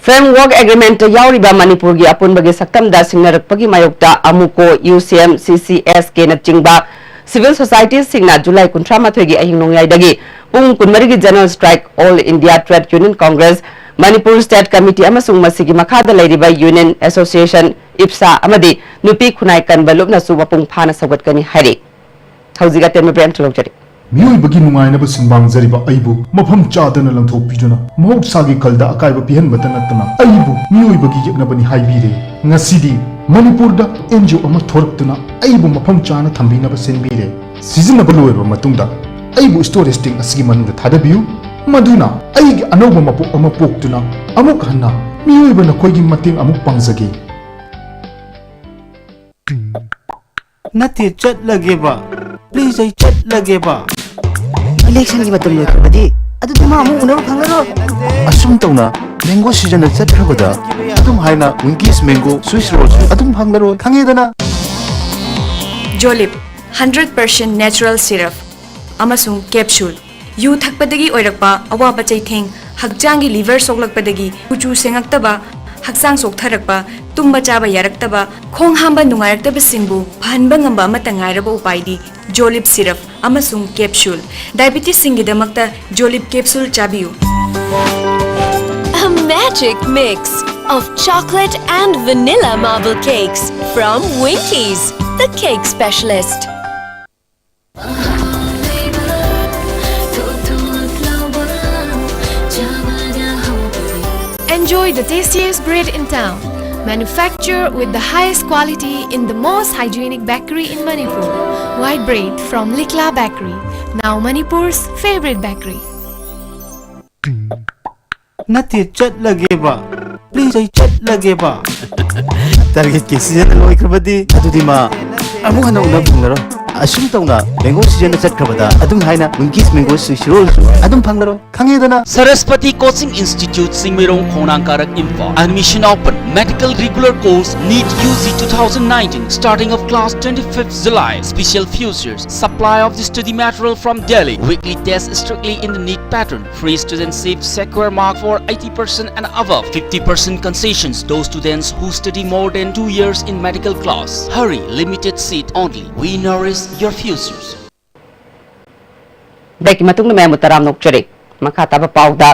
Framework Agreement-ꯇ ꯌꯥꯎꯔꯤꯕ ꯃꯅꯤꯄꯨꯔꯒꯤ ꯑꯄꯨꯟꯕꯒꯤ ꯁꯛꯇꯝꯗ ꯁꯤꯡꯅꯔꯛꯄꯒꯤ ꯃꯥꯌꯣꯛꯇ ꯑꯃꯨꯀꯣ, ꯌꯨ ꯁꯤ ꯑꯦꯝ, ꯁꯤ ꯁꯤ ꯑꯦꯁ ꯀꯦꯅꯆꯤꯡꯕ civil society-ꯁꯤꯡꯅ July ꯀꯨꯟꯊ꯭ꯔꯥ ꯃꯥꯊꯣꯏꯒꯤ ꯑꯍꯤꯡ ꯅꯣꯡꯌꯥꯏꯗꯒꯤ ꯄꯨꯡ ꯀꯨꯟꯃꯔꯤꯒꯤ general strike All India Trade Union Congress, Manipur State Committee ꯑꯃꯁꯨꯡ ꯃꯁꯤꯒꯤ ꯃꯈꯥꯗ ꯂꯩꯔꯤꯕ Union Association, ꯏꯞꯁꯥ ꯑꯃꯗꯤ ꯅꯨꯄꯤ ꯈꯨꯟꯅꯥꯏ ꯀꯟꯕ ꯂꯨꯞꯅꯁꯨ ꯃꯄꯨꯡ ꯐꯥꯅ ꯁꯧꯒꯠꯀꯅꯤ ꯍꯥꯏꯔꯤ꯫ ꯍꯧꯖꯤꯛ ꯑꯇꯦꯟꯕ ꯕ꯭ꯔꯦꯛ ꯑꯃ ꯂꯧꯖꯔꯤ꯫ ꯃꯤꯑꯣꯏꯕꯒꯤ ꯅꯨꯡꯉꯥꯏꯅꯕ ꯁꯨꯝꯕꯥꯡꯖꯔꯤꯕ ꯑꯩꯕꯨ ꯃꯐꯝ ꯆꯥꯗꯅ ꯂꯪꯊꯣꯛꯄꯤꯗꯨꯅ ꯃꯍꯧꯁꯥꯒꯤ ꯈꯜꯗ ꯑꯀꯥꯏꯕ ꯄꯤꯍꯟꯕꯇ ꯅꯠꯇꯅ ꯑꯩꯕꯨ ꯃꯤꯑꯣꯏꯕꯒꯤ ꯌꯦꯛꯅꯕꯅꯤ ꯍꯥꯏꯕꯤꯔꯦ꯫ ꯉꯁꯤꯗꯤ ꯃꯅꯤꯄꯨꯔꯗ ꯑꯦꯟ ꯖꯤ ꯑꯣ ꯑꯃ ꯊꯣꯔꯛꯇꯨꯅ ꯑꯩꯕꯨ ꯃꯐꯝ ꯆꯥꯅ ꯊꯝꯕꯤꯅꯕ ꯁꯤꯟꯕꯤꯔꯦ꯫ ꯁꯤꯖꯤꯟꯅꯕ ꯂꯣꯏꯔꯕ ꯃꯇꯨꯡꯗ ꯑꯩꯕꯨ storage tank ꯑꯁꯤꯒꯤ ꯃꯅꯨꯡꯗ ꯊꯥꯗꯕꯤꯌꯨ, ꯃꯗꯨꯅ ꯑꯩꯒꯤ ꯑꯅꯧꯕ ꯃꯄꯣꯛ ꯑꯃ ꯄꯣꯛꯇꯨꯅ ꯑꯃꯨꯛ ꯍꯟꯅ ꯃꯤꯑꯣꯏꯕ ꯅꯈꯣꯏꯒꯤ ꯃꯇꯦꯡ ꯑꯃꯨꯛ ꯄꯥꯡꯖꯒꯦ꯫ ꯅꯠꯇꯦ, ꯆꯠꯂꯒꯦꯕ꯫ Please, ꯑꯩ ꯆꯠꯂꯒꯦꯕ꯫ Election-ꯒꯤ ꯃꯇꯝ ꯂꯣꯏꯈ꯭ꯔꯕꯗꯤ ꯑꯗꯨꯗꯤ ꯃꯥ ꯑꯃꯨꯛ ꯎꯅꯕ ꯐꯪꯉꯔꯣꯏ꯫ ꯑꯁꯨꯝ ꯇꯧꯅ mango season-ꯗ ꯆꯠꯈ꯭ꯔꯕꯗ ꯑꯗꯨꯝ ꯍꯥꯏꯅ Winkies Mango Swiss Roll-ꯁꯨ ꯑꯗꯨꯝ ꯐꯪꯂꯔꯣꯏ, ꯈꯪꯉꯦꯗꯅ? Jolib, hundred percent natural syrup ꯑꯃꯁꯨꯡ capsule꯫ ꯌꯨ ꯊꯛꯄꯗꯒꯤ ꯑꯣꯏꯔꯛꯄ ꯑꯋꯥꯕ ꯆꯩꯊꯦꯡ, ꯍꯛꯆꯥꯡꯒꯤ liver ꯁꯣꯛꯂꯛꯄꯗꯒꯤ ꯀꯨꯆꯨ ꯁꯦꯡꯉꯛꯇꯕ, ꯍꯛꯆꯥꯡ ꯆꯣꯛꯊꯔꯛꯄ, ꯇꯨꯝꯕ ꯆꯥꯕ ꯌꯥꯔꯛꯇꯕ, ꯈꯣꯡ ꯍꯥꯝꯕ ꯅꯨꯡꯉꯥꯏꯔꯛꯇꯕꯁꯤꯡꯕꯨ ꯐꯍꯟꯕ ꯉꯝꯕ ꯑꯃꯠꯇ ꯉꯥꯏꯔꯕ ꯎꯄꯥꯏꯗꯤ Jolib syrup ꯑꯃꯁꯨꯡ capsule꯫ Diabetes-ꯁꯤꯡꯒꯤꯗꯃꯛꯇ Jolib capsule ꯆꯥꯕꯤꯌꯨ꯫ A magic mix of chocolate and vanilla marble cakes from Winkies, the cake specialist. Enjoy the tastiest bread in town. Manufactured with the highest quality in the most hygienic bakery in Manipur. White bread from Likla Bakery, now Manipur's favorite bakery. ꯅꯠꯇꯦ, ꯆꯠꯂꯒꯦꯕ꯫ Please, ꯑꯩ ꯆꯠꯂꯒꯦꯕ꯫ Target ꯀꯤ season ꯂꯣꯏꯈ꯭ꯔꯕꯗꯤ ꯑꯗꯨꯗꯤ ꯃꯥ ꯑꯃꯨꯛ ꯍꯟꯅ ꯎꯅꯕ ꯐꯪꯂꯔꯣꯏ꯫ ꯑꯁꯨꯝ ꯇꯧꯅ mango season ꯆꯠꯈ꯭ꯔꯕꯗ ꯑꯗꯨꯝ ꯍꯥꯏꯅ Winkies mango ꯁꯤꯔꯣꯜꯁꯨ ꯑꯗꯨꯝ ꯐꯪꯂꯔꯣꯏ꯫ ꯈꯪꯉꯦꯗꯅ? Saraswati Coaching Institute, Singmeirong, Khongnang Karak, Imphal. Admission open. Medical regular course, NEET U G two thousand nineteen. Starting of class twenty-fifth July. Special futures. Supply of the study material from Delhi. Weekly test strictly in the NEET pattern. Free student seat, secure mark for eighty percent and above. Fifty percent concessions. Those students who study more than two years in medical class. Hurry, limited seat only. We nourish your futures. ꯕ꯭ꯔꯦꯛꯀꯤ ꯃꯇꯨꯡꯗ ꯃꯌꯥꯝꯕꯨ ꯇꯔꯥꯝꯅ ꯑꯣꯛꯆꯔꯤ꯫ ꯃꯈꯥ ꯇꯥꯕ ꯄꯥꯎꯗ,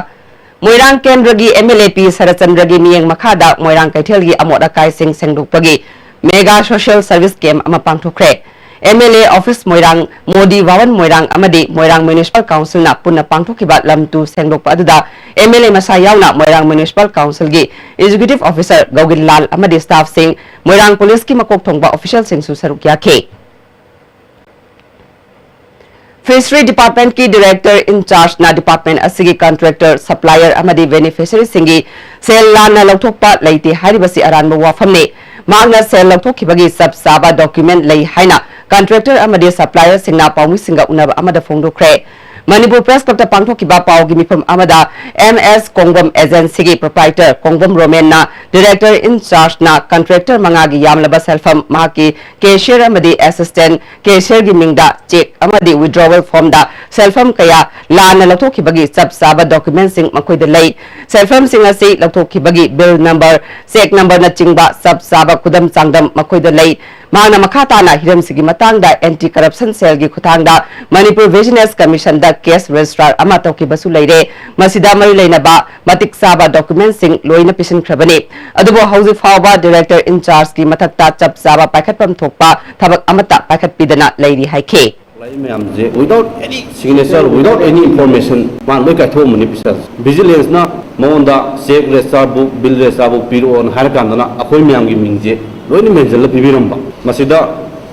ꯃꯣꯏꯔꯥꯡ ꯀꯦꯟꯗ꯭ꯔꯒꯤ ꯑꯦꯝ ꯑꯦꯜ ꯑꯦ ꯄꯤ ꯁꯔꯠꯆꯟꯗ꯭ꯔꯒꯤ ꯃꯤꯠꯌꯦꯡ ꯃꯈꯥꯗ ꯃꯣꯏꯔꯥꯡ ꯀꯩꯊꯦꯜꯒꯤ ꯑꯃꯣꯠ ꯑꯀꯥꯏꯁꯤꯡ ꯁꯦꯡꯗꯣꯛꯄꯒꯤ mega social service camp ꯑꯃ ꯄꯥꯡꯊꯣꯛꯈ꯭ꯔꯦ꯫ ꯑꯦꯝ ꯑꯦꯜ ꯑꯦ ꯑꯣꯐꯤꯁ ꯃꯣꯏꯔꯥꯡ, ꯃꯣꯗꯤ ꯚꯋꯟ ꯃꯣꯏꯔꯥꯡ ꯑꯃꯗꯤ ꯃꯣꯏꯔꯥꯡ ꯃ꯭ꯌꯨꯅꯤꯁꯤꯄꯥꯜ ꯀꯥꯎꯟꯁꯤꯜꯅ ꯄꯨꯟꯅ ꯄꯥꯡꯊꯣꯛꯈꯤꯕ ꯂꯝ ꯇꯨ ꯁꯦꯡꯗꯣꯛꯄ ꯑꯗꯨꯗ ꯑꯦꯝ ꯑꯦꯜ ꯑꯦ ꯃꯁꯥ ꯌꯥꯎꯅ ꯃꯣꯏꯔꯥꯡ ꯃ꯭ꯌꯨꯅꯤꯁꯤꯄꯥꯜ ꯀꯥꯎꯟꯁꯤꯜꯒꯤ ꯑꯦꯛꯖꯤꯀ꯭ꯌꯨꯇꯤꯚ ꯑꯣꯐꯤꯁꯥꯔ ꯒꯧꯒꯤꯟ ꯂꯥꯜ ꯑꯃꯗꯤ ꯁ꯭ꯇꯥꯐꯁꯤꯡ, ꯃꯣꯏꯔꯥꯡ ꯄꯨꯂꯤꯁꯀꯤ ꯃꯀꯣꯛ ꯊꯣꯡꯕ ꯑꯣꯐꯤꯁꯤꯌꯦꯜꯁꯤꯡꯁꯨ ꯁꯔꯨꯛ ꯌꯥꯈꯤ꯫ ꯐꯤꯁꯔꯤ ꯗꯤꯄꯥꯔꯠꯃꯦꯟꯠꯀꯤ ꯗꯤꯔꯦꯛꯇꯔ ꯏꯟ ꯆꯥꯔꯖꯅ ꯗꯤꯄꯥꯔꯠꯃꯦꯟꯠ ꯑꯁꯤꯒꯤ ꯀꯟꯇ꯭ꯔꯦꯛꯇꯔ, ꯁꯄ꯭ꯂꯥꯏꯌꯔ ꯑꯃꯗꯤ ꯕꯦꯅꯤꯐꯤꯁꯔꯤꯁꯤꯡꯒꯤ ꯁꯦꯜ ꯂꯥꯟꯅ ꯂꯧꯊꯣꯛꯄ ꯂꯩꯇꯦ ꯍꯥꯏꯔꯤꯕꯁꯤ ꯑꯔꯥꯟꯕ ꯋꯥꯐꯝꯅꯤ꯫ ꯃꯍꯥꯛꯅ ꯁꯦꯜ ꯂꯧꯊꯣꯛꯈꯤꯕꯒꯤ ꯆꯞ ꯆꯥꯕ ꯗꯣꯀ꯭ꯌꯨꯃꯦꯟꯠ ꯂꯩ ꯍꯥꯏꯅ ꯀꯟꯇ꯭ꯔꯦꯛꯇꯔ ꯑꯃꯗꯤ ꯁꯄ꯭ꯂꯥꯏꯌꯔꯁꯤꯡꯅ ꯄꯥꯎꯃꯤꯁꯤꯡꯒ ꯎꯅꯕ ꯑꯃꯗ ꯐꯣꯡꯗꯣꯛꯈ꯭ꯔꯦ꯫ ꯃꯅꯤꯄꯨꯔ ꯄ꯭ꯔꯦꯁ ꯀ꯭ꯂꯕꯇ ꯄꯥꯡꯊꯣꯛꯈꯤꯕ ꯄꯥꯎꯒꯤ ꯃꯤꯐꯝ ꯑꯃꯗ ꯑꯦꯝ ꯑꯦꯁ ꯀꯣꯡꯕꯝ ꯑꯦꯖꯦꯟꯁꯤꯒꯤ ꯄ꯭ꯔꯣꯄ꯭ꯔꯥꯏꯇꯔ ꯀꯣꯡꯕꯝ ꯔꯣꯃꯦꯟꯅ ꯗꯤꯔꯦꯛꯇꯔ ꯏꯟ ꯆꯥꯔꯖꯅ ꯀꯟꯇ꯭ꯔꯦꯛꯇꯔ ꯃꯉꯥꯒꯤ ꯌꯥꯝꯂꯕ ꯁꯦꯜꯐꯝ ꯃꯍꯥꯛꯀꯤ ꯀꯦꯁꯤꯌꯔ ꯑꯃꯗꯤ ꯑꯦꯁꯤꯁꯇꯦꯟꯠ ꯀꯦꯁꯤꯌꯔꯒꯤ ꯃꯤꯡꯗ ꯆꯦꯛ ꯑꯃꯗꯤ ꯋꯤꯗ꯭ꯔꯣꯋꯦꯜ ꯐꯣꯔꯝꯗ ꯁꯦꯜꯐꯝ ꯀꯌꯥ ꯂꯥꯟꯅ ꯂꯧꯊꯣꯛꯈꯤꯕꯒꯤ ꯆꯞ ꯆꯥꯕ ꯗꯣꯀ꯭ꯌꯨꯃꯦꯟꯠꯁꯤꯡ ꯃꯈꯣꯏꯗ ꯂꯩ꯫ ꯁꯦꯜꯐꯝꯁꯤꯡ ꯑꯁꯤ ꯂꯧꯊꯣꯛꯈꯤꯕꯒꯤ ꯕꯤꯜ ꯅꯝꯕꯔ, ꯆꯦꯛ ꯅꯝꯕꯔꯅꯆꯤꯡꯕ ꯆꯞ ꯆꯥꯕ ꯈꯨꯗꯝ ꯆꯥꯡꯗꯝ ꯃꯈꯣꯏꯗ ꯂꯩ꯫ ꯃꯍꯥꯛꯅ ꯃꯈꯥ ꯇꯥꯅ ꯍꯤꯔꯝꯁꯤꯒꯤ ꯃꯇꯥꯡꯗ ꯑꯦꯟꯇꯤ ꯀꯔꯞꯁꯟ ꯁꯦꯜꯒꯤ ꯈꯨꯠꯊꯥꯡꯗ ꯃꯅꯤꯄꯨꯔ ꯚꯤꯖꯤꯅꯦꯁ ꯀꯃꯤꯁꯟꯗ ꯀꯦꯁ ꯔꯦꯖꯤꯁꯇꯥꯔ ꯑꯃ ꯇꯧꯈꯤꯕꯁꯨ ꯂꯩꯔꯦ꯫ ꯃꯁꯤꯗ ꯃꯔꯤ ꯂꯩꯅꯕ ꯃꯇꯤꯛ ꯆꯥꯕ ꯗꯣꯀ꯭ꯌꯨꯃꯦꯟꯠꯁꯤꯡ ꯂꯣꯏꯅ ꯄꯤꯁꯤꯟꯈ꯭ꯔꯕꯅꯤ꯫ ꯑꯗꯨꯕꯨ ꯍꯧꯖꯤꯛ ꯐꯥꯎꯕ ꯗꯤꯔꯦꯛꯇꯔ ꯏꯟ ꯆꯥꯔꯖꯀꯤ ꯃꯊꯛꯇ ꯆꯞ ꯆꯥꯕ ꯄꯥꯏꯈꯠꯐꯝ ꯊꯣꯛꯄ ꯊꯕꯛ ꯑꯃꯠꯇ ꯄꯥꯏꯈꯠꯄꯤꯗꯅ ꯂꯩꯔꯤ ꯍꯥꯏꯈꯤ꯫ ꯂꯥꯛꯏ ꯃꯌꯥꯝꯁꯦ without any signature, without any information, ꯃꯥꯅ ꯂꯣꯏ ꯀꯥꯏꯊꯣꯛꯑꯝꯕꯅꯤ ꯄꯩꯁꯥꯁꯦ꯫ Vigilance ꯅ ꯃꯉꯣꯟꯗ cheque register book, bill register book ꯄꯤꯔꯛꯑꯣꯅ ꯍꯥꯏꯔꯀꯥꯟꯗꯅ ꯑꯩꯈꯣꯏ ꯃꯌꯥꯝꯒꯤ ꯃꯤꯡꯁꯦ ꯂꯣꯏꯅ ꯃꯦꯟꯁꯤꯜꯂ ꯄꯤꯕꯤꯔꯝꯕ꯫ ꯃꯁꯤꯗ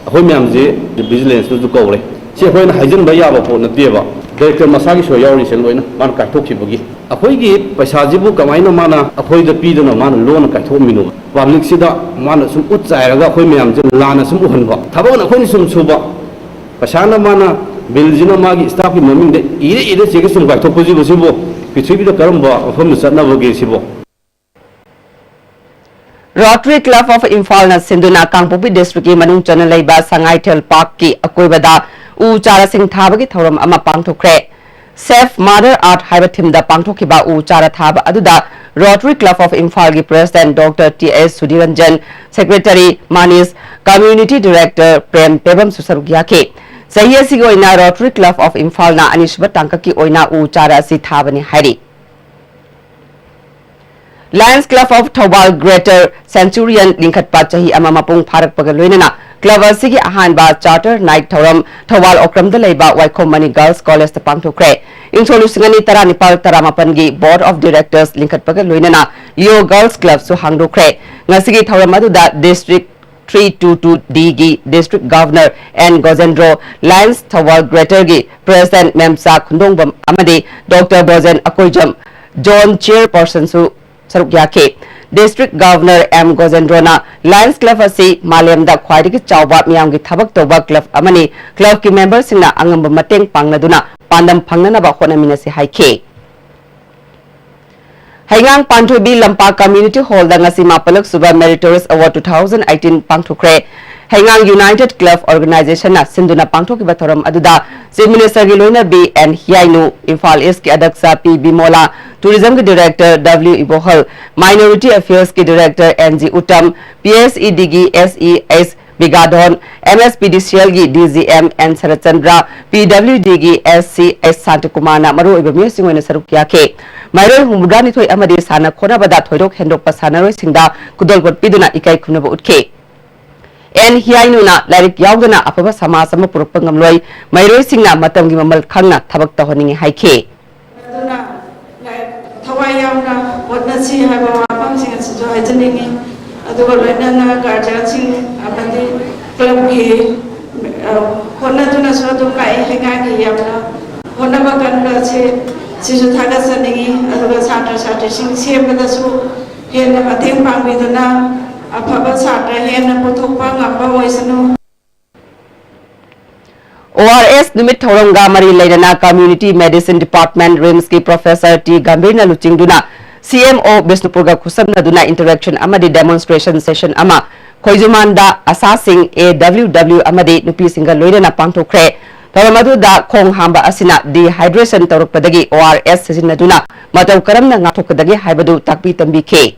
ꯑꯩꯈꯣꯏ ꯃꯌꯥꯝꯁꯦ Vigilance ꯅꯁꯨ ꯀꯧꯔꯦ꯫ ꯁꯤ ꯑꯩꯈꯣꯏꯅ ꯍꯥꯏꯖꯤꯟꯕ ꯌꯥꯕ ꯄꯣꯠ ꯅꯠꯇꯦꯕ꯫ Director ꯃꯁꯥꯒꯤ ꯁꯣꯏ ꯌꯥꯎꯔꯤꯁꯦ ꯂꯣꯏꯅ ꯃꯥꯅ ꯀꯥꯏꯊꯣꯛꯈꯤꯕꯒꯤ꯫ ꯑꯩꯈꯣꯏꯒꯤ ꯄꯩꯁꯥꯁꯤꯕꯨ ꯀꯃꯥꯏꯅ ꯃꯥꯅ ꯑꯩꯈꯣꯏꯗ ꯄꯤꯗꯅ ꯃꯥꯅ ꯂꯣꯟꯅ ꯀꯥꯏꯊꯣꯛꯑꯝꯃꯤꯅꯣ? Public ꯁꯤꯗ ꯃꯥꯅ ꯁꯨꯝ ꯎꯠ ꯆꯥꯏꯔꯒ ꯑꯩꯈꯣꯏ ꯃꯌꯥꯝꯁꯦ ꯂꯥꯟꯅ ꯁꯨꯝ ꯎꯍꯟꯕ꯫ ꯊꯕꯛꯅ ꯑꯩꯈꯣꯏꯅ ꯁꯨꯝ ꯁꯨꯕ, ꯄꯩꯁꯥꯅ ꯃꯥꯅ bill ꯁꯤꯅ ꯃꯥꯒꯤ staff ꯀꯤ ꯃꯃꯤꯡꯗ ꯏꯔ ꯏꯔ cheque ꯁꯨꯝ ꯀꯥꯏꯊꯣꯛꯄꯁꯤꯕꯨ, ꯁꯤꯕꯨ ꯄ꯭ꯔꯤꯊꯤꯕꯤꯗ ꯀꯔꯝꯕ ꯃꯐꯝꯗ ꯆꯠꯅꯕꯒꯦ ꯁꯤꯕꯨ? Rotary Club of Imphal ꯅ ꯁꯤꯟꯗꯨꯅ ꯀꯥꯡꯄꯣꯛꯄꯤ district ꯀꯤ ꯃꯅꯨꯡ ꯆꯟꯅ ꯂꯩꯕ ꯁꯉꯥꯏꯊꯦꯜ park ꯀꯤ ꯑꯀꯣꯏꯕꯗ ꯎ ꯆꯥꯔꯥꯁꯤꯡ ꯊꯥꯕꯒꯤ ꯊꯧꯔꯝ ꯑꯃ ꯄꯥꯡꯊꯣꯛꯈ꯭ꯔꯦ꯫ Save Mother Earth ꯍꯥꯏꯕ theme ꯗ ꯄꯥꯡꯊꯣꯛꯈꯤꯕ ꯎ ꯆꯥꯔꯥ ꯊꯥꯕ ꯑꯗꯨꯗ Rotary Club of Imphal ꯒꯤ President Doctor T S ꯁꯨꯙꯤꯔꯟꯖꯟ, Secretary Manish, Community Director Prem ꯇꯦꯕꯝꯁꯨ ꯁꯔꯨꯛ ꯌꯥꯈꯤ꯫ ꯆꯍꯤ ꯑꯁꯤꯒꯤ ꯑꯣꯏꯅ Rotary Club of Imphal ꯅ ꯑꯅꯤꯁꯨꯕ ꯇꯥꯡꯀꯛꯀꯤ ꯑꯣꯏꯅ ꯎ ꯆꯥꯔꯥ ꯑꯁꯤ ꯊꯥꯕꯅꯤ ꯍꯥꯏꯔꯤ꯫ Lions Club of Thoubal Greater Centurion ꯂꯤꯡꯈꯠꯄ ꯆꯍꯤ ꯑꯃ ꯃꯄꯨꯡ ꯐꯥꯔꯛꯄꯒ ꯂꯣꯏꯅꯅ club ꯑꯁꯤꯒꯤ ꯑꯍꯥꯟꯕ Charter Night ꯊꯧꯔꯝ ꯊꯧꯕꯥꯜ ꯑꯣꯀ꯭ꯔꯝꯗ ꯂꯩꯕ ꯋꯥꯏꯈꯣꯝ ꯃꯅꯤ Girls College ꯇ ꯄꯥꯡꯊꯣꯛꯈ꯭ꯔꯦ꯫ ꯏꯪ ꯁꯣꯛ ꯂꯤꯁꯤꯡ ꯑꯅꯤ ꯇꯔꯥꯅꯤꯄꯥꯜ ꯇꯔꯥꯃꯥꯄꯟꯒꯤ Board of Directors ꯂꯤꯡꯈꯠꯄꯒ ꯂꯣꯏꯅꯅ Leo Girls Club ꯁꯨ ꯍꯥꯡꯗꯣꯛꯈ꯭ꯔꯦ꯫ ꯉꯁꯤꯒꯤ ꯊꯧꯔꯝ ꯑꯗꯨꯗ District three two two D ꯒꯤ District Governor N ꯒꯣꯖꯦꯟꯗ꯭ꯔꯣ, Lions Thoubal Greater ꯒꯤ President ꯃꯦꯝꯆꯥ ꯈꯨꯟꯗꯣꯡꯕꯝ ꯑꯃꯗꯤ Doctor ꯕꯣꯖꯦꯟ ꯑꯀꯣꯏꯖꯝ, Zone Chairperson ꯁꯨ ꯁꯔꯨꯛ ꯌꯥꯈꯤ꯫ District Governor M ꯒꯣꯖꯦꯟꯗ꯭ꯔꯣꯅ Lions Club ꯑꯁꯤ ꯃꯥꯂꯦꯝꯗ ꯈ꯭ꯋꯥꯏꯗꯒꯤ ꯆꯥꯎꯕ ꯃꯤꯌꯥꯝꯒꯤ ꯊꯕꯛ ꯇꯧꯕ club ꯑꯃꯅꯤ, club ꯀꯤ member ꯁꯤꯡꯅ ꯑꯉꯝꯕ ꯃꯇꯦꯡ ꯄꯥꯡꯅꯗꯨꯅ ꯄꯥꯟꯗꯝ ꯐꯪꯅꯅꯕ ꯍꯣꯠꯅꯃꯤꯟꯅꯁꯤ ꯍꯥꯏꯈꯤ꯫ ꯍꯩꯉꯥꯡ ꯄꯥꯟꯊꯣꯏꯕꯤ ꯂꯝꯄꯥꯛ Community Hall ꯗ ꯉꯁꯤ ꯃꯥꯄꯜꯂꯛ ꯁꯨꯕ Meritorious Award two thousand eighteen ꯄꯥꯡꯊꯣꯛꯈ꯭ꯔꯦ꯫ ꯍꯩꯉꯥꯡ United Club Organization ꯅ ꯁꯤꯟꯗꯨꯅ ꯄꯥꯡꯊꯣꯛꯈꯤꯕ ꯊꯧꯔꯝ ꯑꯗꯨꯗ Chief Minister ꯒꯤ ꯂꯣꯏꯅꯕꯤ N ꯍꯤꯌꯥꯏꯅꯨ, ꯏꯝꯐꯥꯜ East ꯀꯤ ꯑꯗꯛꯁꯥ ꯄꯤ ꯕꯤꯃꯣꯂꯥ, Tourism ꯒꯤ Director W ꯏꯕꯣꯍꯜ, Minority Affairs ꯀꯤ Director N G Uttam, P S E D ꯒꯤ S E S ꯕꯤꯒꯥꯗꯣꯟ, M S P D C L ꯒꯤ D G M N Saratchandra, P W D ꯒꯤ S C S ꯁꯥꯟꯇꯀꯨꯃꯥꯔꯅ ꯃꯔꯨꯑꯣꯏꯕ ꯃꯤꯑꯣꯏꯁꯤꯡ ꯑꯣꯏꯅ ꯁꯔꯨꯛ ꯌꯥꯈꯤ꯫ ꯃꯍꯩꯔꯣꯏ ꯍꯨꯝꯐꯨꯇꯔꯥꯅꯤꯊꯣꯏ ꯑꯃꯗꯤ ꯁꯥꯟꯅ ꯈꯣꯠꯅꯕꯗ ꯊꯣꯏꯗꯣꯛ ꯍꯦꯟꯗꯣꯛꯄ ꯁꯥꯟꯅꯔꯣꯏꯁꯤꯡꯗ ꯈꯨꯗꯣꯜꯄꯣꯠ ꯄꯤꯗꯨꯅ ꯏꯀꯥꯏ ꯈꯨꯝꯅꯕ ꯎꯠꯈꯤ꯫ ꯑꯦꯟ ꯍꯤꯌꯥꯏꯅꯨꯅ ꯂꯥꯏꯔꯤꯛ ꯌꯥꯎꯗꯅ ꯑꯐꯕ ꯁꯃꯥꯖ ꯑꯃ ꯄꯨꯔꯛꯄ ꯉꯝꯂꯣꯏ, ꯃꯍꯩꯔꯣꯏꯁꯤꯡꯅ ꯃꯇꯝꯒꯤ ꯃꯃꯜ ꯈꯪꯅ ꯊꯕꯛ ꯇꯧꯍꯟꯅꯤꯡꯏ ꯍꯥꯏꯈꯤ꯫ ꯑꯗꯨꯅ ꯂꯥꯏ-, ꯊꯋꯥꯏ ꯌꯥꯎꯅ ꯍꯣꯠꯅꯁꯤ ꯍꯥꯏꯕ ꯋꯥꯐꯝꯁꯤꯡ ꯑꯁꯤꯁꯨ ꯍꯥꯏꯖꯅꯤꯡꯏ꯫ ꯑꯗꯨꯒ ꯂꯣꯏꯅꯅ ꯒꯥꯔꯖꯤꯌꯥꯟꯁꯤꯡ ꯑꯃꯗꯤ ꯀ꯭ꯂꯕꯀꯤ, ꯑ, ꯍꯣꯠꯅꯗꯨꯅꯁꯨ ꯑꯗꯨꯝ ꯂꯥꯛꯏ꯫ ꯂꯩꯉꯥꯛꯀꯤ ꯌꯥꯝꯅ ꯍꯣꯠꯅꯕ ꯀꯟꯕ ꯑꯁꯤ, ꯁꯤꯁꯨ ꯊꯥꯒꯠꯆꯅꯤꯡꯏ꯫ ꯑꯗꯨꯒ ꯁꯥꯇ꯭ꯔ ꯁꯥꯇ꯭ꯔꯤꯁꯤꯡ ꯁꯦꯝꯕꯗꯁꯨ ꯍꯦꯟꯅ ꯃꯇꯦꯡ ꯄꯥꯡꯕꯤꯗꯨꯅ ꯑꯐꯕ ꯁꯥꯇ꯭ꯔ ꯍꯦꯟꯅ ꯄꯨꯊꯣꯛꯄ ꯉꯝꯕ ꯑꯣꯏꯁꯅꯨ꯫ ꯑꯣ ꯑꯥꯔ ꯑꯦꯁ ꯅꯨꯃꯤꯠ ꯊꯧꯔꯝꯒ ꯃꯔꯤ ꯂꯩꯅꯅ Community Medicine Department, ꯔꯤꯝꯁꯀꯤ Professor ꯇꯤ ꯒꯝꯚꯤꯔꯅ ꯂꯨꯆꯤꯡꯗꯨꯅ ꯁꯤ ꯑꯦꯝ ꯑꯣ ꯕꯤꯁꯅꯨꯄꯨꯔꯒ ꯈꯨꯠꯁꯝꯅꯗꯨꯅ interaction ꯑꯃꯗꯤ demonstration session ꯑꯃ ꯈꯣꯏꯖꯨꯃꯥꯟꯗ ꯑꯁꯥꯁꯤꯡ, ꯑꯦ ꯗꯕ꯭ꯂꯤꯎ ꯗꯕ꯭ꯂꯤꯎ ꯑꯃꯗꯤ ꯅꯨꯄꯤꯁꯤꯡꯒ ꯂꯣꯏꯅꯅ ꯄꯥꯡꯊꯣꯛꯈ꯭ꯔꯦ꯫ ꯊꯧꯔꯝ ꯑꯗꯨꯗ ꯈꯣꯡ ꯍꯥꯝꯕ ꯑꯁꯤꯅ dehydration ꯇꯧꯔꯛꯄꯗꯒꯤ ꯑꯣ ꯑꯥꯔ ꯑꯦꯁ ꯁꯤꯖꯤꯟꯅꯗꯨꯅ ꯃꯇꯧ ꯀꯔꯝꯅ ꯉꯥꯛꯊꯣꯛꯀꯗꯒꯦ ꯍꯥꯏꯕꯗꯨ ꯇꯥꯛꯄꯤ ꯇꯝꯕꯤꯈꯤ꯫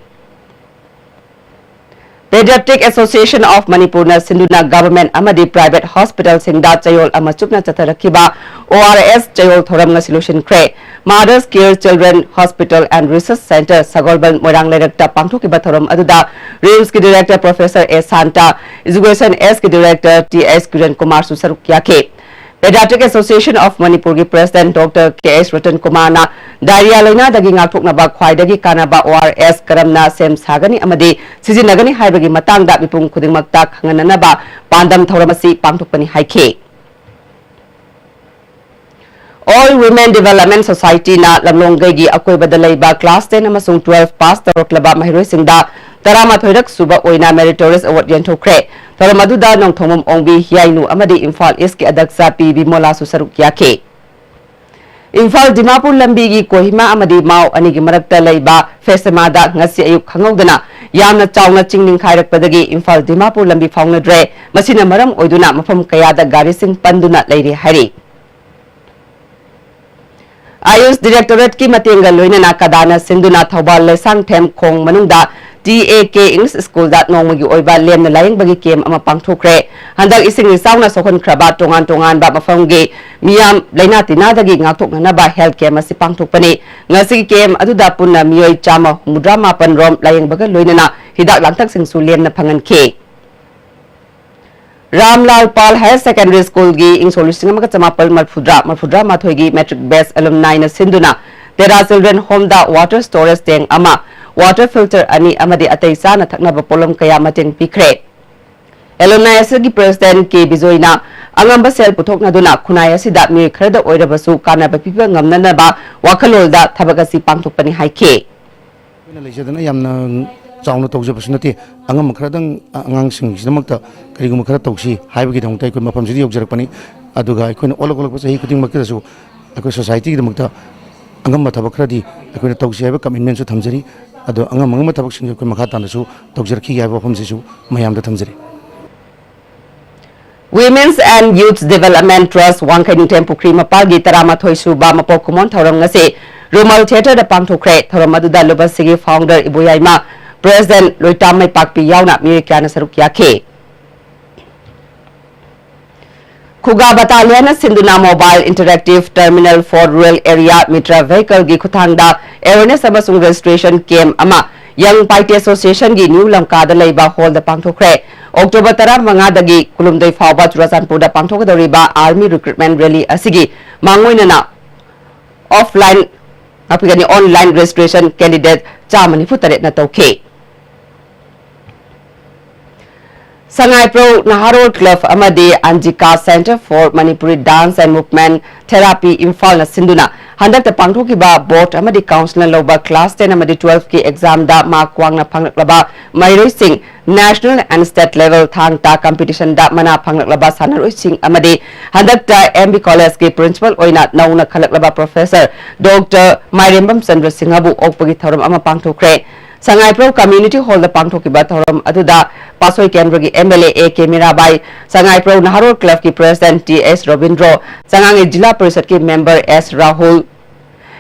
Paediatric Association of ꯃꯅꯤꯄꯨꯔꯅ ꯁꯤꯟꯗꯨꯅ government ꯑꯃꯗꯤ private hospitalꯁꯤꯡꯗ ꯆꯌꯣꯜ ꯑꯃ ꯆꯨꯞꯅ ꯆꯠꯊꯔꯛꯈꯤꯕ ꯑꯣ ꯑꯥꯔ ꯑꯦꯁ ꯆꯌꯣꯜ ꯊꯧꯔꯝ ꯉꯁꯤ ꯂꯣꯏꯁꯤꯟꯈ꯭ꯔꯦ꯫ Mothers Care Children Hospital and Research Centre ꯁꯒꯣꯜꯕꯟ ꯃꯣꯏꯔꯥꯡ ꯂꯩꯔꯛꯇ ꯄꯥꯡꯊꯣꯛꯈꯤꯕ ꯊꯧꯔꯝ ꯑꯗꯨꯗ ꯔꯤꯝꯁꯀꯤ Director Professor ꯑꯦ ꯁꯥꯟꯇ, Education Sꯀꯤ Director ꯇꯤ ꯑꯦꯁ ꯀꯤꯔꯟ ꯀꯨꯃꯥꯔꯁꯨ ꯁꯔꯨꯛ ꯌꯥꯈꯤ꯫ Paediatric Association of ꯃꯅꯤꯄꯨꯔꯒꯤ President Doctor ꯀꯦ ꯑꯦꯁ ꯔꯇꯟ ꯀꯨꯃꯥꯔꯅ diarrhea ꯂꯥꯏꯅꯥꯗꯒꯤ ꯉꯥꯛꯊꯣꯛꯅꯕ ꯈ꯭ꯋꯥꯏꯗꯒꯤ ꯀꯥꯟꯅꯕ ꯑꯣ ꯑꯥꯔ ꯑꯦꯁ ꯀꯔꯝꯅ ꯁꯦꯝ ꯁꯥꯒꯅꯤ ꯑꯃꯗꯤ ꯁꯤꯖꯤꯟꯅꯒꯅꯤ ꯍꯥꯏꯕꯒꯤ ꯃꯇꯥꯡꯗ ꯃꯤꯄꯨꯝ ꯈꯨꯗꯤꯡꯃꯛꯇ ꯈꯪꯍꯟꯅꯅꯕ ꯄꯥꯟꯗꯝ ꯊꯧꯔꯝ ꯑꯁꯤ ꯄꯥꯡꯊꯣꯛꯄꯅꯤ ꯍꯥꯏꯈꯤ꯫ All Women Development Societyꯅ ꯂꯝꯂꯣꯡꯒꯩꯒꯤ ꯑꯀꯣꯏꯕꯗ ꯂꯩꯕ class ten ꯑꯃꯁꯨꯡ twelve pass ꯇꯧꯔꯛꯂꯕ ꯃꯍꯩꯔꯣꯏꯁꯤꯡꯗ ꯇꯔꯥꯃꯥꯊꯣꯏꯔꯛ ꯁꯨꯕ ꯑꯣꯏꯅ Meritorious Award ꯌꯦꯟꯊꯣꯛꯈ꯭ꯔꯦ꯫ ꯊꯧꯔꯝ ꯑꯗꯨꯗ ꯅꯣꯡꯊꯣꯝꯕꯝ ꯑꯣꯡꯕꯤ ꯍꯤꯌꯥꯏꯅꯨ ꯑꯃꯗꯤ ꯏꯝꯐꯥꯜ Eastꯀꯤ ꯑꯗꯛꯁ ꯄꯤ ꯕꯤꯃꯣꯂꯥꯁꯨ ꯁꯔꯨꯛ ꯌꯥꯈꯤ꯫ ꯏꯝꯐꯥꯜ ꯗꯤꯃꯥꯄꯨꯔ ꯂꯝꯕꯤꯒꯤ ꯀꯣꯍꯤꯃꯥ ꯑꯃꯗꯤ ꯃꯥꯎ ꯑꯅꯤꯒꯤ ꯃꯔꯛꯇ ꯂꯩꯕ ꯐꯦꯁꯦꯃꯥꯗ ꯉꯁꯤ ꯑꯌꯨꯛ ꯈꯪꯍꯧꯗꯅ ꯌꯥꯝꯅ ꯆꯥꯎꯅ ꯆꯤꯡ ꯅꯤꯡꯈꯥꯏꯔꯛꯄꯗꯒꯤ ꯏꯝꯐꯥꯜ ꯗꯤꯃꯥꯄꯨꯔ ꯂꯝꯕꯤ ꯐꯥꯎꯅꯗ꯭ꯔꯦ꯫ ꯃꯁꯤꯅ ꯃꯔꯝ ꯑꯣꯏꯗꯨꯅ ꯃꯐꯝ ꯀꯌꯥꯗ ꯒꯥꯔꯤꯁꯤꯡ ꯄꯟꯗꯨꯅ ꯂꯩꯔꯤ ꯍꯥꯏꯔꯤ꯫ ꯑꯥꯌꯨꯁ Directorateꯀꯤ ꯃꯇꯦꯡꯒ ꯂꯣꯏꯅꯅ ꯀꯗꯥꯅ ꯁꯤꯟꯗꯨꯅ ꯊꯧꯕꯥꯜ ꯂꯩꯁꯥꯡꯊꯦꯝ ꯈꯣꯡ ꯃꯅꯨꯡꯗ ꯇꯤ ꯑꯦ ꯀꯦ English Schoolꯗ ꯅꯣꯡꯃꯒꯤ ꯑꯣꯏꯕ ꯂꯦꯝꯅ ꯂꯥꯌꯦꯡꯕꯒꯤ camp ꯑꯃ ꯄꯥꯡꯊꯣꯛꯈ꯭ꯔꯦ꯫ ꯍꯟꯗꯛ ꯏꯁꯤꯡ ꯏꯆꯥꯎꯅ ꯁꯣꯛꯍꯟꯈ꯭ꯔꯕ ꯇꯣꯉꯥꯟ ꯇꯣꯉꯥꯟꯕ ꯃꯐꯝꯒꯤ ꯃꯤꯌꯥꯝ ꯂꯥꯏꯅꯥ ꯇꯤꯟꯅꯥꯗꯒꯤ ꯉꯥꯛꯊꯣꯛꯅꯅꯕ health camp ꯑꯁꯤ ꯄꯥꯡꯊꯣꯛꯄꯅꯤ꯫ ꯉꯁꯤꯒꯤ camp ꯑꯗꯨꯗ ꯄꯨꯟꯅ ꯃꯤꯑꯣꯏ ꯆꯥꯝꯃ ꯍꯨꯝꯐꯨꯇꯔꯥ ꯃꯥꯄꯟ ꯔꯣꯝ ꯂꯥꯌꯦꯡꯕꯒ ꯂꯣꯏꯅꯅ ꯍꯤꯗꯥꯛ ꯂꯥꯡꯊꯛꯁꯤꯡꯁꯨ ꯂꯦꯝꯅ ꯐꯪꯍꯟꯈꯤ꯫ ꯔꯥꯝꯂꯥꯜ ꯄꯥꯜ ꯍꯥꯌꯔ ꯁꯦꯀꯦꯟꯗꯔꯤ ꯁ꯭ꯀꯨꯜꯒꯤ ꯏꯪ ꯁꯣꯛ ꯂꯤꯁꯤꯡ ꯑꯃꯒ ꯆꯃꯥꯄꯜ ꯃꯔꯐꯨꯇꯔꯥ, ꯃꯔꯐꯨꯇꯔꯥ ꯃꯥꯊꯣꯏꯒꯤ ꯃꯦꯇ꯭ꯔꯤꯛ ꯕꯦꯆ ꯑꯦꯂꯨꯝꯅꯥꯏꯅ ꯁꯤꯟꯗꯨꯅ ꯇꯦꯔꯥ ꯆꯤꯜꯗ꯭ꯔꯦꯟ ꯍꯣꯝꯗ ꯋꯥꯇꯔ ꯁ꯭ꯇꯣꯔꯦꯖ ꯇꯦꯡ ꯑꯃ, ꯋꯥꯇꯔ ꯐꯤꯜꯇꯔ ꯑꯅꯤ ꯑꯃꯗꯤ ꯑꯇꯩ ꯆꯥꯅ ꯊꯛꯅꯕ ꯄꯣꯠꯂꯝ ꯀꯌꯥ ꯃꯇꯦꯡ ꯄꯤꯈ꯭ꯔꯦ꯫ ꯑꯦꯂꯨꯝꯅꯥꯏ ꯑꯁꯤꯒꯤ ꯄ꯭ꯔꯦꯁꯤꯗꯦꯟꯠ ꯀꯦ ꯕꯤꯖꯣꯏꯅ ꯑꯉꯝꯕ ꯁꯦꯜ ꯄꯨꯊꯣꯛꯅꯗꯨꯅ ꯈꯨꯟꯅꯥꯏ ꯑꯁꯤꯗ ꯃꯤꯑꯣꯏ ꯈꯔꯗ ꯑꯣꯏꯔꯕꯁꯨ ꯀꯥꯟꯅꯕ ꯄꯤꯕ ꯉꯝꯅꯅꯕ ꯋꯥꯈꯜꯂꯣꯟꯗ ꯊꯕꯛ ꯑꯁꯤ ꯄꯥꯡꯊꯣꯛꯄꯅꯤ ꯍꯥꯏꯈꯤ꯫ ꯑꯩꯈꯣꯏꯅ ꯂꯩꯖꯗꯅ ꯌꯥꯝꯅ ꯆꯥꯎꯅ ꯇꯧꯖꯕꯁꯨ ꯅꯠꯇꯦ꯫ ꯑꯉꯝꯕ ꯈꯔꯗꯪ ꯑꯉꯥꯡꯁꯤꯡꯒꯤꯗꯃꯛꯇ ꯀꯔꯤꯒꯨꯝꯕ ꯈꯔ ꯇꯧꯁꯤ ꯍꯥꯏꯕꯒꯤꯗꯃꯛꯇ ꯑꯩꯈꯣꯏ ꯃꯐꯝꯁꯤꯗ ꯌꯧꯖꯔꯛꯄꯅꯤ꯫ ꯑꯗꯨꯒ ꯑꯩꯈꯣꯏꯅ ꯑꯣꯜꯂꯛ ꯑꯣꯜꯂꯛꯄ ꯆꯍꯤ ꯈꯨꯗꯤꯡꯃꯛꯇꯗꯁꯨ ꯑꯩꯈꯣꯏ ꯁꯣꯁꯥꯏꯇꯤꯒꯤꯗꯃꯛꯇ ꯑꯉꯝꯕ ꯊꯕꯛ ꯈꯔꯗꯤ ꯑꯩꯈꯣꯏꯅ ꯇꯧꯁꯤ ꯍꯥꯏꯕ ꯀꯃꯤꯠꯃꯦꯟꯁꯨ ꯊꯝꯖꯔꯤ꯫ ꯑꯗꯣ ꯑꯉꯝ ꯑꯉꯝꯕ ꯊꯕꯛꯁꯤꯡꯁꯦ ꯑꯩꯈꯣꯏ ꯃꯈꯥ ꯇꯥꯅꯁꯨ ꯇꯧꯖꯔꯛꯈꯤꯒꯦ ꯍꯥꯏꯕ ꯋꯥꯐꯝꯁꯤꯁꯨ ꯃꯌꯥꯝꯗ ꯊꯝꯖꯔꯤ꯫ Women's and Youth Development Trust ꯋꯥꯡꯈꯩ ꯅꯤꯡꯊꯦꯝ ꯄꯨꯈ꯭ꯔꯤ ꯃꯄꯥꯜꯒꯤ ꯇꯔꯥꯃꯥꯊꯣꯏ ꯁꯨꯕ ꯃꯄꯣꯛ ꯀꯨꯝꯑꯣꯟ ꯊꯧꯔꯝ ꯉꯁꯤ ꯔꯨꯃꯥꯜ ꯊꯤꯌꯦꯇꯔꯗ ꯄꯥꯡꯊꯣꯛꯈ꯭ꯔꯦ꯫ ꯊꯧꯔꯝ ꯑꯗꯨꯗ ꯂꯨꯕꯁꯤꯒꯤ ꯐꯥꯎꯟꯗꯔ ꯏꯕꯣꯌꯥꯏꯃ, ꯄ꯭ꯔꯦꯁꯤꯗꯦꯟꯠ ꯂꯣꯏꯇꯥꯝ ꯃꯩꯄꯥꯛꯄꯤ ꯌꯥꯎꯅ ꯃꯤꯑꯣꯏ ꯀꯌꯥꯅ ꯁꯔꯨꯛ ꯌꯥꯈꯤ꯫ ꯈꯨꯒꯥ ꯕꯇꯥꯂꯤꯌꯟꯅ ꯁꯤꯟꯗꯨꯅ Mobile Interactive Terminal for Rural Area Mitra Vehicleꯒꯤ ꯈꯨꯠꯊꯥꯡꯗ awareness ꯑꯃꯁꯨꯡ registration camp ꯑꯃ Young Paite Associationꯒꯤ ꯅ꯭ꯌꯨ ꯂꯝꯀꯥꯗ ꯂꯩꯕ ꯍꯣꯜꯗ ꯄꯥꯡꯊꯣꯛꯈ꯭ꯔꯦ꯫ ꯑꯣꯛꯇꯣꯕꯔ ꯇꯔꯥꯃꯉꯥꯗꯒꯤ ꯀꯨꯟꯍꯨꯝꯗꯣꯏ ꯐꯥꯎꯕ ꯆꯨꯔꯥꯆꯥꯟꯄꯨꯔꯗ ꯄꯥꯡꯊꯣꯛꯀꯗꯧꯔꯤꯕ Army Recruitment Rally ꯑꯁꯤꯒꯤ ꯃꯥꯡꯑꯣꯏꯅꯅ offline, ꯉꯥꯛꯄꯤꯒꯅꯤ, online registration candidate ꯆꯥꯝꯃ ꯅꯤꯐꯨ ꯇꯔꯦꯠꯅ ꯇꯧꯈꯤ꯫ ꯁꯉꯥꯏꯄ꯭ꯔꯧ ꯅꯍꯥꯔꯣꯜ ꯀ꯭ꯂꯕ ꯑꯃꯗꯤ Anjika Centre for Manipuri Dance and Movement Therapy ꯏꯝꯐꯥꯜꯅ ꯁꯤꯟꯗꯨꯅ ꯍꯟꯗꯛꯇ ꯄꯥꯡꯊꯣꯛꯈꯤꯕ ꯕꯣꯔꯗ ꯑꯃꯗꯤ ꯀꯥꯎꯟꯁꯤꯜꯅ ꯂꯧꯕ class ten ꯑꯃꯗꯤ twelveꯀꯤ examꯗ mark ꯋꯥꯡꯅ ꯐꯪꯂꯛꯂꯕ ꯃꯍꯩꯔꯣꯏꯁꯤꯡ national and state level ꯊꯥꯡꯇ competitionꯗ ꯃꯅꯥ ꯐꯪꯂꯛꯂꯕ ꯁꯥꯟꯅꯔꯣꯏꯁꯤꯡ ꯑꯃꯗꯤ ꯍꯟꯗꯛꯇ M B collegeꯀꯤ principal ꯑꯣꯏꯅ ꯅꯧꯅ ꯈꯜꯂꯛꯂꯕ professor Doctor ꯃꯥꯏꯔꯦꯝꯕꯝ ꯆꯟꯗ꯭ꯔ ꯁꯤꯡꯍꯕꯨ ꯑꯣꯛꯄꯒꯤ ꯊꯧꯔꯝ ꯑꯃ ꯄꯥꯡꯊꯣꯛꯈ꯭ꯔꯦ꯫ ꯁꯉꯥꯏꯄ꯭ꯔꯧ community hallꯗ ꯄꯥꯡꯊꯣꯛꯈꯤꯕ ꯊꯧꯔꯝ ꯑꯗꯨꯗ ꯄꯥꯠꯁꯣꯏ ꯀꯦꯟꯗ꯭ꯔꯒꯤ M L A A K Mirabai, ꯁꯉꯥꯏꯄ꯭ꯔꯧ ꯅꯍꯥꯔꯣꯜ ꯀ꯭ꯂꯕꯀꯤ president T S ꯔꯣꯕꯤꯟꯗ꯭ꯔꯣ, ꯆꯉꯥꯡꯉꯩ ꯖꯤꯂꯥ ꯄꯔꯤꯁꯗꯀꯤ member S Rahul,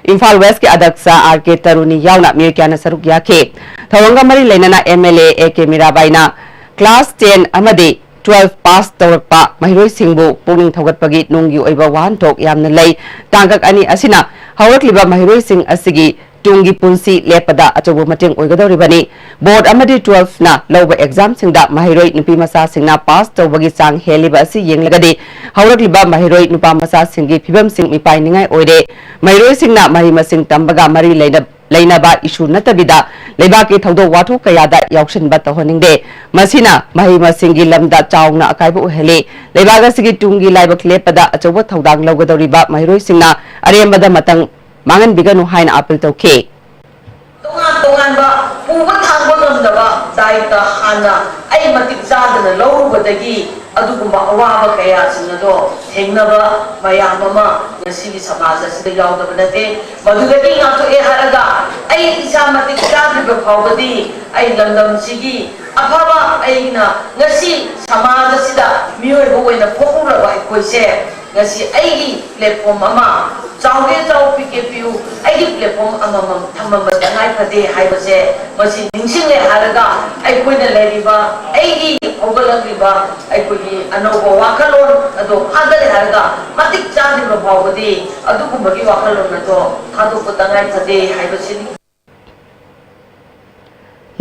Imphal Westꯀꯤ ꯑꯗꯛꯁ R K ꯇꯔꯨꯅꯤ ꯌꯥꯎꯅ ꯃꯤꯑꯣꯏ ꯀꯌꯥꯅ ꯁꯔꯨꯛ ꯌꯥꯈꯤ꯫ ꯊꯧꯔꯝꯒ ꯃꯔꯤ ꯂꯩꯅꯅ M L A A K ꯃꯤꯔꯥꯕꯥꯏꯅ class ten ꯑꯃꯗꯤ twelve pass ꯇꯧꯔꯛꯄ ꯃꯍꯩꯔꯣꯏꯁꯤꯡꯕꯨ ꯄꯨꯛꯅꯤꯡ ꯊꯧꯒꯠꯄꯒꯤ ꯅꯨꯡꯒꯤ ꯑꯣꯏꯕ ꯋꯥꯍꯟꯊꯣꯛ ꯌꯥꯝꯅ ꯂꯩ꯫ ꯇꯥꯡꯀꯛ ꯑꯅꯤ ꯑꯁꯤꯅ ꯍꯧꯔꯛꯂꯤꯕ ꯃꯍꯩꯔꯣꯏꯁꯤꯡ ꯑꯁꯤꯒꯤ ꯇꯨꯡꯒꯤ ꯄꯨꯟꯁꯤ ꯂꯦꯞꯄꯗ ꯑꯆꯧꯕ ꯃꯇꯦꯡ ꯑꯣꯏꯒꯗꯧꯔꯤꯕꯅꯤ꯫ ꯕꯣꯔꯗ ꯑꯃꯗꯤ ꯇꯨꯋꯦꯜꯐꯅ ꯂꯧꯕ ꯑꯦꯛꯖꯥꯝꯁꯤꯡꯗ ꯃꯍꯩꯔꯣꯏ ꯅꯨꯄꯤ ꯃꯆꯥꯁꯤꯡꯅ ꯄꯥꯁ ꯇꯧꯕꯒꯤ ꯆꯥꯡ ꯍꯦꯜꯂꯤꯕ ꯑꯁꯤ ꯌꯦꯡꯂꯒꯗꯤ ꯍꯧꯔꯛꯂꯤꯕ ꯃꯍꯩꯔꯣꯏ ꯅꯨꯄꯥ ꯃꯆꯥꯁꯤꯡꯒꯤ ꯐꯤꯕꯝꯁꯤꯡ ꯃꯤꯄꯥꯏꯅꯤꯡꯉꯥꯏ ꯑꯣꯏꯔꯦ꯫ ꯃꯍꯩꯔꯣꯏꯁꯤꯡꯅ ꯃꯍꯩ ꯃꯁꯤꯡ ꯇꯝꯕꯒ ꯃꯔꯤ ꯂꯩꯅ-, ꯂꯩꯅꯕ ꯏꯁꯨ ꯅꯠꯇꯕꯤꯗ ꯂꯩꯕꯥꯛꯀꯤ ꯊꯧꯗꯣꯛ ꯋꯥꯊꯣꯛ ꯀꯌꯥꯗ ꯌꯥꯎꯁꯤꯟꯕ ꯇꯧꯍꯟꯅꯤꯡꯗꯦ꯫ ꯃꯁꯤꯅ ꯃꯍꯩ ꯃꯁꯤꯡꯒꯤ ꯂꯝꯗ ꯆꯥꯎꯅ ꯑꯀꯥꯏꯕ ꯑꯣꯏꯍꯜꯂꯤ꯫ ꯂꯩꯕꯥꯛ ꯑꯁꯤꯒꯤ ꯇꯨꯡꯒꯤ ꯂꯥꯏꯕꯛ ꯂꯦꯞꯄꯗ ꯑꯆꯧꯕ ꯊꯧꯗꯥꯡ ꯂꯧꯒꯗꯧꯔꯤꯕ ꯃꯍꯩꯔꯣꯏꯁꯤꯡꯅ ꯑꯔꯦꯝꯕꯗ ꯃꯇꯝ ꯃꯥꯡꯍꯟꯕꯤꯒꯅꯨ ꯍꯥꯏꯅ ꯑꯥꯄꯤꯜ ꯇꯧꯈꯤ꯫ ꯇꯣꯉꯥꯟ ꯇꯣꯉꯥꯟꯕ ꯄꯨꯕ ꯊꯥꯡꯕ ꯉꯝꯗꯕ ꯗꯥꯏꯇ ꯍꯥꯟꯅ ꯑꯩ ꯃꯇꯤꯛ ꯆꯥꯗꯅ ꯂꯧꯔꯨꯕꯗꯒꯤ ꯑꯗꯨꯒꯨꯝꯕ ꯑꯋꯥꯕ ꯀꯌꯥꯁꯤꯡ ꯑꯗꯣ ꯊꯦꯡꯅꯕ ꯃꯌꯥꯝ ꯑꯃ ꯉꯁꯤꯒꯤ ꯁꯃꯥꯖ ꯑꯁꯤꯗ ꯌꯥꯎꯗꯕ ꯅꯠꯇꯦ꯫ ꯃꯗꯨꯗꯒꯤ ꯉꯥꯛꯊꯣꯛꯑꯦ ꯍꯥꯏꯔꯒ ꯑꯩ ꯏꯁꯥ ꯃꯇꯤꯛ ꯆꯥꯗ꯭ꯔꯤꯕ ꯐꯥꯎꯕꯗꯤ ꯑꯩ ꯂꯝꯗꯝꯁꯤꯒꯤ ꯑꯐꯕ ꯑꯩꯅ ꯉꯁꯤ ꯁꯃꯥꯖ ꯑꯁꯤꯗ ꯃꯤꯑꯣꯏꯕ ꯑꯣꯏꯅ ꯄꯣꯛꯎꯔꯕ ꯑꯩꯈꯣꯏꯁꯦ ꯉꯁꯤ ꯑꯩꯒꯤ ꯄ꯭ꯂꯦꯠꯐꯣꯝ ꯑꯃ ꯆꯥꯎꯒꯦ ꯆꯥꯎ ꯄꯤꯛꯀꯦ ꯄꯤꯛꯎ ꯑꯩꯒꯤ ꯄ꯭ꯂꯦꯠꯐꯣꯝ ꯑꯃꯃꯝ ꯊꯝꯃꯝꯕ ꯇꯉꯥꯏ ꯐꯗꯦ ꯍꯥꯏꯕꯁꯦ ꯃꯁꯤ ꯅꯤꯡꯁꯤꯡꯂꯦ ꯍꯥꯏꯔꯒ ꯑꯩꯈꯣꯏꯅ ꯂꯩꯔꯤꯕ ꯑꯩꯒꯤ ꯍꯧꯒꯠꯂꯛꯂꯤꯕ ꯑꯩꯈꯣꯏꯒꯤ ꯑꯅꯧꯕ ꯋꯥꯈꯜꯂꯣꯟ ꯑꯗꯣ ꯐꯥꯗꯔꯦ ꯍꯥꯏꯔꯒ ꯃꯇꯤꯛ ꯆꯥꯗ꯭ꯔꯤꯕ ꯐꯥꯎꯕꯗꯤ ꯑꯗꯨꯒꯨꯝꯕꯒꯤ ꯋꯥꯈꯜꯂꯣꯟ ꯑꯗꯣ ꯊꯥꯗꯣꯛꯄ ꯇꯉꯥꯏ ꯐꯗꯦ ꯍꯥꯏꯕꯁꯤꯅꯤ꯫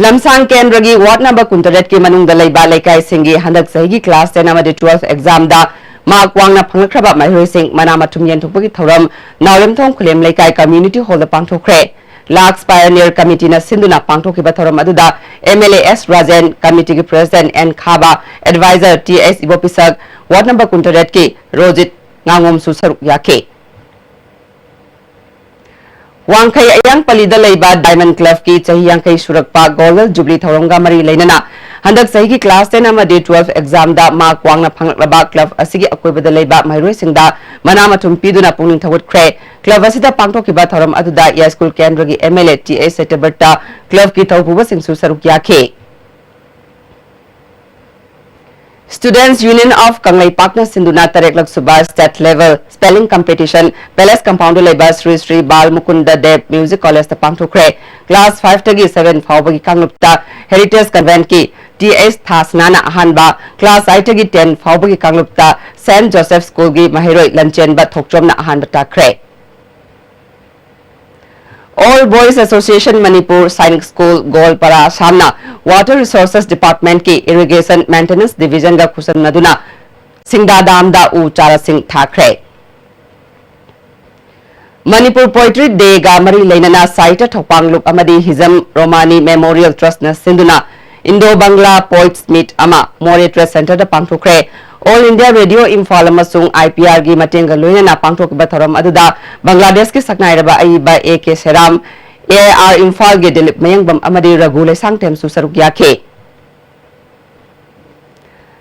ꯂꯝꯁꯥꯡ ꯀꯦꯟꯗ꯭ꯔꯒꯤ ꯋꯥꯔꯗ ꯅꯝꯕꯔ ꯀꯨꯟꯇꯔꯦꯠꯀꯤ ꯃꯅꯨꯡꯗ ꯂꯩꯕ ꯂꯩꯀꯥꯏꯁꯤꯡꯒꯤ ꯍꯟꯗꯛ ꯆꯍꯤꯒꯤ ꯀ꯭ꯂꯥꯁ ꯇꯦꯟ ꯑꯃꯗꯤ ꯇꯨꯋꯦꯜꯐ ꯑꯦꯛꯖꯥꯝꯗ ꯃꯥꯔꯛ ꯋꯥꯡꯅ ꯐꯪꯂꯛꯈ꯭ꯔꯕ ꯃꯍꯩꯔꯣꯏꯁꯤꯡ ꯃꯅꯥ ꯃꯊꯨꯝ ꯌꯦꯟꯊꯣꯛꯄꯒꯤ ꯊꯧꯔꯝ ꯅꯥꯎꯔꯦꯝꯊꯣꯡ ꯈꯨꯂꯦꯝ ꯂꯩꯀꯥꯏ ꯀꯝꯃ꯭ꯌꯨꯅꯤꯇꯤ ꯍꯣꯜꯗ ꯄꯥꯡꯊꯣꯛꯈ꯭ꯔꯦ꯫ ꯂꯥꯛꯁ ꯄꯥꯏꯑꯣꯅꯤꯌꯔ ꯀꯃꯤꯇꯤꯅ ꯁꯤꯟꯗꯨꯅ ꯄꯥꯡꯊꯣꯛꯈꯤꯕ ꯊꯧꯔꯝ ꯑꯗꯨꯗ M L A S Rajen, ꯀꯃꯤꯇꯤꯒꯤ president N Khaba, adviser T S Ibopishak, ward number ꯀꯨꯟꯇꯔꯦꯠꯀꯤ ꯔꯣꯖꯤꯠ ꯉꯥꯉꯣꯝꯁꯨ ꯁꯔꯨꯛ ꯌꯥꯈꯤ꯫ ꯋꯥꯡꯈꯩ ꯑꯌꯥꯡꯄꯜꯂꯤꯗ ꯂꯩꯕ ꯗꯥꯏꯃꯟ ꯀ꯭ꯂꯕꯀꯤ ꯆꯍꯤ ꯌꯥꯡꯈꯩ ꯁꯨꯔꯛꯄ ꯒꯣꯜꯗꯟ ꯖꯨꯕꯤꯂꯤ ꯊꯧꯔꯝꯒ ꯃꯔꯤ ꯂꯩꯅꯅ ꯍꯟꯗꯛ ꯆꯍꯤꯒꯤ ꯀ꯭ꯂꯥꯁ ꯇꯦꯟ ꯑꯃꯗꯤ ꯇꯨꯋꯦꯜꯐ ꯑꯦꯛꯖꯥꯝꯗ ꯃꯥꯔꯛ ꯋꯥꯡꯅ ꯐꯪꯂꯛꯂꯕ ꯀ꯭ꯂꯕ ꯑꯁꯤꯒꯤ ꯑꯀꯣꯏꯕꯗ ꯂꯩꯕ ꯃꯍꯩꯔꯣꯏꯁꯤꯡꯗ ꯃꯅꯥ ꯃꯊꯨꯝ ꯄꯤꯗꯨꯅ ꯄꯨꯛꯅꯤꯡ ꯊꯧꯒꯠꯈ꯭ꯔꯦ꯫ ꯀ꯭ꯂꯕ ꯑꯁꯤꯗ ꯄꯥꯡꯊꯣꯛꯈꯤꯕ ꯊꯧꯔꯝ ꯑꯗꯨꯗ ꯌꯥꯏꯁ꯭ꯀꯨꯜ ꯀꯦꯟꯗ꯭ꯔꯒꯤ ꯑꯦꯝ ꯑꯦꯜ ꯑꯦ ꯇꯤ ꯑꯦꯁ ꯁꯇ꯭ꯌꯕ꯭ꯔꯇ, ꯀ꯭ꯂꯕꯀꯤ ꯊꯧꯄꯨꯕꯁꯤꯡꯁꯨ ꯁꯔꯨꯛ ꯌꯥꯈꯤ꯫ Students Union of ꯀꯪꯂꯩꯄꯥꯛꯅ ꯁꯤꯟꯗꯨꯅ ꯇꯔꯦꯠꯂꯛ ꯁꯨꯕ State Level Spelling Competition Palace Compoundꯗ ꯂꯩꯕ ꯁ꯭ꯔꯤ ꯁ꯭ꯔꯤ ꯕꯥꯜ ꯃꯨꯀꯨꯟꯗ ꯗꯦꯕ Music Collegeꯇ ꯄꯥꯡꯊꯣꯛꯈ꯭ꯔꯦ꯫ Class fiveꯇꯒꯤ seven ꯐꯥꯎꯕꯒꯤ ꯀꯥꯡꯂꯨꯞꯇ Heritage Conventꯀꯤ ꯇꯤ ꯑꯦꯁ ꯊꯥꯁꯅꯥꯅ ꯑꯍꯥꯟꯕ, class eightꯇꯒꯤ ten ꯐꯥꯎꯕꯒꯤ ꯀꯥꯡꯂꯨꯞꯇ Saint Joseph Schoolꯒꯤ ꯃꯍꯩꯔꯣꯏ ꯂꯟꯆꯦꯟꯕ ꯊꯣꯛꯆꯣꯝꯅ ꯑꯍꯥꯟꯕ ꯇꯥꯈ꯭ꯔꯦ꯫ All Boys Association Manipur, Sainik School, Goalpara, Assamꯅ Water Resources Departmentꯀꯤ Irrigation Maintenance Divisionꯒ ꯈꯨꯠꯁꯝꯅꯗꯨꯅ ꯁꯤꯡꯗꯥ ꯗꯥꯝꯗ ꯎ ꯆꯥꯔꯥꯁꯤꯡ ꯊꯥꯈ꯭ꯔꯦ꯫ ꯃꯅꯤꯄꯨꯔ Poetry Dayꯒ ꯃꯔꯤ ꯂꯩꯅꯅ ꯁꯥꯍꯤꯇ꯭ꯌ ꯊꯧꯄꯥꯡ ꯂꯨꯞ ꯑꯃꯗꯤ ꯍꯤꯖꯝ ꯔꯣꯃꯥꯅꯤ Memorial Trustꯅ ꯁꯤꯟꯗꯨꯅ Indo-Bangla Poets Meet ꯑꯃ ꯃꯣꯔꯦ Trade Centreꯗ ꯄꯥꯡꯊꯣꯛꯈ꯭ꯔꯦ꯫ All India Radio Imphal ꯑꯃꯁꯨꯡ IPRꯒꯤ ꯃꯇꯦꯡꯒ ꯂꯣꯏꯅꯅ ꯄꯥꯡꯊꯣꯛꯈꯤꯕ ꯊꯧꯔꯝ ꯑꯗꯨꯗ ꯕꯪꯒ꯭ꯂꯥꯗꯦꯁꯀꯤ ꯁꯛꯅꯥꯏꯔꯕ ꯑꯏꯕ A K ꯁꯦꯔꯥꯝ, A R Imphalꯒꯤ Dilip ꯃꯌꯦꯡꯕꯝ ꯑꯃꯗꯤ ꯔꯘꯨ ꯂꯩꯁꯥꯡꯊꯦꯝꯁꯨ ꯁꯔꯨꯛ ꯌꯥꯈꯤ꯫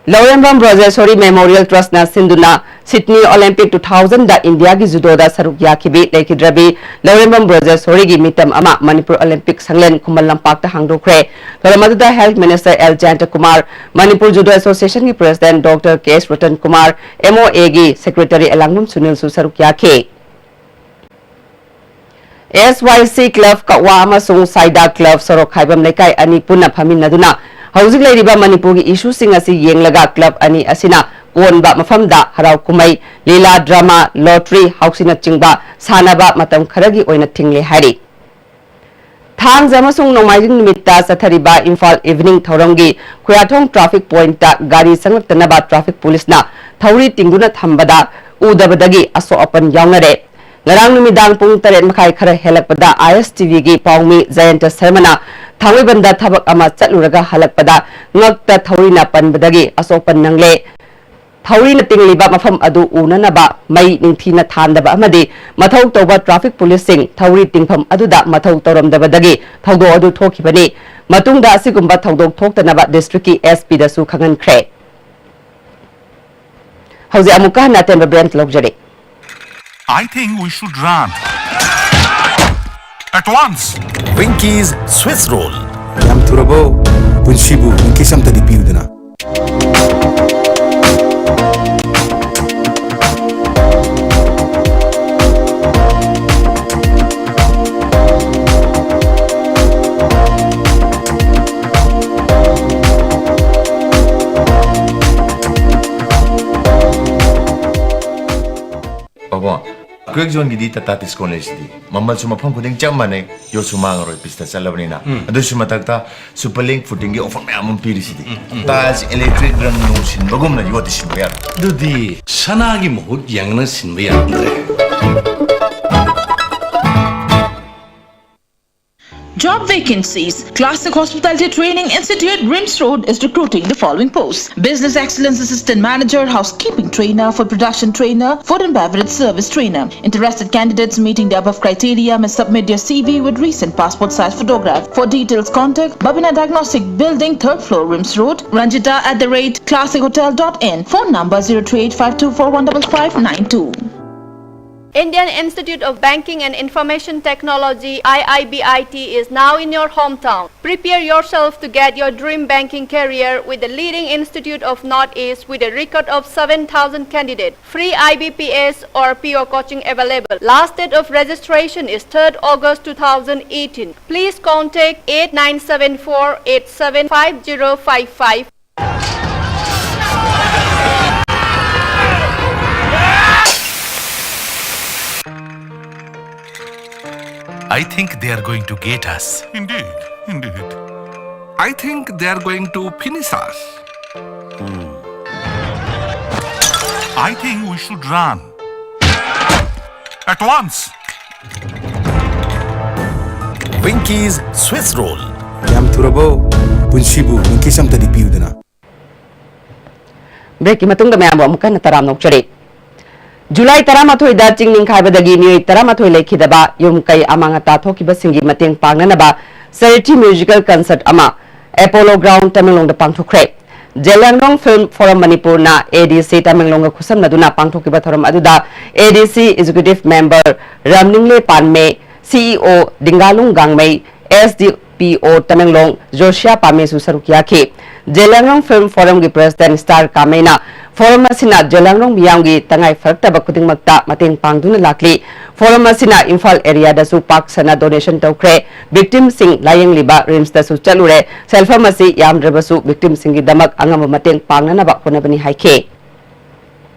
ꯂꯧꯔꯦꯝꯕꯝ ꯕ꯭ꯔꯖꯦꯁꯣꯔꯤ Memorial Trustꯅ ꯁꯤꯟꯗꯨꯅ Sydney Olympic two thousandꯗ ꯏꯟꯗꯤꯌꯥꯒꯤ ꯖꯨꯗꯣꯗ ꯁꯔꯨꯛ ꯌꯥꯈꯤꯕꯤ ꯂꯩꯈꯤꯗ꯭ꯔꯕꯤ ꯂꯧꯔꯦꯝꯕꯝ ꯕ꯭ꯔꯖꯦꯁꯣꯔꯤꯒꯤ ꯃꯤꯇꯝ ꯑꯃ ꯃꯅꯤꯄꯨꯔ Olympic ꯁꯪꯂꯦꯟ ꯈꯨꯃꯟ ꯂꯝꯄꯥꯛꯇ ꯍꯥꯡꯗꯣꯛꯈ꯭ꯔꯦ꯫ ꯊꯧꯔꯝ ꯑꯗꯨꯗ Health Minister L Jayantakumar, Manipur Judo Associationꯒꯤ President Doctor K S Ratan Kumar, MOAꯒꯤ Secretary ꯑꯦꯂꯥꯡꯕꯝ ꯁꯨꯅꯤꯜꯁꯨ ꯁꯔꯨꯛ ꯌꯥꯈꯤ꯫ S Y C Club ꯀꯛꯋꯥ ꯑꯃꯁꯨꯡ ꯁꯥꯏꯗꯥ Club ꯁꯣꯔꯣꯛ ꯈꯥꯏꯕꯝ ꯂꯩꯀꯥꯏ ꯑꯅꯤ ꯄꯨꯟꯅ ꯐꯝꯃꯤꯟꯅꯗꯨꯅ ꯍꯧꯖꯤꯛ ꯂꯩꯔꯤꯕ ꯃꯅꯤꯄꯨꯔꯒꯤ ꯏꯁꯨꯁꯤꯡ ꯑꯁꯤ ꯌꯦꯡꯂꯒ club ꯑꯅꯤ ꯑꯁꯤꯅ ꯀꯣꯟꯕ ꯃꯐꯝꯗ ꯍꯔꯥꯎ ꯀꯨꯝꯍꯩ, ꯂꯤꯂꯥ, drama, lottery, ꯍꯥꯎꯁꯤꯅꯆꯤꯡꯕ ꯁꯥꯟꯅꯕ ꯃꯇꯝ ꯈꯔꯒꯤ ꯑꯣꯏꯅ ꯊꯤꯡꯂꯦ ꯍꯥꯏꯔꯤ꯫ ꯊꯥꯡꯖ ꯑꯃꯁꯨꯡ ꯅꯣꯡꯃꯥꯏꯖꯤꯡ ꯅꯨꯃꯤꯠꯇ ꯆꯠꯊꯔꯤꯕ ꯏꯝꯐꯥꯜ Evening ꯊꯧꯔꯝꯒꯤ ꯈꯨꯌꯥꯊꯣꯡ traffic pointꯇ ꯒꯥꯔꯤ ꯆꯪꯂꯛꯇꯅꯕ traffic policeꯅ ꯊꯧꯔꯤ ꯇꯤꯡꯗꯨꯅ ꯊꯝꯕꯗ ꯎꯗꯕꯗꯒꯤ ꯑꯁꯣꯛ ꯑꯄꯟ ꯌꯥꯎꯅꯔꯦ꯫ ꯉꯔꯥꯡ ꯅꯨꯃꯤꯗꯥꯡ ꯄꯨꯡ ꯇꯔꯦꯠ ꯃꯈꯥꯏ ꯈꯔ ꯍꯦꯜꯂꯛꯄꯗ ISTVꯒꯤ ꯄꯥꯎꯃꯤ ꯖꯌꯟꯇ ꯁꯔꯃꯅ ꯊꯥꯡꯃꯩꯕꯟꯗ ꯊꯕꯛ ꯑꯃ ꯆꯠꯂꯨꯔꯒ ꯍꯜꯂꯛꯄꯗ ꯉꯛꯇ ꯊꯧꯔꯤꯅ ꯄꯟꯕꯗꯒꯤ ꯑꯁꯣꯛ ꯑꯄꯟ ꯅꯪꯂꯦ꯫ ꯊꯧꯔꯤꯅ ꯇꯤꯡꯂꯤꯕ ꯃꯐꯝ ꯑꯗꯨ ꯎꯅꯅꯕ ꯃꯩ ꯅꯤꯡꯊꯤꯅ ꯊꯥꯟꯗꯕ ꯑꯃꯗꯤ ꯃꯊꯧ ꯇꯧꯕ traffic policeꯁꯤꯡ ꯊꯧꯔꯤ ꯇꯤꯡꯐꯝ ꯑꯗꯨꯗ ꯃꯊꯧ ꯇꯧꯔꯝꯗꯕꯗꯒꯤ ꯊꯧꯗꯣꯛ ꯑꯗꯨ ꯊꯣꯛꯈꯤꯕꯅꯤ꯫ ꯃꯇꯨꯡꯗ ꯑꯁꯤꯒꯨꯝꯕ ꯊꯧꯗꯣꯛ ꯊꯣꯛꯇꯅꯕ districtꯀꯤ SPꯗꯁꯨ ꯈꯪꯍꯟꯈ꯭ꯔꯦ꯫ ꯍꯧꯖꯤꯛ ꯑꯃꯨꯛꯀ ꯍꯟꯅ ꯑꯇꯦꯟꯕ break ꯂꯧꯖꯔꯤ꯫ I think we should run. At once. Winkies Swiss Roll. ꯌꯥꯝ ꯊꯨꯔꯕꯣ? ꯄꯨꯟꯁꯤꯕꯨ Winkies ꯑꯝꯇꯗꯤ ꯄꯤꯌꯨꯗꯅ꯫ ꯄꯥꯕꯣ, ꯀ꯭ꯋꯦꯛ ꯖꯣꯟꯒꯤꯗꯤ ꯇꯥꯇꯥ ꯇꯤꯁꯀꯣꯟ ꯂꯩꯁꯤꯗꯤ, ꯃꯃꯜꯁꯨ ꯃꯐꯝ ꯈꯨꯗꯤꯡ ꯆꯞ ꯃꯥꯟꯅꯩ, ꯌꯣꯠꯁꯨ ꯃꯥꯡꯉꯔꯣꯏ, ꯄꯤꯁꯇ ꯆꯠꯂꯕꯅꯤꯅ꯫ ꯑꯗꯨꯁꯨ ꯃꯊꯛꯇ ꯁꯨꯄꯔ ꯂꯤꯡ ꯐꯨꯇꯤꯡꯒꯤ ꯑꯣꯐꯔ ꯃꯌꯥꯝ ꯑꯃ ꯄꯤꯔꯤꯁꯤꯗꯤ꯫ ꯇꯥꯏꯜꯁ, ꯏꯂꯦꯛꯇ꯭ꯔꯤꯛ, ꯔꯪ ꯅꯨꯡ ꯁꯤꯟꯕꯒꯨꯝꯅ ꯌꯣꯠꯇꯤ ꯁꯤꯟꯕ ꯌꯥꯔꯣꯏ꯫ ꯑꯗꯨꯗꯤ ꯁꯅꯥꯒꯤ ꯃꯍꯨꯠ ꯌꯦꯡꯉꯅ ꯁꯤꯟꯕ ꯌꯥꯔꯝꯗ꯭ꯔꯦ꯫ Job vacancies. Classic Hospitality Training Institute, RIMS Road, is recruiting the following posts: Business Excellence Assistant Manager, Housekeeping Trainer, Food Production Trainer, Food and Beverage Service Trainer. Interested candidates meeting the above criteria may submit their C V with recent passport size photograph. For details, contact Babina Diagnostic Building, third floor, RIMS Road, Ranjita at the rate classic hotel dot in. Phone number zero three eight five two four one five five nine two. Indian Institute of Banking and Information Technology, I I B I T, is now in your hometown. Prepare yourself to get your dream banking career with the leading institute of Northeast with a record of seven thousand candidates. Free I B P S or P O coaching available. Last date of registration is third August two thousand eighteen. Please contact eight nine seven four eight seven five zero five five. I think they are going to get us. Indeed, indeed. I think they are going to finish us. I think we should run. At once. Winky's Swiss Roll. ꯌꯥꯝ ꯊꯨꯔꯕꯣ? ꯄꯨꯟꯁꯤꯕꯨ ꯋꯤꯡꯀꯤꯁ ꯑꯝꯇꯗꯤ ꯄꯤꯌꯨꯗꯅ꯫ ꯕ꯭ꯔꯦꯛꯀꯤ ꯃꯇꯨꯡꯗ ꯃꯌꯥꯝꯕꯨ ꯑꯃꯨꯛ ꯍꯟꯅ ꯇꯔꯥꯝꯅ ꯑꯣꯛꯆꯔꯤ꯫ ꯖꯨꯂꯥꯏ ꯇꯔꯥꯃꯥꯊꯣꯏꯗ ꯆꯤꯡ ꯅꯤꯡꯈꯥꯏꯕꯗꯒꯤ ꯃꯤꯑꯣꯏ ꯇꯔꯥꯃꯥꯊꯣꯏ ꯂꯩꯈꯤꯗꯕ ꯌꯨꯝ ꯀꯩ ꯑꯃꯥꯡ ꯑꯇꯥ ꯊꯣꯛꯈꯤꯕꯁꯤꯡꯒꯤ ꯃꯇꯦꯡ ꯄꯥꯡꯅꯅꯕ Charity Musical Concert ꯑꯃ Apollo Ground ꯇꯃꯦꯡꯂꯣꯡꯗ ꯄꯥꯡꯊꯣꯛꯈ꯭ꯔꯦ꯫ ꯖꯦꯂꯤꯌꯥꯡꯔꯣꯡ Film Forum ꯃꯅꯤꯄꯨꯔꯅ A D C ꯇꯃꯦꯡꯂꯣꯡꯒ ꯈꯨꯠꯁꯝꯅꯗꯨꯅ ꯄꯥꯡꯊꯣꯛꯈꯤꯕ ꯊꯧꯔꯝ ꯑꯗꯨꯗ A D C Executive Member ꯔꯥꯝꯅꯤꯡꯂꯦ ꯄꯥꯟꯃꯦ, C E O ꯗꯤꯡꯒꯥꯂꯨꯡ ꯒꯥꯡꯃꯩ, S D P O Tamenglong Josiah ꯄꯥꯃꯦꯁꯨ ꯁꯔꯨꯛ ꯌꯥꯈꯤ꯫ Zeliangrong Film Forumꯒꯤ President Star ꯀꯥꯃꯩꯅ Forum ꯑꯁꯤꯅ ꯖꯦꯂꯤꯌꯥꯡꯔꯣꯡ ꯃꯤꯌꯥꯝꯒꯤ ꯇꯉꯥꯏ ꯐꯔꯛꯇꯕ ꯈꯨꯗꯤꯡꯃꯛꯇ ꯃꯇꯦꯡ ꯄꯥꯡꯗꯨꯅ ꯂꯥꯛꯂꯤ꯫ Forum ꯑꯁꯤꯅ ꯏꯝꯐꯥꯜ areaꯗꯁꯨ ꯄꯥꯛ ꯁꯟꯅ donation ꯇꯧꯈ꯭ꯔꯦ꯫ Victimꯁꯤꯡ ꯂꯥꯌꯦꯡꯂꯤꯕ RIMSꯇꯁꯨ ꯆꯠꯂꯨꯔꯦ꯫ ꯁꯦꯜꯐꯝ ꯑꯁꯤ ꯌꯥꯝꯗ꯭ꯔꯕꯁꯨ victimꯁꯤꯡꯒꯤꯗꯃꯛ ꯑꯉꯝꯕ ꯃꯇꯦꯡ ꯄꯥꯡꯅꯅꯕ ꯍꯣꯠꯅꯕꯅꯤ ꯍꯥꯏꯈꯤ꯫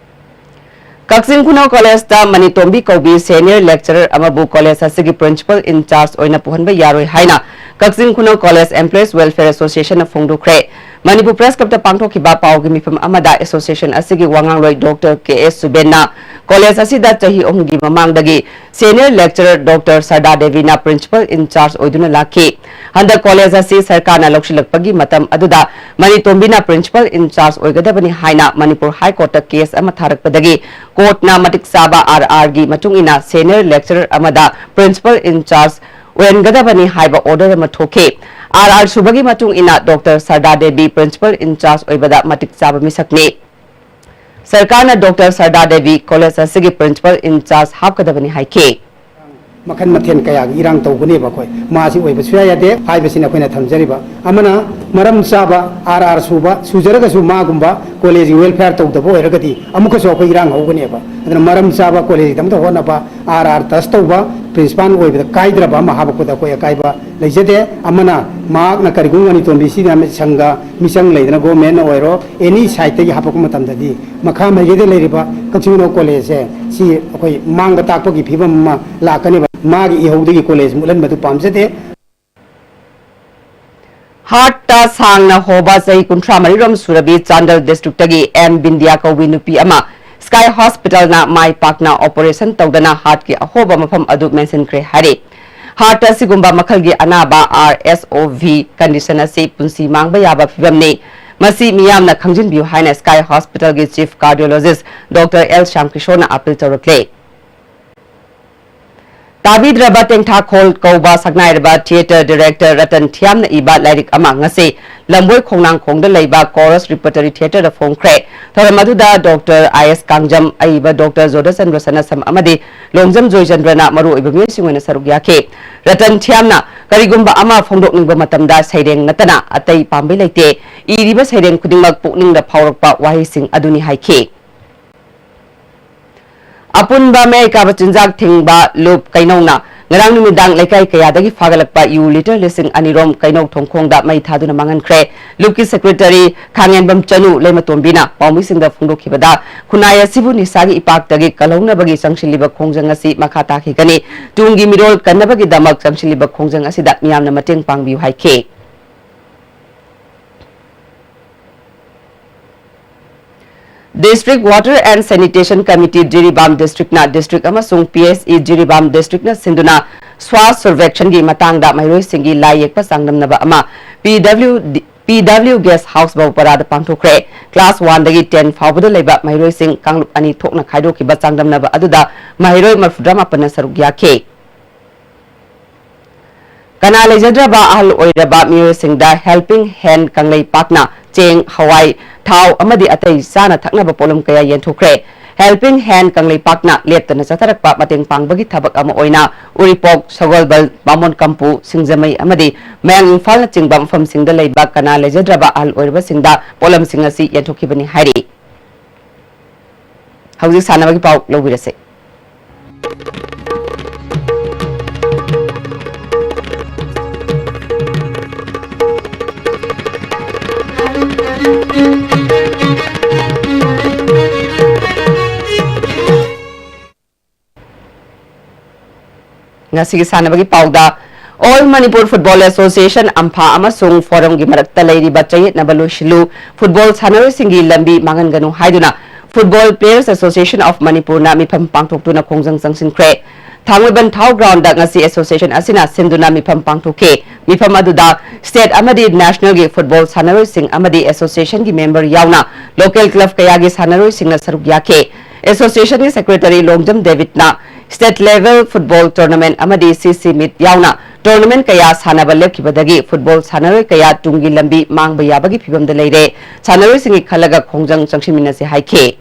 ꯀꯛꯆꯤꯡ ꯈꯨꯅꯧ ꯀꯣꯂꯦꯖꯇ ꯃꯅꯤꯇꯣꯝꯕꯤ ꯀꯧꯕꯤ senior lecturer ꯑꯃꯕꯨ ꯀꯣꯂꯦꯖ ꯑꯁꯤꯒꯤ principal in charge ꯑꯣꯏꯅ ꯄꯨꯍꯟꯕ ꯌꯥꯔꯣꯏ ꯍꯥꯏꯅ Kakching Khunou college Employees Welfare Associationꯅ ꯐꯣꯡꯗꯣꯛꯈ꯭ꯔꯦ꯫ ꯃꯅꯤꯄꯨꯔ Press Clubꯇ ꯄꯥꯡꯊꯣꯛꯈꯤꯕ ꯄꯥꯎꯒꯤ ꯃꯤꯐꯝ ꯑꯃꯗ association ꯑꯁꯤꯒꯤ ꯋꯥꯉꯥꯡꯂꯣꯏ ꯗꯣꯛꯇꯔ ꯀꯦ ꯑꯦꯁ ꯁꯨꯕꯦꯟꯅ ꯀꯣꯂꯦꯖ ꯑꯁꯤꯗ ꯆꯍꯤ ꯑꯍꯨꯝꯒꯤ ꯃꯃꯥꯡꯗꯒꯤ senior lecturer ꯗꯣꯛꯇꯔ ꯁꯔꯗꯥ ꯗꯦꯕꯤꯅ principal in charge ꯑꯣꯏꯗꯨꯅ ꯂꯥꯛꯈꯤ꯫ ꯍꯟꯗꯛ ꯀꯣꯂꯦꯖ ꯑꯁꯤ ꯁꯔꯀꯥꯔꯅ ꯂꯧꯁꯤꯜꯂꯛꯄꯒꯤ ꯃꯇꯝ ꯑꯗꯨꯗ ꯃꯅꯤꯇꯣꯝꯕꯤꯅ principal in charge ꯑꯣꯏꯒꯗꯕꯅꯤ ꯍꯥꯏꯅ ꯃꯅꯤꯄꯨꯔ High Courtꯇ case ꯑꯃ ꯊꯥꯔꯛꯄꯗꯒꯤ ꯀꯣꯔꯠꯅ ꯃꯇꯤꯛ ꯆꯥꯕ ꯑꯥꯔ ꯑꯥꯔꯒꯤ ꯃꯇꯨꯡ ꯏꯟꯅ senior lecturer ꯑꯃꯗ principal in charge ꯑꯣꯏꯍꯟꯒꯗꯕꯅꯤ ꯍꯥꯏꯕ order ꯑꯃ ꯊꯣꯛꯈꯤ꯫ ꯑꯥꯔ ꯑꯥꯔ ꯁꯨꯕꯒꯤ ꯃꯇꯨꯡ ꯏꯟꯅ doctor Sarda Devi principal in charge ꯑꯣꯏꯕꯗ ꯃꯇꯤꯛ ꯆꯥꯕ ꯃꯤꯁꯛꯅꯤ꯫ ꯁꯔꯀꯥꯔꯅ ꯗꯣꯛꯇꯔ ꯁꯔꯗꯥ ꯗꯦꯕꯤ ꯀꯣꯂꯦꯖ ꯑꯁꯤꯒꯤ principal in charge ꯍꯥꯞꯀꯗꯕꯅꯤ ꯍꯥꯏꯈꯤ꯫ ꯃꯈꯜ ꯃꯊꯦꯜ ꯀꯌꯥꯒꯤ ꯏꯔꯥꯡ ꯇꯧꯒꯅꯦꯕ ꯑꯩꯈꯣꯏ꯫ ꯃꯥꯁꯤ ꯑꯣꯏꯕ ꯁꯨꯌꯥ ꯌꯥꯗꯦ ꯍꯥꯏꯕꯁꯤꯅꯤ ꯑꯩꯈꯣꯏꯅ ꯊꯝꯖꯔꯤꯕ꯫ ꯑꯃꯅ ꯃꯔꯝ ꯆꯥꯕ ꯑꯥꯔ ꯑꯥꯔ ꯁꯨꯕ ꯁꯨꯖꯔꯒꯁꯨ ꯃꯥꯒꯨꯝꯕ ꯀꯣꯂꯦꯖꯀꯤ welfare ꯇꯧꯗꯕ ꯑꯣꯏꯔꯒꯗꯤ ꯑꯃꯨꯛꯀꯁꯨ ꯑꯩꯈꯣꯏ ꯏꯔꯥꯡ ꯍꯧꯒꯅꯦꯕ꯫ ꯑꯗꯨꯅ ꯃꯔꯝ ꯆꯥꯕ ꯀꯣꯂꯦꯖꯀꯤꯗꯃꯛꯇ ꯍꯣꯠꯅꯕ, ꯑꯥꯔ ꯑꯥꯔ touch ꯇꯧꯕ, principal ꯑꯣꯏꯕꯗ ꯀꯥꯏꯗ꯭ꯔꯕ ꯑꯃ ꯍꯥꯞꯄꯛꯄꯗ ꯑꯩꯈꯣꯏ ꯑꯀꯥꯏꯕ ꯂꯩꯖꯗꯦ꯫ ꯑꯃꯅ ꯃꯍꯥꯛꯅ ꯀꯔꯤꯒꯨꯝꯕ ꯃꯅꯤꯇꯣꯝꯕꯤꯁꯤꯅ ꯁꯪꯒ ꯃꯤꯆꯪ ꯂꯩꯗꯅ governmentꯅ ꯑꯣꯏꯔꯣ any sideꯇꯒꯤ ꯍꯥꯞꯄꯛꯄ ꯃꯇꯝꯗꯗꯤ ꯃꯈꯥ ꯃꯥꯏꯀꯩꯗ ꯂꯩꯔꯤꯕ ꯀꯛꯆꯤꯡ ꯈꯨꯅꯧ ꯀꯣꯂꯦꯖꯁꯦ ꯁꯤ ꯑꯩꯈꯣꯏ ꯃꯥꯡꯕ ꯇꯥꯛꯄꯒꯤ ꯐꯤꯕꯝ ꯑꯃ ꯂꯥꯛꯀꯅꯦꯕ꯫ ꯃꯥꯒꯤ ꯏꯍꯧꯗꯒꯤ ꯀꯣꯂꯦꯖ ꯃꯨꯠꯍꯟꯕꯗꯨ ꯄꯥꯝꯖꯗꯦ꯫ Heartꯇ ꯁꯥꯡꯅ ꯍꯣꯕ ꯆꯍꯤ ꯀꯨꯟꯊ꯭ꯔꯥ ꯃꯔꯤꯔꯣꯝ ꯁꯨꯔꯕꯤ ꯆꯥꯟꯗꯦꯜ districtꯇꯒꯤ ꯑꯦꯝ ꯕꯤꯟꯗꯤꯌꯥ ꯀꯧꯕꯤ ꯅꯨꯄꯤ ꯑꯃ Sky Hospitalꯅ ꯃꯥꯏ ꯄꯥꯛꯅ operation ꯇꯧꯗꯅ heartꯀꯤ ꯑꯍꯣꯕ ꯃꯐꯝ ꯑꯗꯨ ꯃꯦꯟꯁꯤꯟꯈ꯭ꯔꯦ ꯍꯥꯏꯔꯤ꯫ Heart ꯑꯁꯤꯒꯨꯝꯕ ꯃꯈꯜꯒꯤ ꯑꯅꯥꯕ RSOV condition ꯑꯁꯤ ꯄꯨꯟꯁꯤ ꯃꯥꯡꯕ ꯌꯥꯕ ꯐꯤꯕꯝꯅꯤ꯫ ꯃꯁꯤ ꯃꯤꯌꯥꯝꯅ ꯈꯪꯖꯤꯟꯕꯤꯌꯨ ꯍꯥꯏꯅ Sky Hospitalꯒꯤ Chief Cardiologist doctor L Shyam ꯀꯤꯁꯣꯔꯅ appeal ꯇꯧꯔꯛꯂꯦ꯫ ꯇꯥꯕꯤꯗ꯭ꯔꯕ ꯇꯦꯡꯊꯥꯈꯣꯜ ꯀꯧꯕ ꯁꯛꯅꯥꯏꯔꯕ theatre director ꯔꯇꯟ ꯊꯤꯌꯥꯝꯅ ꯏꯕ ꯂꯥꯏꯔꯤꯛ ꯑꯃ ꯉꯁꯤ ꯂꯝꯕꯣꯏ ꯈꯣꯡꯅꯥꯡꯈꯣꯡꯗ ꯂꯩꯕ Chorus Repertory Theatreꯗ ꯐꯣꯡꯈ꯭ꯔꯦ꯫ ꯊꯧꯔꯝ ꯑꯗꯨꯗ ꯗꯣꯛꯇꯔ ꯑꯥꯏ ꯑꯦꯁ ꯀꯥꯡꯖꯝ, ꯑꯏꯕ ꯗꯣꯛꯇꯔ ꯖꯣꯙꯆꯟꯗ꯭ꯔ ꯁꯅꯥꯁꯝ ꯑꯃꯗꯤ ꯂꯣꯡꯖꯝ ꯖꯣꯏꯆꯟꯗ꯭ꯔꯅ ꯃꯔꯨꯑꯣꯏꯕ ꯃꯤꯑꯣꯏꯁꯤꯡ ꯑꯣꯏꯅ ꯁꯔꯨꯛ ꯌꯥꯈꯤ꯫ ꯔꯇꯟ ꯊꯤꯌꯥꯝꯅ ꯀꯔꯤꯒꯨꯝꯕ ꯑꯃ ꯐꯣꯡꯗꯣꯛꯅꯤꯡꯕ ꯃꯇꯝꯗ ꯁꯩꯔꯦꯡ ꯅꯠꯇꯅ ꯑꯇꯩ ꯄꯥꯝꯕꯩ ꯂꯩꯇꯦ꯫ ꯏꯔꯤꯕ ꯁꯩꯔꯦꯡ ꯈꯨꯗꯤꯡꯃꯛ ꯄꯨꯛꯅꯤꯡꯗ ꯐꯥꯎꯔꯛꯄ ꯋꯥꯍꯩꯁꯤꯡ ꯑꯗꯨꯅꯤ ꯍꯥꯏꯈꯤ꯫ ꯑꯄꯨꯟꯕ ꯃꯌꯥꯏ ꯀꯥꯕ ꯆꯤꯟꯖꯥꯛ ꯊꯤꯡꯕ ꯂꯨꯞ ꯀꯩꯅꯧꯅ ꯉꯔꯥꯡ ꯅꯨꯃꯤꯗꯥꯡ ꯂꯩꯀꯥꯏ ꯀꯌꯥꯗꯒꯤ ꯐꯥꯒꯠꯂꯛꯄ ꯌꯨ ꯂꯤꯇꯔ ꯂꯤꯁꯤꯡ ꯑꯅꯤꯔꯣꯝ ꯀꯩꯅꯧ ꯊꯣꯡꯈꯣꯡꯗ ꯃꯩ ꯊꯥꯗꯨꯅ ꯃꯥꯡꯍꯟꯈ꯭ꯔꯦ꯫ ꯂꯨꯞꯀꯤ ꯁꯦꯀ꯭ꯔꯦꯇꯔꯤ ꯈꯥꯉꯦꯟꯕꯝ ꯆꯅꯨ ꯂꯩꯃꯇꯣꯝꯕꯤꯅ ꯄꯥꯎꯃꯤꯁꯤꯡꯗ ꯐꯣꯡꯗꯣꯛꯈꯤꯕꯗ, ꯈꯨꯟꯅꯥꯏ ꯑꯁꯤꯕꯨ ꯅꯤꯁꯥꯒꯤ ꯏꯄꯥꯛꯇꯒꯤ ꯀꯜꯍꯧꯅꯕꯒꯤ ꯆꯪꯁꯤꯜꯂꯤꯕ ꯈꯣꯡꯖꯪ ꯑꯁꯤ ꯃꯈꯥ ꯇꯥꯈꯤꯒꯅꯤ꯫ ꯇꯨꯡꯒꯤ ꯃꯤꯔꯣꯜ ꯀꯟꯅꯕꯒꯤꯗꯃꯛ ꯆꯪꯁꯤꯜꯂꯤꯕ ꯈꯣꯡꯖꯪ ꯑꯁꯤꯗ ꯃꯤꯌꯥꯝꯅ ꯃꯇꯦꯡ ꯄꯥꯡꯕꯤꯌꯨ ꯍꯥꯏꯈꯤ꯫ District Water and Sanitation Committee, Jiribam district ꯅ district ꯑꯃꯁꯨꯡ P S E Jiribam district ꯅ ꯁꯤꯟꯗꯨꯅ ꯁ꯭ꯋꯥꯁ ꯁꯔꯚꯦꯛꯁꯟꯒꯤ ꯃꯇꯥꯡꯗ ꯃꯍꯩꯔꯣꯏꯁꯤꯡꯒꯤ ꯂꯥꯏ ꯌꯦꯛꯄ ꯆꯥꯡꯗꯝꯅꯕ ꯑꯃ P W D, P W Guest House ꯕꯧꯄꯔꯥꯗ ꯄꯥꯡꯊꯣꯛꯈ꯭ꯔꯦ꯫ Class one ꯗꯒꯤ ten ꯐꯥꯎꯕꯗ ꯂꯩꯕ ꯃꯍꯩꯔꯣꯏꯁꯤꯡ ꯀꯥꯡꯂꯨꯞ ꯑꯅꯤ ꯊꯣꯛꯅ ꯈꯥꯏꯗꯣꯛꯈꯤꯕ ꯆꯥꯡꯗꯝꯅꯕ ꯑꯗꯨꯗ ꯃꯍꯩꯔꯣꯏ ꯃꯔꯤꯐꯨꯇꯔꯥ ꯃꯥꯄꯟꯅ ꯁꯔꯨꯛ ꯌꯥꯈꯤ꯫ ꯀꯅꯥ ꯂꯩꯖꯗ꯭ꯔꯕ ꯑꯍꯜ ꯑꯣꯏꯔꯕ ꯃꯤꯑꯣꯏꯁꯤꯡꯗ Helping Hand ꯀꯪꯂꯩꯄꯥꯛꯅ ꯆꯦꯡ, ꯍꯋꯥꯏ, ꯊꯥꯎ ꯑꯃꯗꯤ ꯑꯇꯩ ꯆꯥꯅ ꯊꯛꯅꯕ ꯄꯣꯠꯂꯝ ꯀꯌꯥ ꯌꯦꯟꯊꯣꯛꯈ꯭ꯔꯦ꯫ Helping Hand ꯀꯪꯂꯩꯄꯥꯛꯅ ꯂꯦꯞꯇꯅ ꯆꯠꯊꯔꯛꯄ ꯃꯇꯦꯡ ꯄꯥꯡꯕꯒꯤ ꯊꯕꯛ ꯑꯃ ꯑꯣꯏꯅ ꯎꯔꯤꯄꯣꯛ, ꯁꯒꯣꯜꯕꯜ, ꯕꯥꯃꯣꯟ ꯀꯝꯄꯨ, ꯁꯤꯡꯖꯃꯩ ꯑꯃꯗꯤ ꯃꯌꯥꯡ ꯏꯝꯐꯥꯜꯅꯆꯤꯡꯕ ꯃꯐꯝꯁꯤꯡꯗ ꯂꯩꯕ ꯀꯅꯥ ꯂꯩꯖꯗ꯭ꯔꯕ ꯑꯍꯜ ꯑꯣꯏꯔꯕꯁꯤꯡꯗ ꯄꯣꯠꯂꯝꯁꯤꯡ ꯑꯁꯤ ꯌꯦꯟꯊꯣꯛꯈꯤꯕꯅꯤ ꯍꯥꯏꯔꯤ꯫ ꯍꯧꯖꯤꯛ ꯁꯥꯟꯅꯕꯒꯤ ꯄꯥꯎ ꯂꯧꯕꯤꯔꯁꯦ꯫ ꯉꯁꯤꯒꯤ ꯁꯥꯟꯅꯕꯒꯤ ꯄꯥꯎꯗ, All Manipur Football Association, ꯑꯝꯐꯥ ꯑꯃꯁꯨꯡ ꯐꯣꯔꯝꯒꯤ ꯃꯔꯛꯇ ꯂꯩꯔꯤꯕ ꯆꯌꯦꯠꯅꯕ ꯂꯣꯏꯁꯤꯜꯂꯨ, ꯐꯨꯠꯕꯣꯜ ꯁꯥꯟꯅꯔꯣꯏꯁꯤꯡꯒꯤ ꯂꯝꯕꯤ ꯃꯥꯡꯍꯟꯒꯅꯨ ꯍꯥꯏꯗꯨꯅ Football Players Association of Manipurꯅ ꯃꯤꯐꯝ ꯄꯥꯡꯊꯣꯛꯇꯨꯅ ꯈꯣꯡꯖꯪ ꯆꯪꯁꯤꯟꯈ꯭ꯔꯦ꯫ ꯊꯥꯡꯃꯩꯕꯟ ꯊꯥꯎ ꯒ꯭ꯔꯥꯎꯟꯗ ꯉꯁꯤ association ꯑꯁꯤꯅ ꯁꯤꯟꯗꯨꯅ ꯃꯤꯐꯝ ꯄꯥꯡꯊꯣꯛꯈꯤ꯫ ꯃꯤꯐꯝ ꯑꯗꯨꯗ state ꯑꯃꯗꯤ nationalꯒꯤ ꯐꯨꯠꯕꯣꯜ ꯁꯥꯟꯅꯔꯣꯏꯁꯤꯡ ꯑꯃꯗꯤ associationꯒꯤ member ꯌꯥꯎꯅ local club ꯀꯌꯥꯒꯤ ꯁꯥꯟꯅꯔꯣꯏꯁꯤꯡꯅ ꯁꯔꯨꯛ ꯌꯥꯈꯤ꯫ Associationꯒꯤ secretary Longjam ꯗꯦꯕꯤꯠꯅ state level football tournament ꯑꯃꯗꯤ C C meet ꯌꯥꯎꯅ tournament ꯀꯌꯥ ꯁꯥꯟꯅꯕ ꯂꯦꯞꯈꯤꯕꯗꯒꯤ ꯐꯨꯠꯕꯣꯜ ꯁꯥꯟꯅꯔꯣꯏ ꯀꯌꯥ ꯇꯨꯡꯒꯤ ꯂꯝꯕꯤ ꯃꯥꯡꯕ ꯌꯥꯕꯒꯤ ꯐꯤꯚꯝꯗ ꯂꯩꯔꯦ꯫ ꯁꯥꯟꯅꯔꯣꯏꯁꯤꯡꯒꯤ ꯈꯜꯂꯒ ꯈꯣꯡꯖꯪ ꯆꯪꯁꯤꯟꯃꯤꯟꯅꯁꯤ ꯍꯥꯏꯈꯤ꯫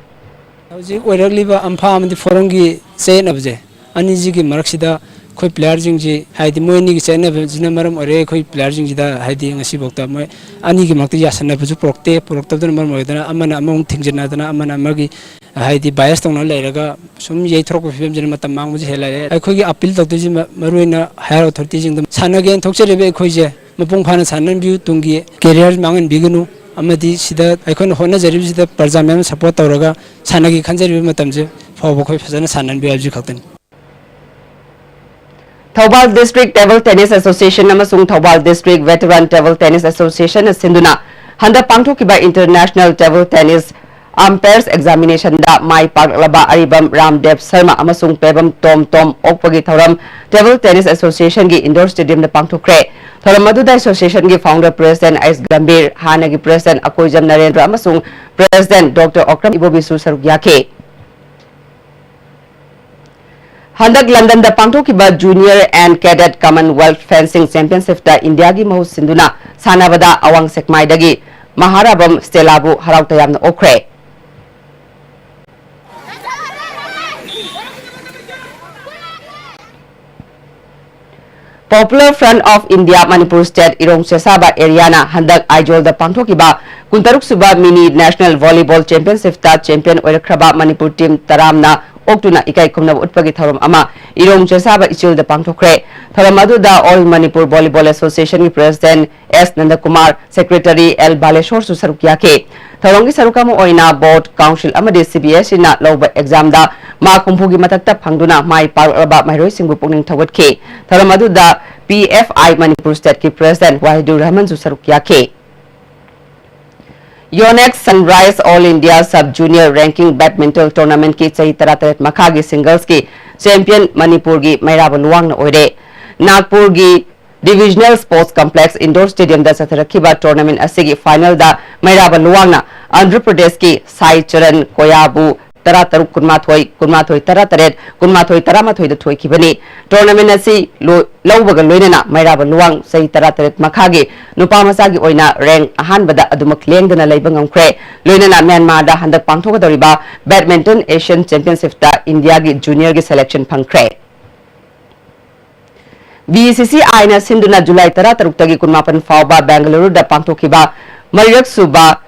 ꯍꯧꯖꯤꯛ ꯑꯣꯏꯔꯛꯂꯤꯕ ꯑꯝꯐꯥ ꯑꯃꯗꯤ ꯐꯣꯔꯝꯒꯤ ꯆꯌꯦꯠꯅꯕꯁꯦ, ꯑꯅꯤꯁꯤꯒꯤ ꯃꯔꯛꯁꯤꯗ ꯑꯩꯈꯣꯏ playerꯁꯤꯡꯁꯤ, ꯍꯥꯏꯗꯤ ꯃꯣꯏ ꯑꯅꯤꯒꯤ ꯆꯌꯦꯠꯅꯕꯁꯤꯅ ꯃꯔꯝ ꯑꯣꯏꯔꯦ ꯑꯩꯈꯣꯏ playerꯁꯤꯡꯁꯤꯗ, ꯍꯥꯏꯗꯤ ꯉꯁꯤꯐꯥꯎꯗ ꯃꯣꯏ ꯑꯅꯤꯒꯤ ꯃꯔꯛꯇ ꯌꯥꯁꯟꯅꯕꯁꯨ ꯄꯨꯔꯛꯇꯦ꯫ ꯄꯨꯔꯛꯇꯕꯗꯨꯅ ꯃꯔꯝ ꯑꯣꯏꯗꯅ ꯑꯃꯅ ꯑꯃꯃꯨꯛ ꯊꯤꯡꯖꯤꯟꯅꯗꯅ ꯑꯃꯅ ꯑꯃꯒꯤ ꯍꯥꯏꯗꯤ bias ꯇꯧꯅ ꯂꯩꯔꯒ ꯁꯨꯝ ꯌꯩꯊꯣꯔꯛꯄ ꯐꯤꯕꯝꯁꯤꯅ ꯃꯇꯝ ꯃꯥꯡꯕꯁꯨ ꯍꯦꯜꯂꯛꯑꯦ꯫ ꯑꯩꯈꯣꯏꯒꯤ appeal ꯇꯧꯗꯣꯏꯁꯤ ꯃ-, ꯃꯔꯨꯑꯣꯏꯅ higher authorityꯁꯤꯡꯗ ꯁꯥꯟꯅꯒꯦꯅ ꯊꯣꯛꯆꯔꯤꯕ ꯑꯩꯈꯣꯏꯁꯦ ꯃꯄꯨꯡ ꯐꯥꯅ ꯁꯥꯟꯅꯍꯟꯕꯤꯌꯨ, ꯇꯨꯡꯒꯤ career ꯃꯥꯡꯍꯟꯕꯤꯒꯅꯨ, ꯑꯃꯗꯤ ꯁꯤꯗ ꯑꯩꯈꯣꯏꯅ ꯍꯣꯠꯅꯖꯔꯤꯕꯁꯤꯗ ꯄ꯭ꯔꯖꯥ ꯃꯌꯥꯝꯅ support ꯇꯧꯔꯒ ꯁꯥꯟꯅꯒꯦ ꯈꯟꯖꯔꯤꯕ ꯃꯇꯝꯁꯦ ꯐꯥꯎꯕ ꯑꯩꯈꯣꯏ ꯐꯖꯅ ꯁꯥꯟꯅꯍꯟꯕꯤꯌꯨ ꯍꯥꯏꯕꯁꯤ ꯈꯛꯇꯅꯤ꯫ Thoubal District Table Tennis Association ꯑꯃꯁꯨꯡ Thoubal District Veteran Table Tennis Associationꯅ ꯁꯤꯟꯗꯨꯅ ꯍꯟꯗꯛ ꯄꯥꯡꯊꯣꯛꯈꯤꯕ International Table Tennis Umpires Examinationꯗ ꯃꯥꯏ ꯄꯥꯛꯂꯕ ꯑꯔꯤꯕꯝ ꯔꯥꯝꯗꯦꯕ ꯁꯔꯃ ꯑꯃꯁꯨꯡ ꯄꯦꯕꯝ ꯇꯣꯝ ꯇꯣꯝ ꯑꯣꯛꯄꯒꯤ ꯊꯧꯔꯝ Table Tennis Associationꯒꯤ indoor stadiumꯗ ꯄꯥꯡꯊꯣꯛꯈ꯭ꯔꯦ꯫ ꯊꯧꯔꯝ ꯑꯗꯨꯗ associationꯒꯤ founder president ꯑꯩꯁ ꯒꯝꯚꯤꯔ, ꯍꯥꯟꯅꯒꯤ president ꯑꯀꯣꯏꯖꯝ ꯅꯔꯦꯟꯗ꯭ꯔ ꯑꯃꯁꯨꯡ president ꯗꯣꯛꯇꯔ ꯑꯣꯀ꯭ꯔꯝ ꯏꯕꯣꯕꯤꯁꯨ ꯁꯔꯨꯛ ꯌꯥꯈꯤ꯫ ꯍꯟꯗꯛ ꯂꯟꯗꯟꯗ ꯄꯥꯡꯊꯣꯛꯈꯤꯕ Junior and Cadet Commonwealth Fencing Championshipꯇ ꯏꯟꯗꯤꯌꯥꯒꯤ ꯃꯍꯨꯠ ꯁꯤꯟꯗꯨꯅ ꯁꯥꯟꯅꯕꯗ ꯑꯋꯥꯡ ꯁꯦꯛꯃꯥꯏꯗꯒꯤ ꯃꯍꯥꯔꯥꯕꯝ ꯁ꯭ꯇꯦꯂꯥꯕꯨ ꯍꯔꯥꯎ ꯇꯌꯥꯝꯅ ꯑꯣꯛꯈ꯭ꯔꯦ꯫ Popular Front of India Manipur State ꯏꯔꯣꯡ ꯆꯦꯁꯥꯕ areaꯅ ꯍꯟꯗꯛ ꯑꯥꯏꯖꯣꯜꯗ ꯄꯥꯡꯊꯣꯛꯈꯤꯕ ꯀꯨꯟꯇꯔꯨꯛ ꯁꯨꯕ Mini National Volleyball Championshipꯇ champion ꯑꯣꯏꯔꯛꯈ꯭ꯔꯕ Manipur team ꯇꯔꯥꯝꯅ ꯑꯣꯛꯇꯨꯅ ꯏꯀꯥꯏ ꯈꯨꯝꯅꯕ ꯎꯠꯄꯒꯤ ꯊꯧꯔꯝ ꯑꯃ ꯏꯔꯣꯡ ꯆꯦꯁꯥꯕ ꯏꯆꯦꯜꯗ ꯄꯥꯡꯊꯣꯛꯈ꯭ꯔꯦ꯫ ꯊꯧꯔꯝ ꯑꯗꯨꯗ All Manipur Volleyball Associationꯒꯤ president ꯑꯦꯁ ꯅꯟꯗꯀꯨꯃꯥꯔ, secretary ꯑꯦꯜ ꯕꯥꯂꯦꯁꯣꯔꯁꯨ ꯁꯔꯨꯛ ꯌꯥꯈꯤ꯫ ꯊꯧꯔꯝꯒꯤ ꯁꯔꯨꯛ ꯑꯃ ꯑꯣꯏꯅ board, council ꯑꯃꯗꯤ CBSEꯅ ꯂꯧꯕ examꯗ mark ꯍꯨꯝꯐꯨꯒꯤ ꯃꯊꯛꯇ ꯐꯪꯗꯨꯅ ꯃꯥꯏ ꯄꯥꯛꯂꯕ ꯃꯍꯩꯔꯣꯏꯁꯤꯡꯕꯨ ꯄꯨꯛꯅꯤꯡ ꯊꯧꯒꯠꯈꯤ꯫ ꯊꯧꯔꯝ ꯑꯗꯨꯗ PFI ꯃꯅꯤꯄꯨꯔ stateꯀꯤ president ꯋꯥꯍꯤꯗꯨꯔ ꯔꯍꯃꯟꯁꯨ ꯁꯔꯨꯛ ꯌꯥꯈꯤ꯫ Yonex Sunrise All India Sub Junior Ranking Badminton Tournamentꯀꯤ ꯆꯍꯤ ꯇꯔꯥꯇꯔꯦꯠ ꯃꯈꯥꯒꯤ singlesꯀꯤ champion ꯃꯅꯤꯄꯨꯔꯒꯤ ꯃꯩꯔꯥꯕ ꯂꯨꯋꯥꯡꯅ ꯑꯣꯏꯔꯦ꯫ ꯅꯥꯒꯄꯨꯔꯒꯤ Divisional Sports Complex Indoor Stadiumꯗ ꯆꯠꯊꯔꯛꯈꯤꯕ tournament ꯑꯁꯤꯒꯤ finalꯗ ꯃꯩꯔꯥꯕ ꯂꯨꯋꯥꯡꯅ ꯑꯟꯙ꯭ꯔ ꯄ꯭ꯔꯗꯦꯁꯀꯤ ꯁꯥꯏ ꯆꯔꯟ ꯀꯣꯌꯥꯕꯨ ꯇꯔꯥꯇꯔꯨꯛ ꯀꯨꯟꯃꯥꯊꯣꯏ, ꯀꯨꯟꯃꯥꯊꯣꯏ ꯇꯔꯥꯇꯔꯦꯠ, ꯀꯨꯟꯃꯥꯊꯣꯏ ꯇꯔꯥꯃꯥꯊꯣꯏꯗ ꯊꯣꯏꯈꯤꯕꯅꯤ꯫ Tournament ꯑꯁꯤ ꯂꯣ-, ꯂꯧꯕꯒ ꯂꯣꯏꯅꯅ ꯃꯩꯔꯥꯕ ꯂꯨꯋꯥꯡ ꯆꯍꯤ ꯇꯔꯥꯇꯔꯦꯠ ꯃꯈꯥꯒꯤ ꯅꯨꯄꯥ ꯃꯆꯥꯒꯤ ꯑꯣꯏꯅ rank ꯑꯍꯥꯟꯕꯗ ꯑꯗꯨꯃꯛ ꯂꯦꯡꯗꯅ ꯂꯩꯕ ꯉꯝꯈ꯭ꯔꯦ꯫ ꯂꯣꯏꯅꯅ ꯃ꯭ꯌꯥꯟꯃꯥꯔꯗ ꯍꯟꯗꯛ ꯄꯥꯡꯊꯣꯛꯀꯗꯧꯔꯤꯕ Badminton Asian Championshipꯇ ꯏꯟꯗꯤꯌꯥꯒꯤ juniorꯒꯤ selection ꯐꯪꯈ꯭ꯔꯦ꯫ BCCIꯅ ꯁꯤꯟꯗꯨꯅ ꯖꯨꯂꯥꯏ ꯇꯔꯥꯇꯔꯨꯛꯇꯒꯤ ꯀꯨꯟꯃꯥꯄꯟ ꯐꯥꯎꯕ ꯕꯦꯡꯒꯂꯨꯔꯨꯗ ꯄꯥꯡꯊꯣꯛꯈꯤꯕ ꯃꯔꯤꯔꯛ ꯁꯨꯕ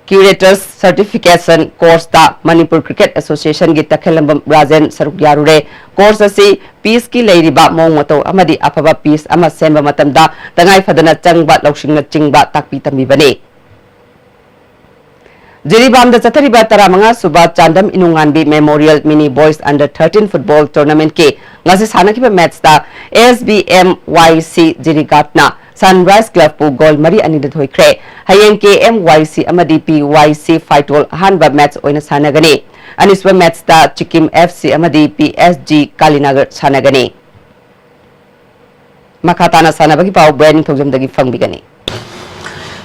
Curators Certification Course ꯇ Manipur Cricket Association ꯒꯤ ꯇꯈꯦꯜꯂꯝꯕꯝ ꯔꯥꯖꯦꯟ ꯁꯔꯨꯛ ꯌꯥꯔꯨꯔꯦ꯫ Course ꯑꯁꯤ pitch ꯀꯤ ꯂꯩꯔꯤꯕ ꯃꯑꯣꯡ ꯃꯇꯧ ꯑꯃꯗꯤ ꯑꯐꯕ pitch ꯑꯃ ꯁꯦꯝꯕ ꯃꯇꯝꯗ ꯇꯉꯥꯏ ꯐꯗꯅ ꯆꯪꯕ ꯂꯧꯁꯤꯡꯅꯆꯤꯡꯕ ꯇꯥꯛꯄꯤ ꯇꯝꯕꯤꯕꯅꯤ꯫ ꯖꯤꯔꯤꯕꯥꯝꯗ ꯆꯠꯊꯔꯤꯕ ꯇꯔꯥꯃꯉꯥ ꯁꯨꯕ Chandam ꯏꯅꯨꯡꯉꯥꯟꯕꯤ Memorial Mini Boys Under thirteen Football Tournament ꯀꯤ ꯉꯁꯤ ꯁꯥꯟꯅꯈꯤꯕ match ꯇ S B M Y C ꯖꯤꯔꯤꯒꯥꯠꯅ Sunrise Club ꯄꯨ goal ꯃꯔꯤ ꯑꯅꯤꯗ ꯊꯣꯏꯈ꯭ꯔꯦ꯫ ꯍꯌꯦꯡ K M Y C ꯑꯃꯗꯤ P Y C ꯐꯥꯏꯇꯣꯜ ꯑꯍꯥꯟꯕ match ꯑꯣꯏꯅ ꯁꯥꯟꯅꯒꯅꯤ꯫ ꯑꯅꯤꯁꯨꯕ match ꯇ ꯆꯤꯀꯤꯝ F C ꯑꯃꯗꯤ P S G ꯀꯥꯂꯤꯅꯒꯔ ꯁꯥꯟꯅꯒꯅꯤ꯫ ꯃꯈꯥ ꯇꯥꯅ ꯁꯥꯟꯅꯕꯒꯤ ꯄꯥꯎ ꯕ꯭ꯔꯥꯏꯟ ꯅꯤꯡꯊꯧꯖꯝꯗꯒꯤ ꯐꯪꯕꯤꯒꯅꯤ꯫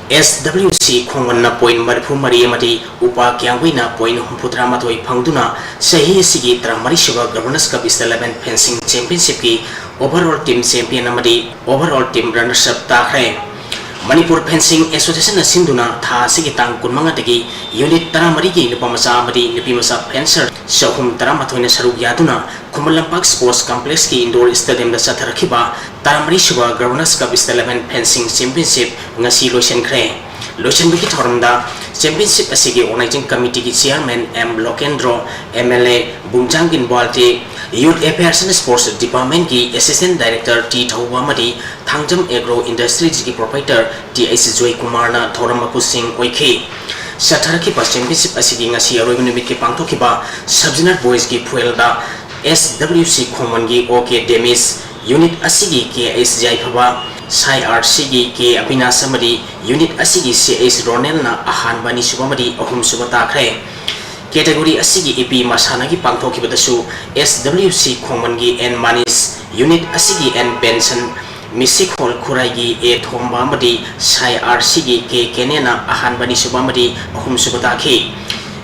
S W C ꯈꯣꯡꯃꯟꯅ point ꯃꯔꯤꯐꯨ ꯃꯔꯤ ꯑꯃꯗꯤ ꯎꯄꯥ ꯀ꯭ꯌꯥꯡꯒꯨꯏꯅ point ꯍꯨꯝꯐꯨꯇꯔꯥ ꯃꯥꯊꯣꯏ ꯐꯪꯗꯨꯅ ꯆꯍꯤ ꯑꯁꯤꯒꯤ ꯇꯔꯥꯃꯔꯤꯁꯨꯕ Governors Cup East eleven Fencing Championship ꯀꯤ overall team champion ꯑꯃꯗꯤ overall team runners up ꯇꯥꯈ꯭ꯔꯦ꯫ ꯃꯅꯤꯄꯨꯔ Fencing Association ꯅ ꯁꯤꯟꯗꯨꯅ ꯊꯥ ꯑꯁꯤꯒꯤ ꯇꯥꯡ ꯀꯨꯟꯃꯉꯥꯗꯒꯤ unit ꯇꯔꯥꯃꯔꯤꯒꯤ ꯅꯨꯄꯥ ꯃꯆꯥ ꯑꯃꯗꯤ ꯅꯨꯄꯤ ꯃꯆꯥ fencer ꯆꯍꯨꯝ ꯇꯔꯥꯃꯥꯊꯣꯏꯅ ꯁꯔꯨꯛ ꯌꯥꯗꯨꯅ ꯈꯨꯃꯟ ꯂꯝꯄꯥꯛ Sports Complex ꯀꯤ indoor stadium ꯗ ꯆꯠꯊꯔꯛꯈꯤꯕ ꯇꯔꯥꯃꯔꯤꯁꯨꯕ Governors Cup East eleven Fencing Championship ꯉꯁꯤ ꯂꯣꯏꯁꯤꯟꯈ꯭ꯔꯦ꯫ ꯂꯣꯏꯁꯤꯟꯕꯒꯤ ꯊꯧꯔꯝꯗ championship ꯑꯁꯤꯒꯤ organizing committee ꯒꯤ chairman M Lokendro, M L A ꯕꯨꯡꯖꯥꯡꯒꯤꯟ ꯕꯣꯜꯇꯦ, Youth Affairs and Sports Department ꯀꯤ assistant director T ꯊꯧꯕ ꯑꯃꯗꯤ ꯊꯥꯡꯖꯝ Agro Industries ꯀꯤ proprietor T H ꯖꯣꯏꯀꯨꯃꯥꯔꯅ ꯊꯧꯔꯝ ꯃꯄꯨꯁꯤꯡ ꯑꯣꯏꯈꯤ꯫ ꯆꯠꯊꯔꯛꯈꯤꯕ championship ꯑꯁꯤꯒꯤ ꯉꯁꯤ ꯑꯔꯣꯏꯕ ꯅꯨꯃꯤꯠꯀꯤ ꯄꯥꯡꯊꯣꯛꯈꯤꯕ sub zonal boys ꯀꯤ ꯐꯨꯍꯦꯜꯗ S W C ꯈꯣꯡꯃꯟꯒꯤ O K ꯗꯦꯃꯤꯁ, unit ꯑꯁꯤꯒꯤ K H ꯌꯥꯏꯐꯕ, ꯁꯥꯏ R C ꯒꯤ K ꯑꯕꯤꯅꯥꯁ ꯑꯃꯗꯤ unit ꯑꯁꯤꯒꯤ C H ꯔꯣꯅꯦꯜꯅ ꯑꯍꯥꯟꯕ, ꯑꯅꯤꯁꯨꯕ ꯑꯃꯗꯤ ꯑꯍꯨꯝꯁꯨꯕ ꯇꯥꯈ꯭ꯔꯦ꯫ Category ꯑꯁꯤꯒꯤ ꯏꯄꯤ ꯃꯁꯥꯟꯅꯒꯤ ꯄꯥꯡꯊꯣꯛꯈꯤꯕꯗꯁꯨ S W C ꯈꯣꯡꯃꯟꯒꯤ N ꯃꯥꯅꯤꯁ, unit ꯑꯁꯤꯒꯤ N ꯕꯦꯟꯁꯟ, ꯃꯤꯁꯤꯈꯣꯜ ꯈꯨꯔꯥꯏꯒꯤ A ꯊꯣꯝꯕ ꯑꯃꯗꯤ ꯁꯥꯏ R C ꯒꯤ K ꯀꯦꯅꯦꯅ ꯑꯍꯥꯟꯕ, ꯑꯅꯤꯁꯨꯕ ꯑꯃꯗꯤ ꯑꯍꯨꯝꯁꯨꯕ ꯇꯥꯈꯤ꯫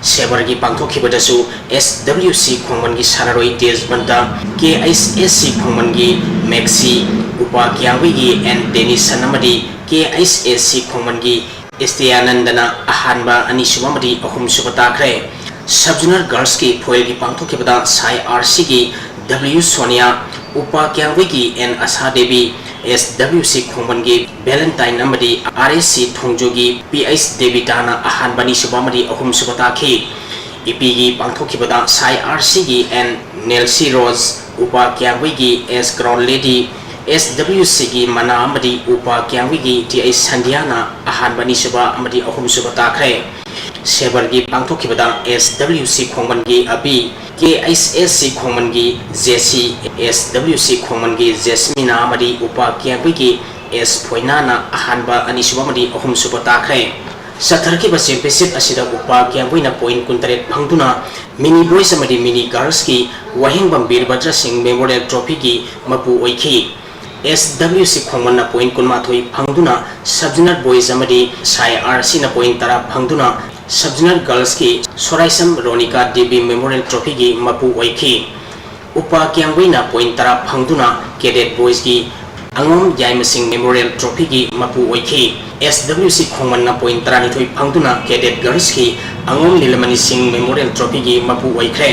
ꯁꯦꯕꯔꯒꯤ ꯄꯥꯡꯊꯣꯛꯈꯤꯕꯗꯁꯨ S W C ꯈꯣꯡꯃꯟꯒꯤ ꯁꯥꯟꯅꯔꯣꯏ ꯇꯦꯖꯕꯟꯇ, K H S C ꯈꯣꯡꯃꯟꯒꯤ ꯃꯦꯛꯁꯤ, ꯎꯄꯥ ꯀ꯭ꯌꯥꯡꯒꯨꯏꯒꯤ N ꯗꯦꯅꯤꯁꯟ ꯑꯃꯗꯤ K H S C ꯈꯣꯡꯃꯟꯒꯤ ꯏꯁꯇꯤꯌꯥꯅꯟꯗꯅ ꯑꯍꯥꯟꯕ, ꯑꯅꯤꯁꯨꯕ ꯑꯃꯗꯤ ꯑꯍꯨꯝꯁꯨꯕ ꯇꯥꯈ꯭ꯔꯦ꯫ Sub zonal girls ꯀꯤ ꯐꯨꯍꯦꯜꯒꯤ ꯄꯥꯡꯊꯣꯛꯈꯤꯕꯗ ꯁꯥꯏ R C ꯒꯤ W ꯁꯣꯅꯤꯌꯥ, ꯎꯄꯥ ꯀ꯭ꯌꯥꯡꯒꯨꯏꯒꯤ N ꯑꯁꯥ ꯗꯦꯕꯤ, ꯑꯦꯁ ꯗꯕ꯭ꯂ꯭ꯌꯨ ꯁꯤ ꯈꯣꯡꯃꯟꯒꯤ ꯚꯦꯂꯦꯟꯇꯥꯏꯟ ꯑꯃꯗꯤ R S C ꯊꯣꯡꯖꯨꯒꯤ P H ꯗꯦꯕꯤꯇꯥꯅ ꯑꯍꯥꯟꯕ, ꯑꯅꯤꯁꯨꯕ ꯑꯃꯗꯤ ꯑꯍꯨꯝꯁꯨꯕ ꯇꯥꯈꯤ꯫ ꯏꯄꯤꯒꯤ ꯄꯥꯡꯊꯣꯛꯈꯤꯕꯗ ꯁꯥꯏ ꯑꯥꯔ ꯁꯤꯒꯤ ꯑꯦꯟ ꯅꯦꯜꯁꯤ ꯔꯣꯖ, ꯎꯄꯥ ꯀ꯭ꯌꯥꯡꯒꯨꯏꯒꯤ ꯑꯦꯁ ꯀ꯭ꯔꯥꯎꯟ ꯂꯦꯗꯤ, ꯑꯦꯁ ꯗꯕ꯭ꯂ꯭ꯌꯨ ꯁꯤꯒꯤ ꯃꯅꯥ ꯑꯃꯗꯤ ꯎꯄꯥ ꯀ꯭ꯌꯥꯡꯒꯨꯏꯒꯤ ꯇꯤ ꯑꯩꯆ ꯁꯟꯙ꯭ꯌꯥꯅ ꯑꯍꯥꯟꯕ, ꯑꯅꯤꯁꯨꯕ ꯑꯃꯗꯤ ꯑꯍꯨꯝꯁꯨꯕ ꯇꯥꯈ꯭ꯔꯦ꯫ ꯁꯦꯕꯔꯒꯤ ꯄꯥꯡꯊꯣꯛꯈꯤꯕꯗ ꯑꯦꯁ ꯗꯕ꯭ꯂ꯭ꯌꯨ ꯁꯤ ꯈꯣꯡꯃꯟꯒꯤ ꯑꯕꯤ, ꯀꯦ ꯑꯩꯆ ꯑꯦꯁ ꯁꯤ ꯈꯣꯡꯃꯟꯒꯤ ꯖꯦꯁꯤ, ꯑꯦꯁ ꯗꯕ꯭ꯂ꯭ꯌꯨ ꯁꯤ ꯈꯣꯡꯃꯟꯒꯤ ꯖꯦꯁꯃꯤꯅꯥ ꯑꯃꯗꯤ ꯎꯄꯥ ꯀ꯭ꯌꯥꯡꯒꯨꯏꯒꯤ ꯑꯦꯁ ꯐꯣꯏꯅꯥꯅ ꯑꯍꯥꯟꯕ, ꯑꯅꯤꯁꯨꯕ ꯑꯃꯗꯤ ꯑꯍꯨꯝꯁꯨꯕ ꯇꯥꯈ꯭ꯔꯦ꯫ ꯆꯠꯊꯔꯛꯈꯤꯕ ꯆꯦꯝꯄꯤꯌꯟꯁꯤꯞ ꯑꯁꯤꯗ ꯎꯄꯥ ꯀ꯭ꯌꯥꯡꯒꯨꯏꯅ ꯄꯣꯏꯟꯠ ꯀꯨꯟꯇꯔꯦꯠ ꯐꯪꯗꯨꯅ ꯃꯤꯅꯤ ꯕꯣꯏꯁ ꯑꯃꯗꯤ ꯃꯤꯅꯤ ꯒꯔꯜꯁꯀꯤ ꯋꯥꯍꯦꯡꯕꯝ ꯕꯤꯔꯚꯗ꯭ꯔ ꯁꯤꯡ ꯃꯦꯃꯣꯔꯤꯌꯦꯜ ꯇ꯭ꯔꯣꯐꯤꯒꯤ ꯃꯄꯨ ꯑꯣꯏꯈꯤ꯫ ꯑꯦꯁ ꯗꯕ꯭ꯂ꯭ꯌꯨ ꯁꯤ ꯈꯣꯡꯃꯟꯅ ꯄꯣꯏꯟꯠ ꯀꯨꯟꯃꯥꯊꯣꯏ ꯐꯪꯗꯨꯅ ꯁꯕ ꯖꯨꯅꯤꯌꯔ ꯕꯣꯏꯁ ꯑꯃꯗꯤ ꯁꯥꯏ ꯑꯥꯔ ꯁꯤꯅ ꯄꯣꯏꯟꯠ ꯇꯔꯥ ꯐꯪꯗꯨꯅ ꯁꯕ ꯖꯨꯅꯤꯌꯔ ꯒꯔꯜꯁꯀꯤ ꯁꯣꯔꯥꯏꯁꯝ ꯔꯣꯅꯤꯀꯥ ꯗꯦꯕꯤ ꯃꯦꯃꯣꯔꯤꯌꯦꯜ ꯇ꯭ꯔꯣꯐꯤꯒꯤ ꯃꯄꯨ ꯑꯣꯏꯈꯤ꯫ ꯎꯄꯥ ꯀ꯭ꯌꯥꯡꯒꯨꯏꯅ ꯄꯣꯏꯟꯠ ꯇꯔꯥ ꯐꯪꯗꯨꯅ ꯀꯦꯗꯦꯠ ꯕꯣꯏꯁꯀꯤ ꯑꯉꯣꯝ ꯌꯥꯏꯃꯁꯤꯡ ꯃꯦꯃꯣꯔꯤꯌꯦꯜ ꯇ꯭ꯔꯣꯐꯤꯒꯤ ꯃꯄꯨ ꯑꯣꯏꯈꯤ꯫ ꯑꯦꯁ ꯗꯕ꯭ꯂ꯭ꯌꯨ ꯁꯤ ꯈꯣꯡꯃꯟꯅ ꯄꯣꯏꯟꯠ ꯇꯔꯥꯅꯤꯊꯣꯏ ꯐꯪꯗꯨꯅ ꯀꯦꯗꯦꯠ ꯒꯔꯜꯁꯀꯤ ꯑꯉꯣꯝ ꯅꯤꯂꯃꯅꯤ ꯁꯤꯡ ꯃꯦꯃꯣꯔꯤꯌꯦꯜ ꯇ꯭ꯔꯣꯐꯤꯒꯤ ꯃꯄꯨ ꯑꯣꯏꯈ꯭ꯔꯦ꯫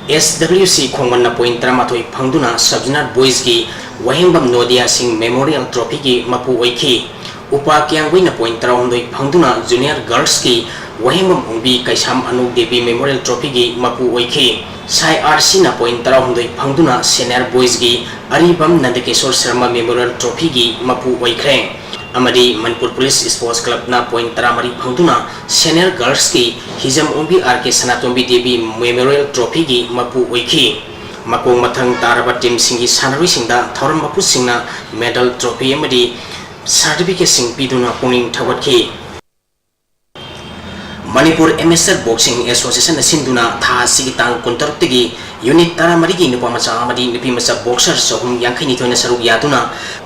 ꯑꯦꯁ ꯗꯕ꯭ꯂ꯭ꯌꯨ ꯁꯤ ꯈꯣꯡꯃꯟꯅ ꯄꯣꯏꯟꯠ ꯇꯔꯥꯃꯥꯊꯣꯏ ꯐꯪꯗꯨꯅ ꯁꯕ ꯖꯨꯅꯤꯌꯔ ꯕꯣꯏꯁꯀꯤ ꯋꯥꯍꯦꯡꯕꯝ ꯅꯣꯗꯤꯌꯥ ꯁꯤꯡ ꯃꯦꯃꯣꯔꯤꯌꯦꯜ ꯇ꯭ꯔꯣꯐꯤꯒꯤ ꯃꯄꯨ ꯑꯣꯏꯈꯤ꯫ ꯎꯄꯥ ꯀ꯭ꯌꯥꯡꯒꯨꯏꯅ ꯄꯣꯏꯟꯠ ꯇꯔꯥꯍꯨꯝꯗꯣꯏ ꯐꯪꯗꯨꯅ ꯖꯨꯅꯤꯌꯔ ꯒꯔꯜꯁꯀꯤ ꯋꯥꯍꯦꯡꯕꯝ ꯑꯣꯡꯕꯤ ꯀꯩꯁꯥꯝ ꯑꯅꯨ ꯗꯦꯕꯤ ꯃꯦꯃꯣꯔꯤꯌꯦꯜ ꯇ꯭ꯔꯣꯐꯤꯒꯤ ꯃꯄꯨ ꯑꯣꯏꯈꯤ꯫ ꯁꯥꯏ ꯑꯥꯔ ꯁꯤꯅ ꯄꯣꯏꯟꯠ ꯇꯔꯥꯍꯨꯝꯗꯣꯏ ꯐꯪꯗꯨꯅ ꯁꯦꯅꯤꯌꯔ ꯕꯣꯏꯁꯀꯤ ꯑꯔꯤꯕꯝ ꯅꯟꯗꯀꯤꯁꯣꯔ ꯁꯔꯃ ꯃꯦꯃꯣꯔꯤꯌꯦꯜ ꯇ꯭ꯔꯣꯐꯤꯒꯤ ꯃꯄꯨ ꯑꯣꯏꯈ꯭ꯔꯦ꯫ ꯑꯃꯗꯤ ꯃꯅꯤꯄꯨꯔ ꯄꯨꯂꯤꯁ ꯁ꯭ꯄꯣꯔꯠꯁ ꯀ꯭ꯂꯕꯅ ꯄꯣꯏꯟꯠ ꯇꯔꯥꯃꯔꯤ ꯐꯪꯗꯨꯅ ꯁꯦꯅꯤꯌꯔ ꯒꯔꯜꯁꯀꯤ ꯍꯤꯖꯝ ꯑꯣꯡꯕꯤ ꯑꯥꯔ ꯀꯦ ꯁꯅꯥꯇꯣꯝꯕꯤ ꯗꯦꯕꯤ ꯃꯦꯃꯣꯔꯤꯌꯦꯜ ꯇ꯭ꯔꯣꯐꯤꯒꯤ ꯃꯄꯨ ꯑꯣꯏꯈꯤ꯫ ꯃꯀꯣꯛ ꯃꯊꯪ ꯇꯥꯔꯕ ꯇꯤꯝꯁꯤꯡꯒꯤ ꯁꯥꯟꯅꯔꯣꯏꯁꯤꯡꯗ ꯊꯧꯔꯝ ꯃꯄꯨꯁꯤꯡꯅ ꯃꯦꯗꯜ, ꯇ꯭ꯔꯣꯐꯤ ꯑꯃꯗꯤ ꯁꯥꯔꯇꯤꯐꯤꯀꯦꯠꯁꯤꯡ ꯄꯤꯗꯨꯅ ꯄꯨꯛꯅꯤꯡ ꯊꯧꯒꯠꯈꯤ꯫ ꯃꯅꯤꯄꯨꯔ ꯑꯦꯃꯦꯆꯔ ꯕꯣꯛꯁꯤꯡ ꯑꯦꯁꯣꯁꯤꯌꯦꯁꯟꯅ ꯁꯤꯟꯗꯨꯅ ꯊꯥ ꯑꯁꯤꯒꯤ ꯇꯥꯡ ꯀꯨꯟꯇꯔꯨꯛꯇꯒꯤ ꯌꯨꯅꯤꯠ ꯇꯔꯥꯃꯔꯤꯒꯤ ꯅꯨꯄꯥ ꯃꯆꯥ ꯑꯃꯗꯤ ꯅꯨꯄꯤ ꯃꯆꯥ ꯕꯣꯛꯁꯔ ꯆꯍꯨꯝ ꯌꯥꯡꯈꯩꯅꯤꯊꯣꯏꯅ ꯁꯔꯨꯛ ꯌꯥꯗꯨꯅ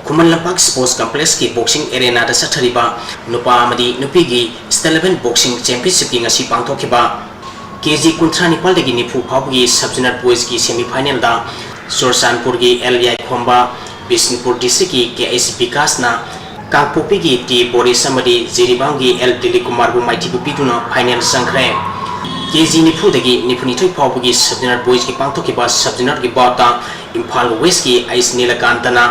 ꯈꯨꯃꯟ ꯂꯝꯄꯥꯛ ꯁ꯭ꯄꯣꯔꯠꯁ ꯀꯝꯄ꯭ꯂꯦꯛꯁꯀꯤ ꯕꯣꯛꯁꯤꯡ ꯑꯦꯔꯦꯅꯥꯗ ꯆꯠꯊꯔꯤꯕ ꯅꯨꯄꯥ ꯑꯃꯗꯤ ꯅꯨꯄꯤꯒꯤ ꯁ꯭ꯇꯦꯠ ꯂꯦꯚꯦꯜ ꯕꯣꯛꯁꯤꯡ ꯆꯦꯝꯄꯤꯌꯟꯁꯤꯞꯀꯤ ꯉꯁꯤ ꯄꯥꯡꯊꯣꯛꯈꯤꯕ ꯀꯦ ꯖꯤ ꯀꯨꯟꯊ꯭ꯔꯥ ꯅꯤꯄꯥꯜꯗꯒꯤ ꯅꯤꯐꯨ ꯐꯥꯎꯕꯒꯤ ꯁꯕ ꯖꯨꯅꯤꯌꯔ ꯕꯣꯏꯁꯀꯤ ꯁꯦꯃꯤ ꯐꯥꯏꯅꯦꯜꯗ ꯆꯨꯔꯆꯥꯟꯄꯨꯔꯒꯤ ꯑꯦꯜ ꯌꯥꯏꯈꯣꯝꯕ, ꯕꯤꯁꯅꯨꯄꯨꯔ ꯗꯤꯁꯇ꯭ꯔꯤꯛꯀꯤ ꯀꯦ ꯑꯩꯆ ꯕꯤꯀꯥꯁꯅ ꯀꯥꯡꯄꯣꯛꯄꯤꯒꯤ ꯇꯤ ꯕꯣꯔꯤꯁ ꯑꯃꯗꯤ ꯖꯤꯔꯤꯕꯥꯝꯒꯤ ꯑꯦꯜ ꯗꯤꯂꯤꯞ ꯀꯨꯃꯥꯔꯕꯨ ꯃꯥꯏꯊꯤꯕ ꯄꯤꯗꯨꯅ ꯐꯥꯏꯅꯦꯜ ꯆꯪꯈ꯭ꯔꯦ꯫ ꯀꯦ ꯖꯤ ꯅꯤꯐꯨꯗꯒꯤ ꯅꯤꯐꯨꯅꯤꯊꯣꯏ ꯐꯥꯎꯕꯒꯤ ꯁꯕ ꯖꯨꯅꯤꯌꯔ ꯕꯣꯏꯁꯀꯤ ꯄꯥꯡꯊꯣꯛꯈꯤꯕ ꯁꯕ ꯖꯨꯅꯤꯌꯔꯒꯤ ꯕꯥꯎꯠꯇ ꯏꯝꯐꯥꯜ ꯋꯦꯁꯀꯤ ꯑꯩꯆ ꯅꯤꯂꯀꯥꯟꯇꯅ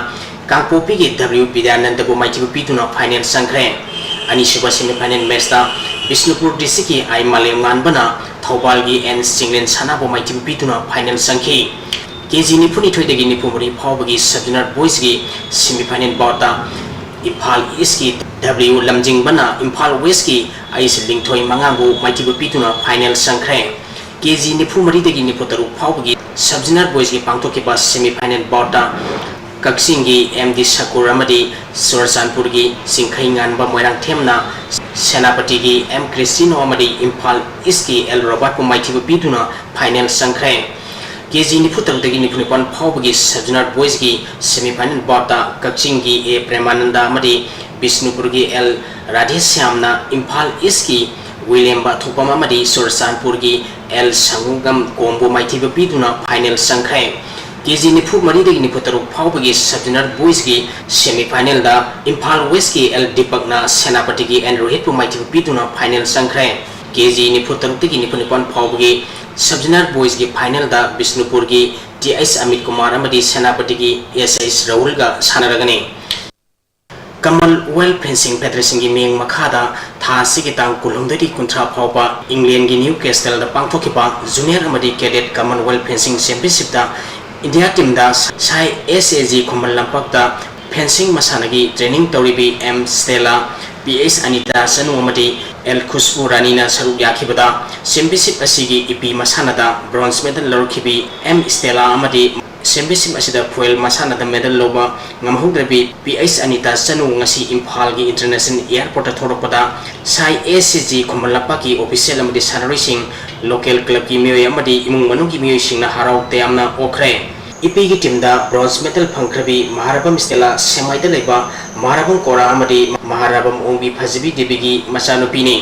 ꯀꯥꯡꯄꯣꯛꯄꯤꯒꯤ ꯗꯕ꯭ꯂꯤꯎ ꯕꯤꯗ꯭ꯌꯥꯅꯟꯗꯕꯨ ꯃꯥꯏꯊꯤꯕ ꯄꯤꯗꯨꯅ ꯐꯥꯏꯅꯦꯜ ꯆꯪꯈ꯭ꯔꯦ꯫ ꯑꯅꯤꯁꯨꯕ ꯁꯦꯃꯤꯐꯥꯏꯅꯦꯜ ꯃꯦꯆꯇ ꯕꯤꯁꯅꯨꯄꯨꯔ ꯗꯤꯁꯇ꯭ꯔꯤꯛꯀꯤ ꯑꯥꯏ ꯃꯥꯂꯦꯝꯉꯥꯟꯕꯅ ꯊꯧꯕꯥꯜꯒꯤ ꯑꯦꯟ ꯆꯤꯡꯂꯦꯟ ꯁꯅꯥꯕꯨ ꯃꯥꯏꯊꯤꯕ ꯄꯤꯗꯨꯅ ꯐꯥꯏꯅꯦꯜ ꯆꯪꯈꯤ꯫ ꯀꯦ ꯖꯤ ꯅꯤꯐꯨꯅꯤꯊꯣꯏꯗꯒꯤ ꯅꯤꯐꯨꯃꯔꯤ ꯐꯥꯎꯕꯒꯤ ꯁꯕ ꯖꯣꯅꯦꯜ ꯕꯣꯏꯁꯀꯤ ꯁꯦꯃꯤꯐꯥꯏꯅꯦꯜ ꯕꯥꯎꯠꯇ ꯏꯝꯐꯥꯜ ꯏꯁꯀꯤ ꯗꯕ꯭ꯂꯤꯎ ꯂꯝꯖꯤꯡꯕꯅ ꯏꯝꯐꯥꯜ ꯋꯦꯁꯀꯤ ꯑꯩꯁ ꯂꯤꯡꯊꯣꯏ ꯃꯉꯥꯡꯕꯨ ꯃꯥꯏꯊꯤꯕ ꯄꯤꯗꯨꯅ ꯐꯥꯏꯅꯦꯜ ꯆꯪꯈ꯭ꯔꯦ꯫ ꯀꯦ ꯖꯤ ꯅꯤꯐꯨꯃꯔꯤꯗꯒꯤ ꯅꯤꯐꯨꯇꯔꯨꯛ ꯐꯥꯎꯕꯒꯤ ꯁꯕ ꯖꯣꯅꯦꯜ ꯕꯣꯏꯁꯀꯤ ꯄꯥꯡꯊꯣꯛꯈꯤꯕ ꯁꯦꯃꯤꯐꯥꯏꯅꯦꯜ ꯕꯥꯎꯠꯇ ꯀꯛꯆꯤꯡꯒꯤ ꯑꯦꯝ ꯗꯤ ꯁꯀꯨꯔ ꯑꯃꯗꯤ ꯆꯨꯔꯆꯥꯟꯄꯨꯔꯒꯤ ꯆꯤꯡꯈꯩ ꯉꯥꯟꯕ ꯃꯣꯏꯔꯥꯡꯊꯦꯝꯅ ꯁꯦꯅꯥꯄꯇꯤꯒꯤ ꯑꯦꯝ ꯀ꯭ꯔꯤꯁꯇꯤꯅꯣ ꯑꯃꯗꯤ ꯏꯝꯐꯥꯜ ꯏꯁꯀꯤ ꯑꯦꯜ ꯔꯣꯕꯥꯔꯠꯄꯨ ꯃꯥꯏꯊꯤꯕ ꯄꯤꯗꯨꯅ ꯐꯥꯏꯅꯦꯜ ꯆꯪꯈ꯭ꯔꯦ꯫ ꯀꯦ ꯖꯤ ꯅꯤꯐꯨꯇꯔꯨꯛꯇꯒꯤ ꯅꯤꯐꯨꯅꯤꯄꯥꯟ ꯐꯥꯎꯕꯒꯤ ꯁꯕ ꯖꯣꯅꯦꯜ ꯕꯣꯏꯁꯀꯤ ꯁꯦꯃꯤꯐꯥꯏꯅꯦꯜ ꯕꯥꯎꯠꯇ ꯀꯛꯆꯤꯡꯒꯤ ꯑꯦ ꯄ꯭ꯔꯦꯃꯥꯅꯟꯗ ꯑꯃꯗꯤ ꯕꯤꯁꯅꯨꯄꯨꯔꯒꯤ ꯑꯦꯜ ꯔꯥꯙꯦꯁ꯭ꯌꯥꯝꯅ ꯏꯝꯐꯥꯜ ꯏꯁꯀꯤ ꯋꯤꯂꯦꯝꯕ ꯊꯣꯛꯄꯝ ꯑꯃꯗꯤ ꯆꯨꯔꯆꯥꯟꯄꯨꯔꯒꯤ ꯑꯦꯜ ꯁꯪꯒꯨꯒꯝ ꯀꯣꯝꯕꯨ ꯃꯥꯏꯊꯤꯕ ꯄꯤꯗꯨꯅ ꯐꯥꯏꯅꯦꯜ ꯆꯪꯈ꯭ꯔꯦ꯫ ꯀꯦ ꯖꯤ ꯅꯤꯐꯨ ꯃꯔꯤꯗꯒꯤ ꯅꯤꯐꯨ ꯇꯔꯨꯛ ꯐꯥꯎꯕꯒꯤ ꯁꯕ ꯖꯣꯅꯦꯜ ꯕꯣꯏꯁꯀꯤ ꯁꯦꯃꯤꯐꯥꯏꯅꯦꯜꯗ ꯏꯝꯐꯥꯜ ꯋꯦꯁꯀꯤ ꯑꯦꯜ ꯗꯤꯄꯛꯅ ꯁꯦꯅꯥꯄꯇꯤꯒꯤ ꯑꯦꯟ ꯔꯣꯍꯤꯠꯄꯨ ꯃꯥꯏꯊꯤꯕ ꯄꯤꯗꯨꯅ ꯐꯥꯏꯅꯦꯜ ꯆꯪꯈ꯭ꯔꯦ꯫ ꯀꯦ ꯖꯤ ꯅꯤꯐꯨ ꯇꯔꯨꯛꯇꯒꯤ ꯅꯤꯐꯨ ꯅꯤꯄꯥꯟ ꯐꯥꯎꯕꯒꯤ ꯁꯕ ꯖꯣꯅꯦꯜ ꯕꯣꯏꯁꯀꯤ ꯐꯥꯏꯅꯦꯜꯗ ꯕꯤꯁꯅꯨꯄꯨꯔꯒꯤ ꯇꯤ ꯑꯩꯆ ꯑꯃꯤꯠ ꯀꯨꯃꯥꯔ ꯑꯃꯗꯤ ꯁꯦꯅꯥꯄꯇꯤꯒꯤ ꯑꯦꯁ ꯑꯩꯆ ꯔꯥꯍꯨꯜꯒ ꯁꯥꯟꯅꯔꯒꯅꯤ꯫ ꯀꯃꯟꯋꯦꯜꯊ ꯐꯦꯟꯁꯤꯡ ꯐꯦꯗꯔꯦꯁꯟꯒꯤ ꯃꯤꯠꯌꯦꯡ ꯃꯈꯥꯗ ꯊꯥ ꯑꯁꯤꯒꯤ ꯇꯥꯡ ꯀꯨꯟꯍꯨꯝꯗꯣꯏꯗꯒꯤ ꯀꯨꯟꯊ꯭ꯔꯥ ꯐꯥꯎꯕ ꯏꯪꯂꯦꯟꯒꯤ ꯅ꯭ꯌꯨ ꯀꯦꯁꯇꯜꯗ ꯄꯥꯡꯊꯣꯛꯈꯤꯕ ꯖꯨꯅꯤꯌꯔ ꯑꯃꯗꯤ ꯀꯦꯗꯦꯠ ꯀꯃꯟꯋꯦꯜꯊ ꯐꯦꯟꯁꯤꯡ ꯆꯦꯝꯄꯤꯌꯟꯁꯤꯞꯇ ꯏꯟꯗꯤꯌꯥ ꯇꯤꯝꯗ SAI S A G Khuman ꯂꯝꯄꯥꯛꯇ ꯐꯦꯟꯁꯤꯡ ꯃꯁꯥꯟꯅꯒꯤ ꯇ꯭ꯔꯦꯅꯤꯡ ꯇꯧꯔꯤꯕꯤ M Stella, P H Anita Chanu ꯑꯃꯗꯤ ꯑꯦꯜ ꯈꯨꯁꯕꯨ ꯔꯥꯅꯤꯅ ꯁꯔꯨꯛ ꯌꯥꯈꯤꯕꯗ ꯆꯦꯝꯄꯤꯌꯟꯁꯤꯞ ꯑꯁꯤꯒꯤ ꯏꯄꯤ ꯃꯁꯥꯟꯅꯗ ꯕ꯭ꯔꯣꯟꯖ ꯃꯦꯗꯜ ꯂꯧꯔꯛꯈꯤꯕꯤ ꯑꯦꯝ ꯁ꯭ꯇꯦꯂꯥ ꯑꯃꯗꯤ ꯆꯦꯝꯄꯤꯌꯟꯁꯤꯞ ꯑꯁꯤꯗ ꯐꯣꯏꯜ ꯃꯁꯥꯟꯅꯗ ꯃꯦꯗꯜ ꯂꯧꯕ ꯉꯝꯍꯧꯗ꯭ꯔꯕꯤ ꯄꯤ ꯑꯩꯆ ꯑꯅꯤꯇꯥ ꯆꯅꯨ ꯉꯁꯤ ꯏꯝꯐꯥꯜꯒꯤ ꯏꯟꯇꯔꯅꯦꯁꯅꯦꯜ ꯑꯦꯌꯔꯄꯣꯔꯠꯇ ꯊꯣꯛꯂꯛꯄꯗ ꯁꯥꯏ ꯑꯦꯁ ꯁꯤ ꯖꯤ ꯈꯨꯃꯟ ꯂꯝꯄꯥꯛꯀꯤ ꯑꯣꯐꯤꯁꯤꯌꯦꯜ ꯑꯃꯗꯤ ꯁꯥꯟꯅꯔꯣꯏꯁꯤꯡ, ꯂꯣꯀꯦꯜ ꯀ꯭ꯂꯕꯀꯤ ꯃꯤꯑꯣꯏ ꯑꯃꯗꯤ ꯏꯃꯨꯡ ꯃꯅꯨꯡꯒꯤ ꯃꯤꯑꯣꯏꯁꯤꯡꯅ ꯍꯔꯥꯎ ꯇꯌꯥꯝꯅ ꯑꯣꯛꯈ꯭ꯔꯦ꯫ ꯏꯄꯤꯒꯤ ꯇꯤꯝꯗ ꯕ꯭ꯔꯣꯟꯖ ꯃꯦꯗꯜ ꯐꯪꯈ꯭ꯔꯕꯤ ꯃꯍꯥꯔꯥꯕꯝ ꯁ꯭ꯇꯦꯂꯥ ꯁꯦꯡꯃꯥꯏꯗ ꯂꯩꯕ ꯃꯍꯥꯔꯥꯕꯝ ꯀꯣꯔꯥ ꯑꯃꯗꯤ ꯃꯍꯥꯔꯥꯕꯝ ꯑꯣꯡꯕꯤ ꯐꯖꯕꯤ ꯗꯦꯕꯤꯒꯤ ꯃꯆꯥꯅꯨꯄꯤꯅꯤ꯫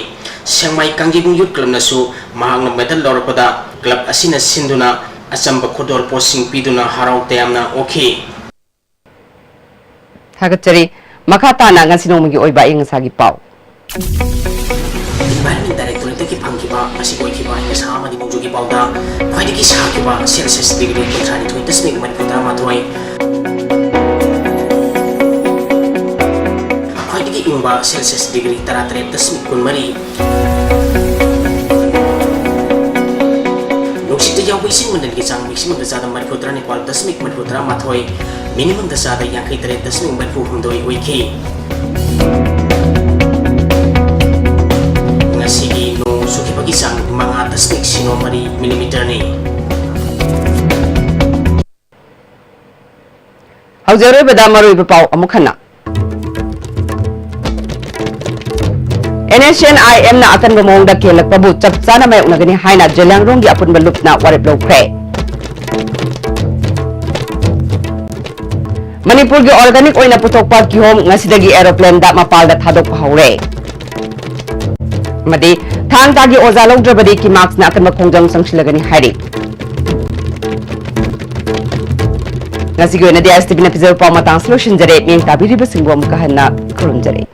ꯁꯦꯡꯃꯥꯏ ꯀꯥꯡꯖꯩꯕꯨꯡ ꯌꯨꯠ ꯀ꯭ꯂꯕꯅꯁꯨ ꯃꯍꯥꯛꯅ ꯃꯦꯗꯜ ꯂꯧꯔꯛꯄꯗ ꯀ꯭ꯂꯕ ꯑꯁꯤꯅ ꯁꯤꯟꯗꯨꯅ ꯑꯆꯝꯕ ꯈꯨꯗꯣꯜ ꯄꯣꯠꯁꯤꯡ ꯄꯤꯗꯨꯅ ꯍꯔꯥꯎ ꯇꯌꯥꯝꯅ ꯑꯣꯛꯈꯤ꯫ ꯊꯥꯒꯠꯆꯔꯤ꯫ ꯃꯈꯥ ꯇꯥꯅ ꯉꯁꯤ ꯅꯣꯡꯃꯒꯤ ꯑꯣꯏꯕ ꯑꯏꯪ ꯑꯁꯥꯒꯤ ꯄꯥꯎ꯫ ꯏꯟꯚꯥꯏꯔꯟꯃꯦꯟ ꯗꯥꯏꯔꯦꯛꯇꯣꯔꯦꯠꯇꯒꯤ ꯐꯪꯈꯤꯕ ꯉꯁꯤ ꯑꯣꯏꯈꯤꯕ ꯑꯏꯪ ꯑꯁꯥ ꯑꯃꯗꯤ ꯅꯣꯡꯖꯨꯒꯤ ꯄꯥꯎꯗ ꯈ꯭ꯋꯥꯏꯗꯒꯤ ꯁꯥꯈꯤꯕ ꯁꯦꯜꯁꯤꯌꯁ ꯗꯤꯒ꯭ꯔꯤ ꯀꯨꯟꯊ꯭ꯔꯥ ꯅꯤꯊꯣꯏ ꯗꯁꯃꯤꯛ ꯃꯔꯤꯐꯨ ꯇꯔꯥꯃꯥꯊꯣꯏ, ꯋꯥꯡꯕ ꯁꯦꯜꯁꯤꯌꯁ ꯗꯤꯒ꯭ꯔꯤ ꯇꯔꯥꯇꯔꯦꯠ ꯗꯁꯃꯤꯛ ꯀꯨꯟꯃꯔꯤ꯫ ꯅꯨꯡꯁꯤꯠꯇ ꯌꯥꯎꯕ ꯏꯁꯤꯡ ꯃꯅꯤꯜꯒꯤ ꯆꯥꯡ ꯃꯦꯛꯁꯤꯃꯝꯗ ꯆꯥꯗ ꯃꯔꯤꯐꯨ ꯇꯔꯥꯅꯤꯄꯥꯜ ꯗꯁꯃꯤꯛ ꯃꯔꯤꯐꯨ ꯇꯔꯥꯃꯥꯊꯣꯏ, ꯃꯤꯅꯤꯃꯝꯗ ꯆꯥꯗ ꯌꯥꯡꯈꯩ ꯇꯔꯦꯠ ꯗꯁꯃꯤꯛ ꯃꯔꯤꯐꯨ ꯍꯨꯝꯗꯣꯏ ꯑꯣꯏꯈꯤ꯫ ꯉꯁꯤꯒꯤ ꯅꯣꯡ ꯆꯨꯈꯤꯕꯒꯤ ꯆꯥꯡ ꯃꯉꯥ ꯗꯁꯃꯤꯛ ꯁꯤꯅꯣ ꯃꯔꯤ ꯃꯤꯂꯤꯃꯤꯇꯔꯅꯤ꯫ ꯍꯧꯖꯤꯛ ꯑꯔꯣꯏꯕꯗ ꯃꯔꯨꯑꯣꯏꯕ ꯄꯥꯎ ꯑꯃꯨꯛ ꯍꯟꯅ꯫ NSCN-IMꯅ ꯑꯀꯟꯕ ꯃꯑꯣꯡꯗ ꯀꯦꯜꯂꯛꯄꯕꯨ ꯆꯞ ꯆꯥꯅ ꯃꯥꯌꯣꯛꯅꯒꯅꯤ ꯍꯥꯏꯅ ꯖꯦꯂꯤꯌꯥꯡꯔꯣꯡꯒꯤ ꯑꯄꯨꯟꯕ ꯂꯨꯞꯅ ꯋꯥꯔꯦꯞ ꯂꯧꯈ꯭ꯔꯦ꯫ ꯃꯅꯤꯄꯨꯔꯒꯤ organic ꯑꯣꯏꯅ ꯄꯨꯊꯣꯛꯄ ꯀꯤꯍꯣꯝ ꯉꯁꯤꯗꯒꯤ aeroplaneꯗ ꯃꯄꯥꯜꯗ ꯊꯥꯗꯣꯛꯄ ꯍꯧꯔꯦ꯫ ꯑꯃꯗꯤ ꯊꯥꯡ ꯇꯥꯒꯤ ꯑꯣꯖꯥ ꯂꯧꯗ꯭ꯔꯕꯗꯤ KIMARCSꯅ ꯑꯀꯟꯕ ꯈꯣꯡꯖꯪ ꯆꯪꯁꯤꯜꯂꯒꯅꯤ ꯍꯥꯏꯔꯤ꯫ ꯉꯁꯤꯒꯤ ꯑꯣꯏꯅꯗꯤ STVꯅ ꯄꯤꯖꯕ ꯄꯥꯎ ꯃꯇꯥꯡꯁꯤ ꯂꯣꯏꯁꯤꯟꯖꯔꯦ꯫ ꯃꯤꯠꯌꯦꯡ ꯇꯥꯕꯤꯔꯤꯕꯁꯤꯡꯕꯨ ꯑꯃꯨꯛꯀ ꯍꯟꯅ ꯈꯨꯔꯨꯝꯖꯔꯤ꯫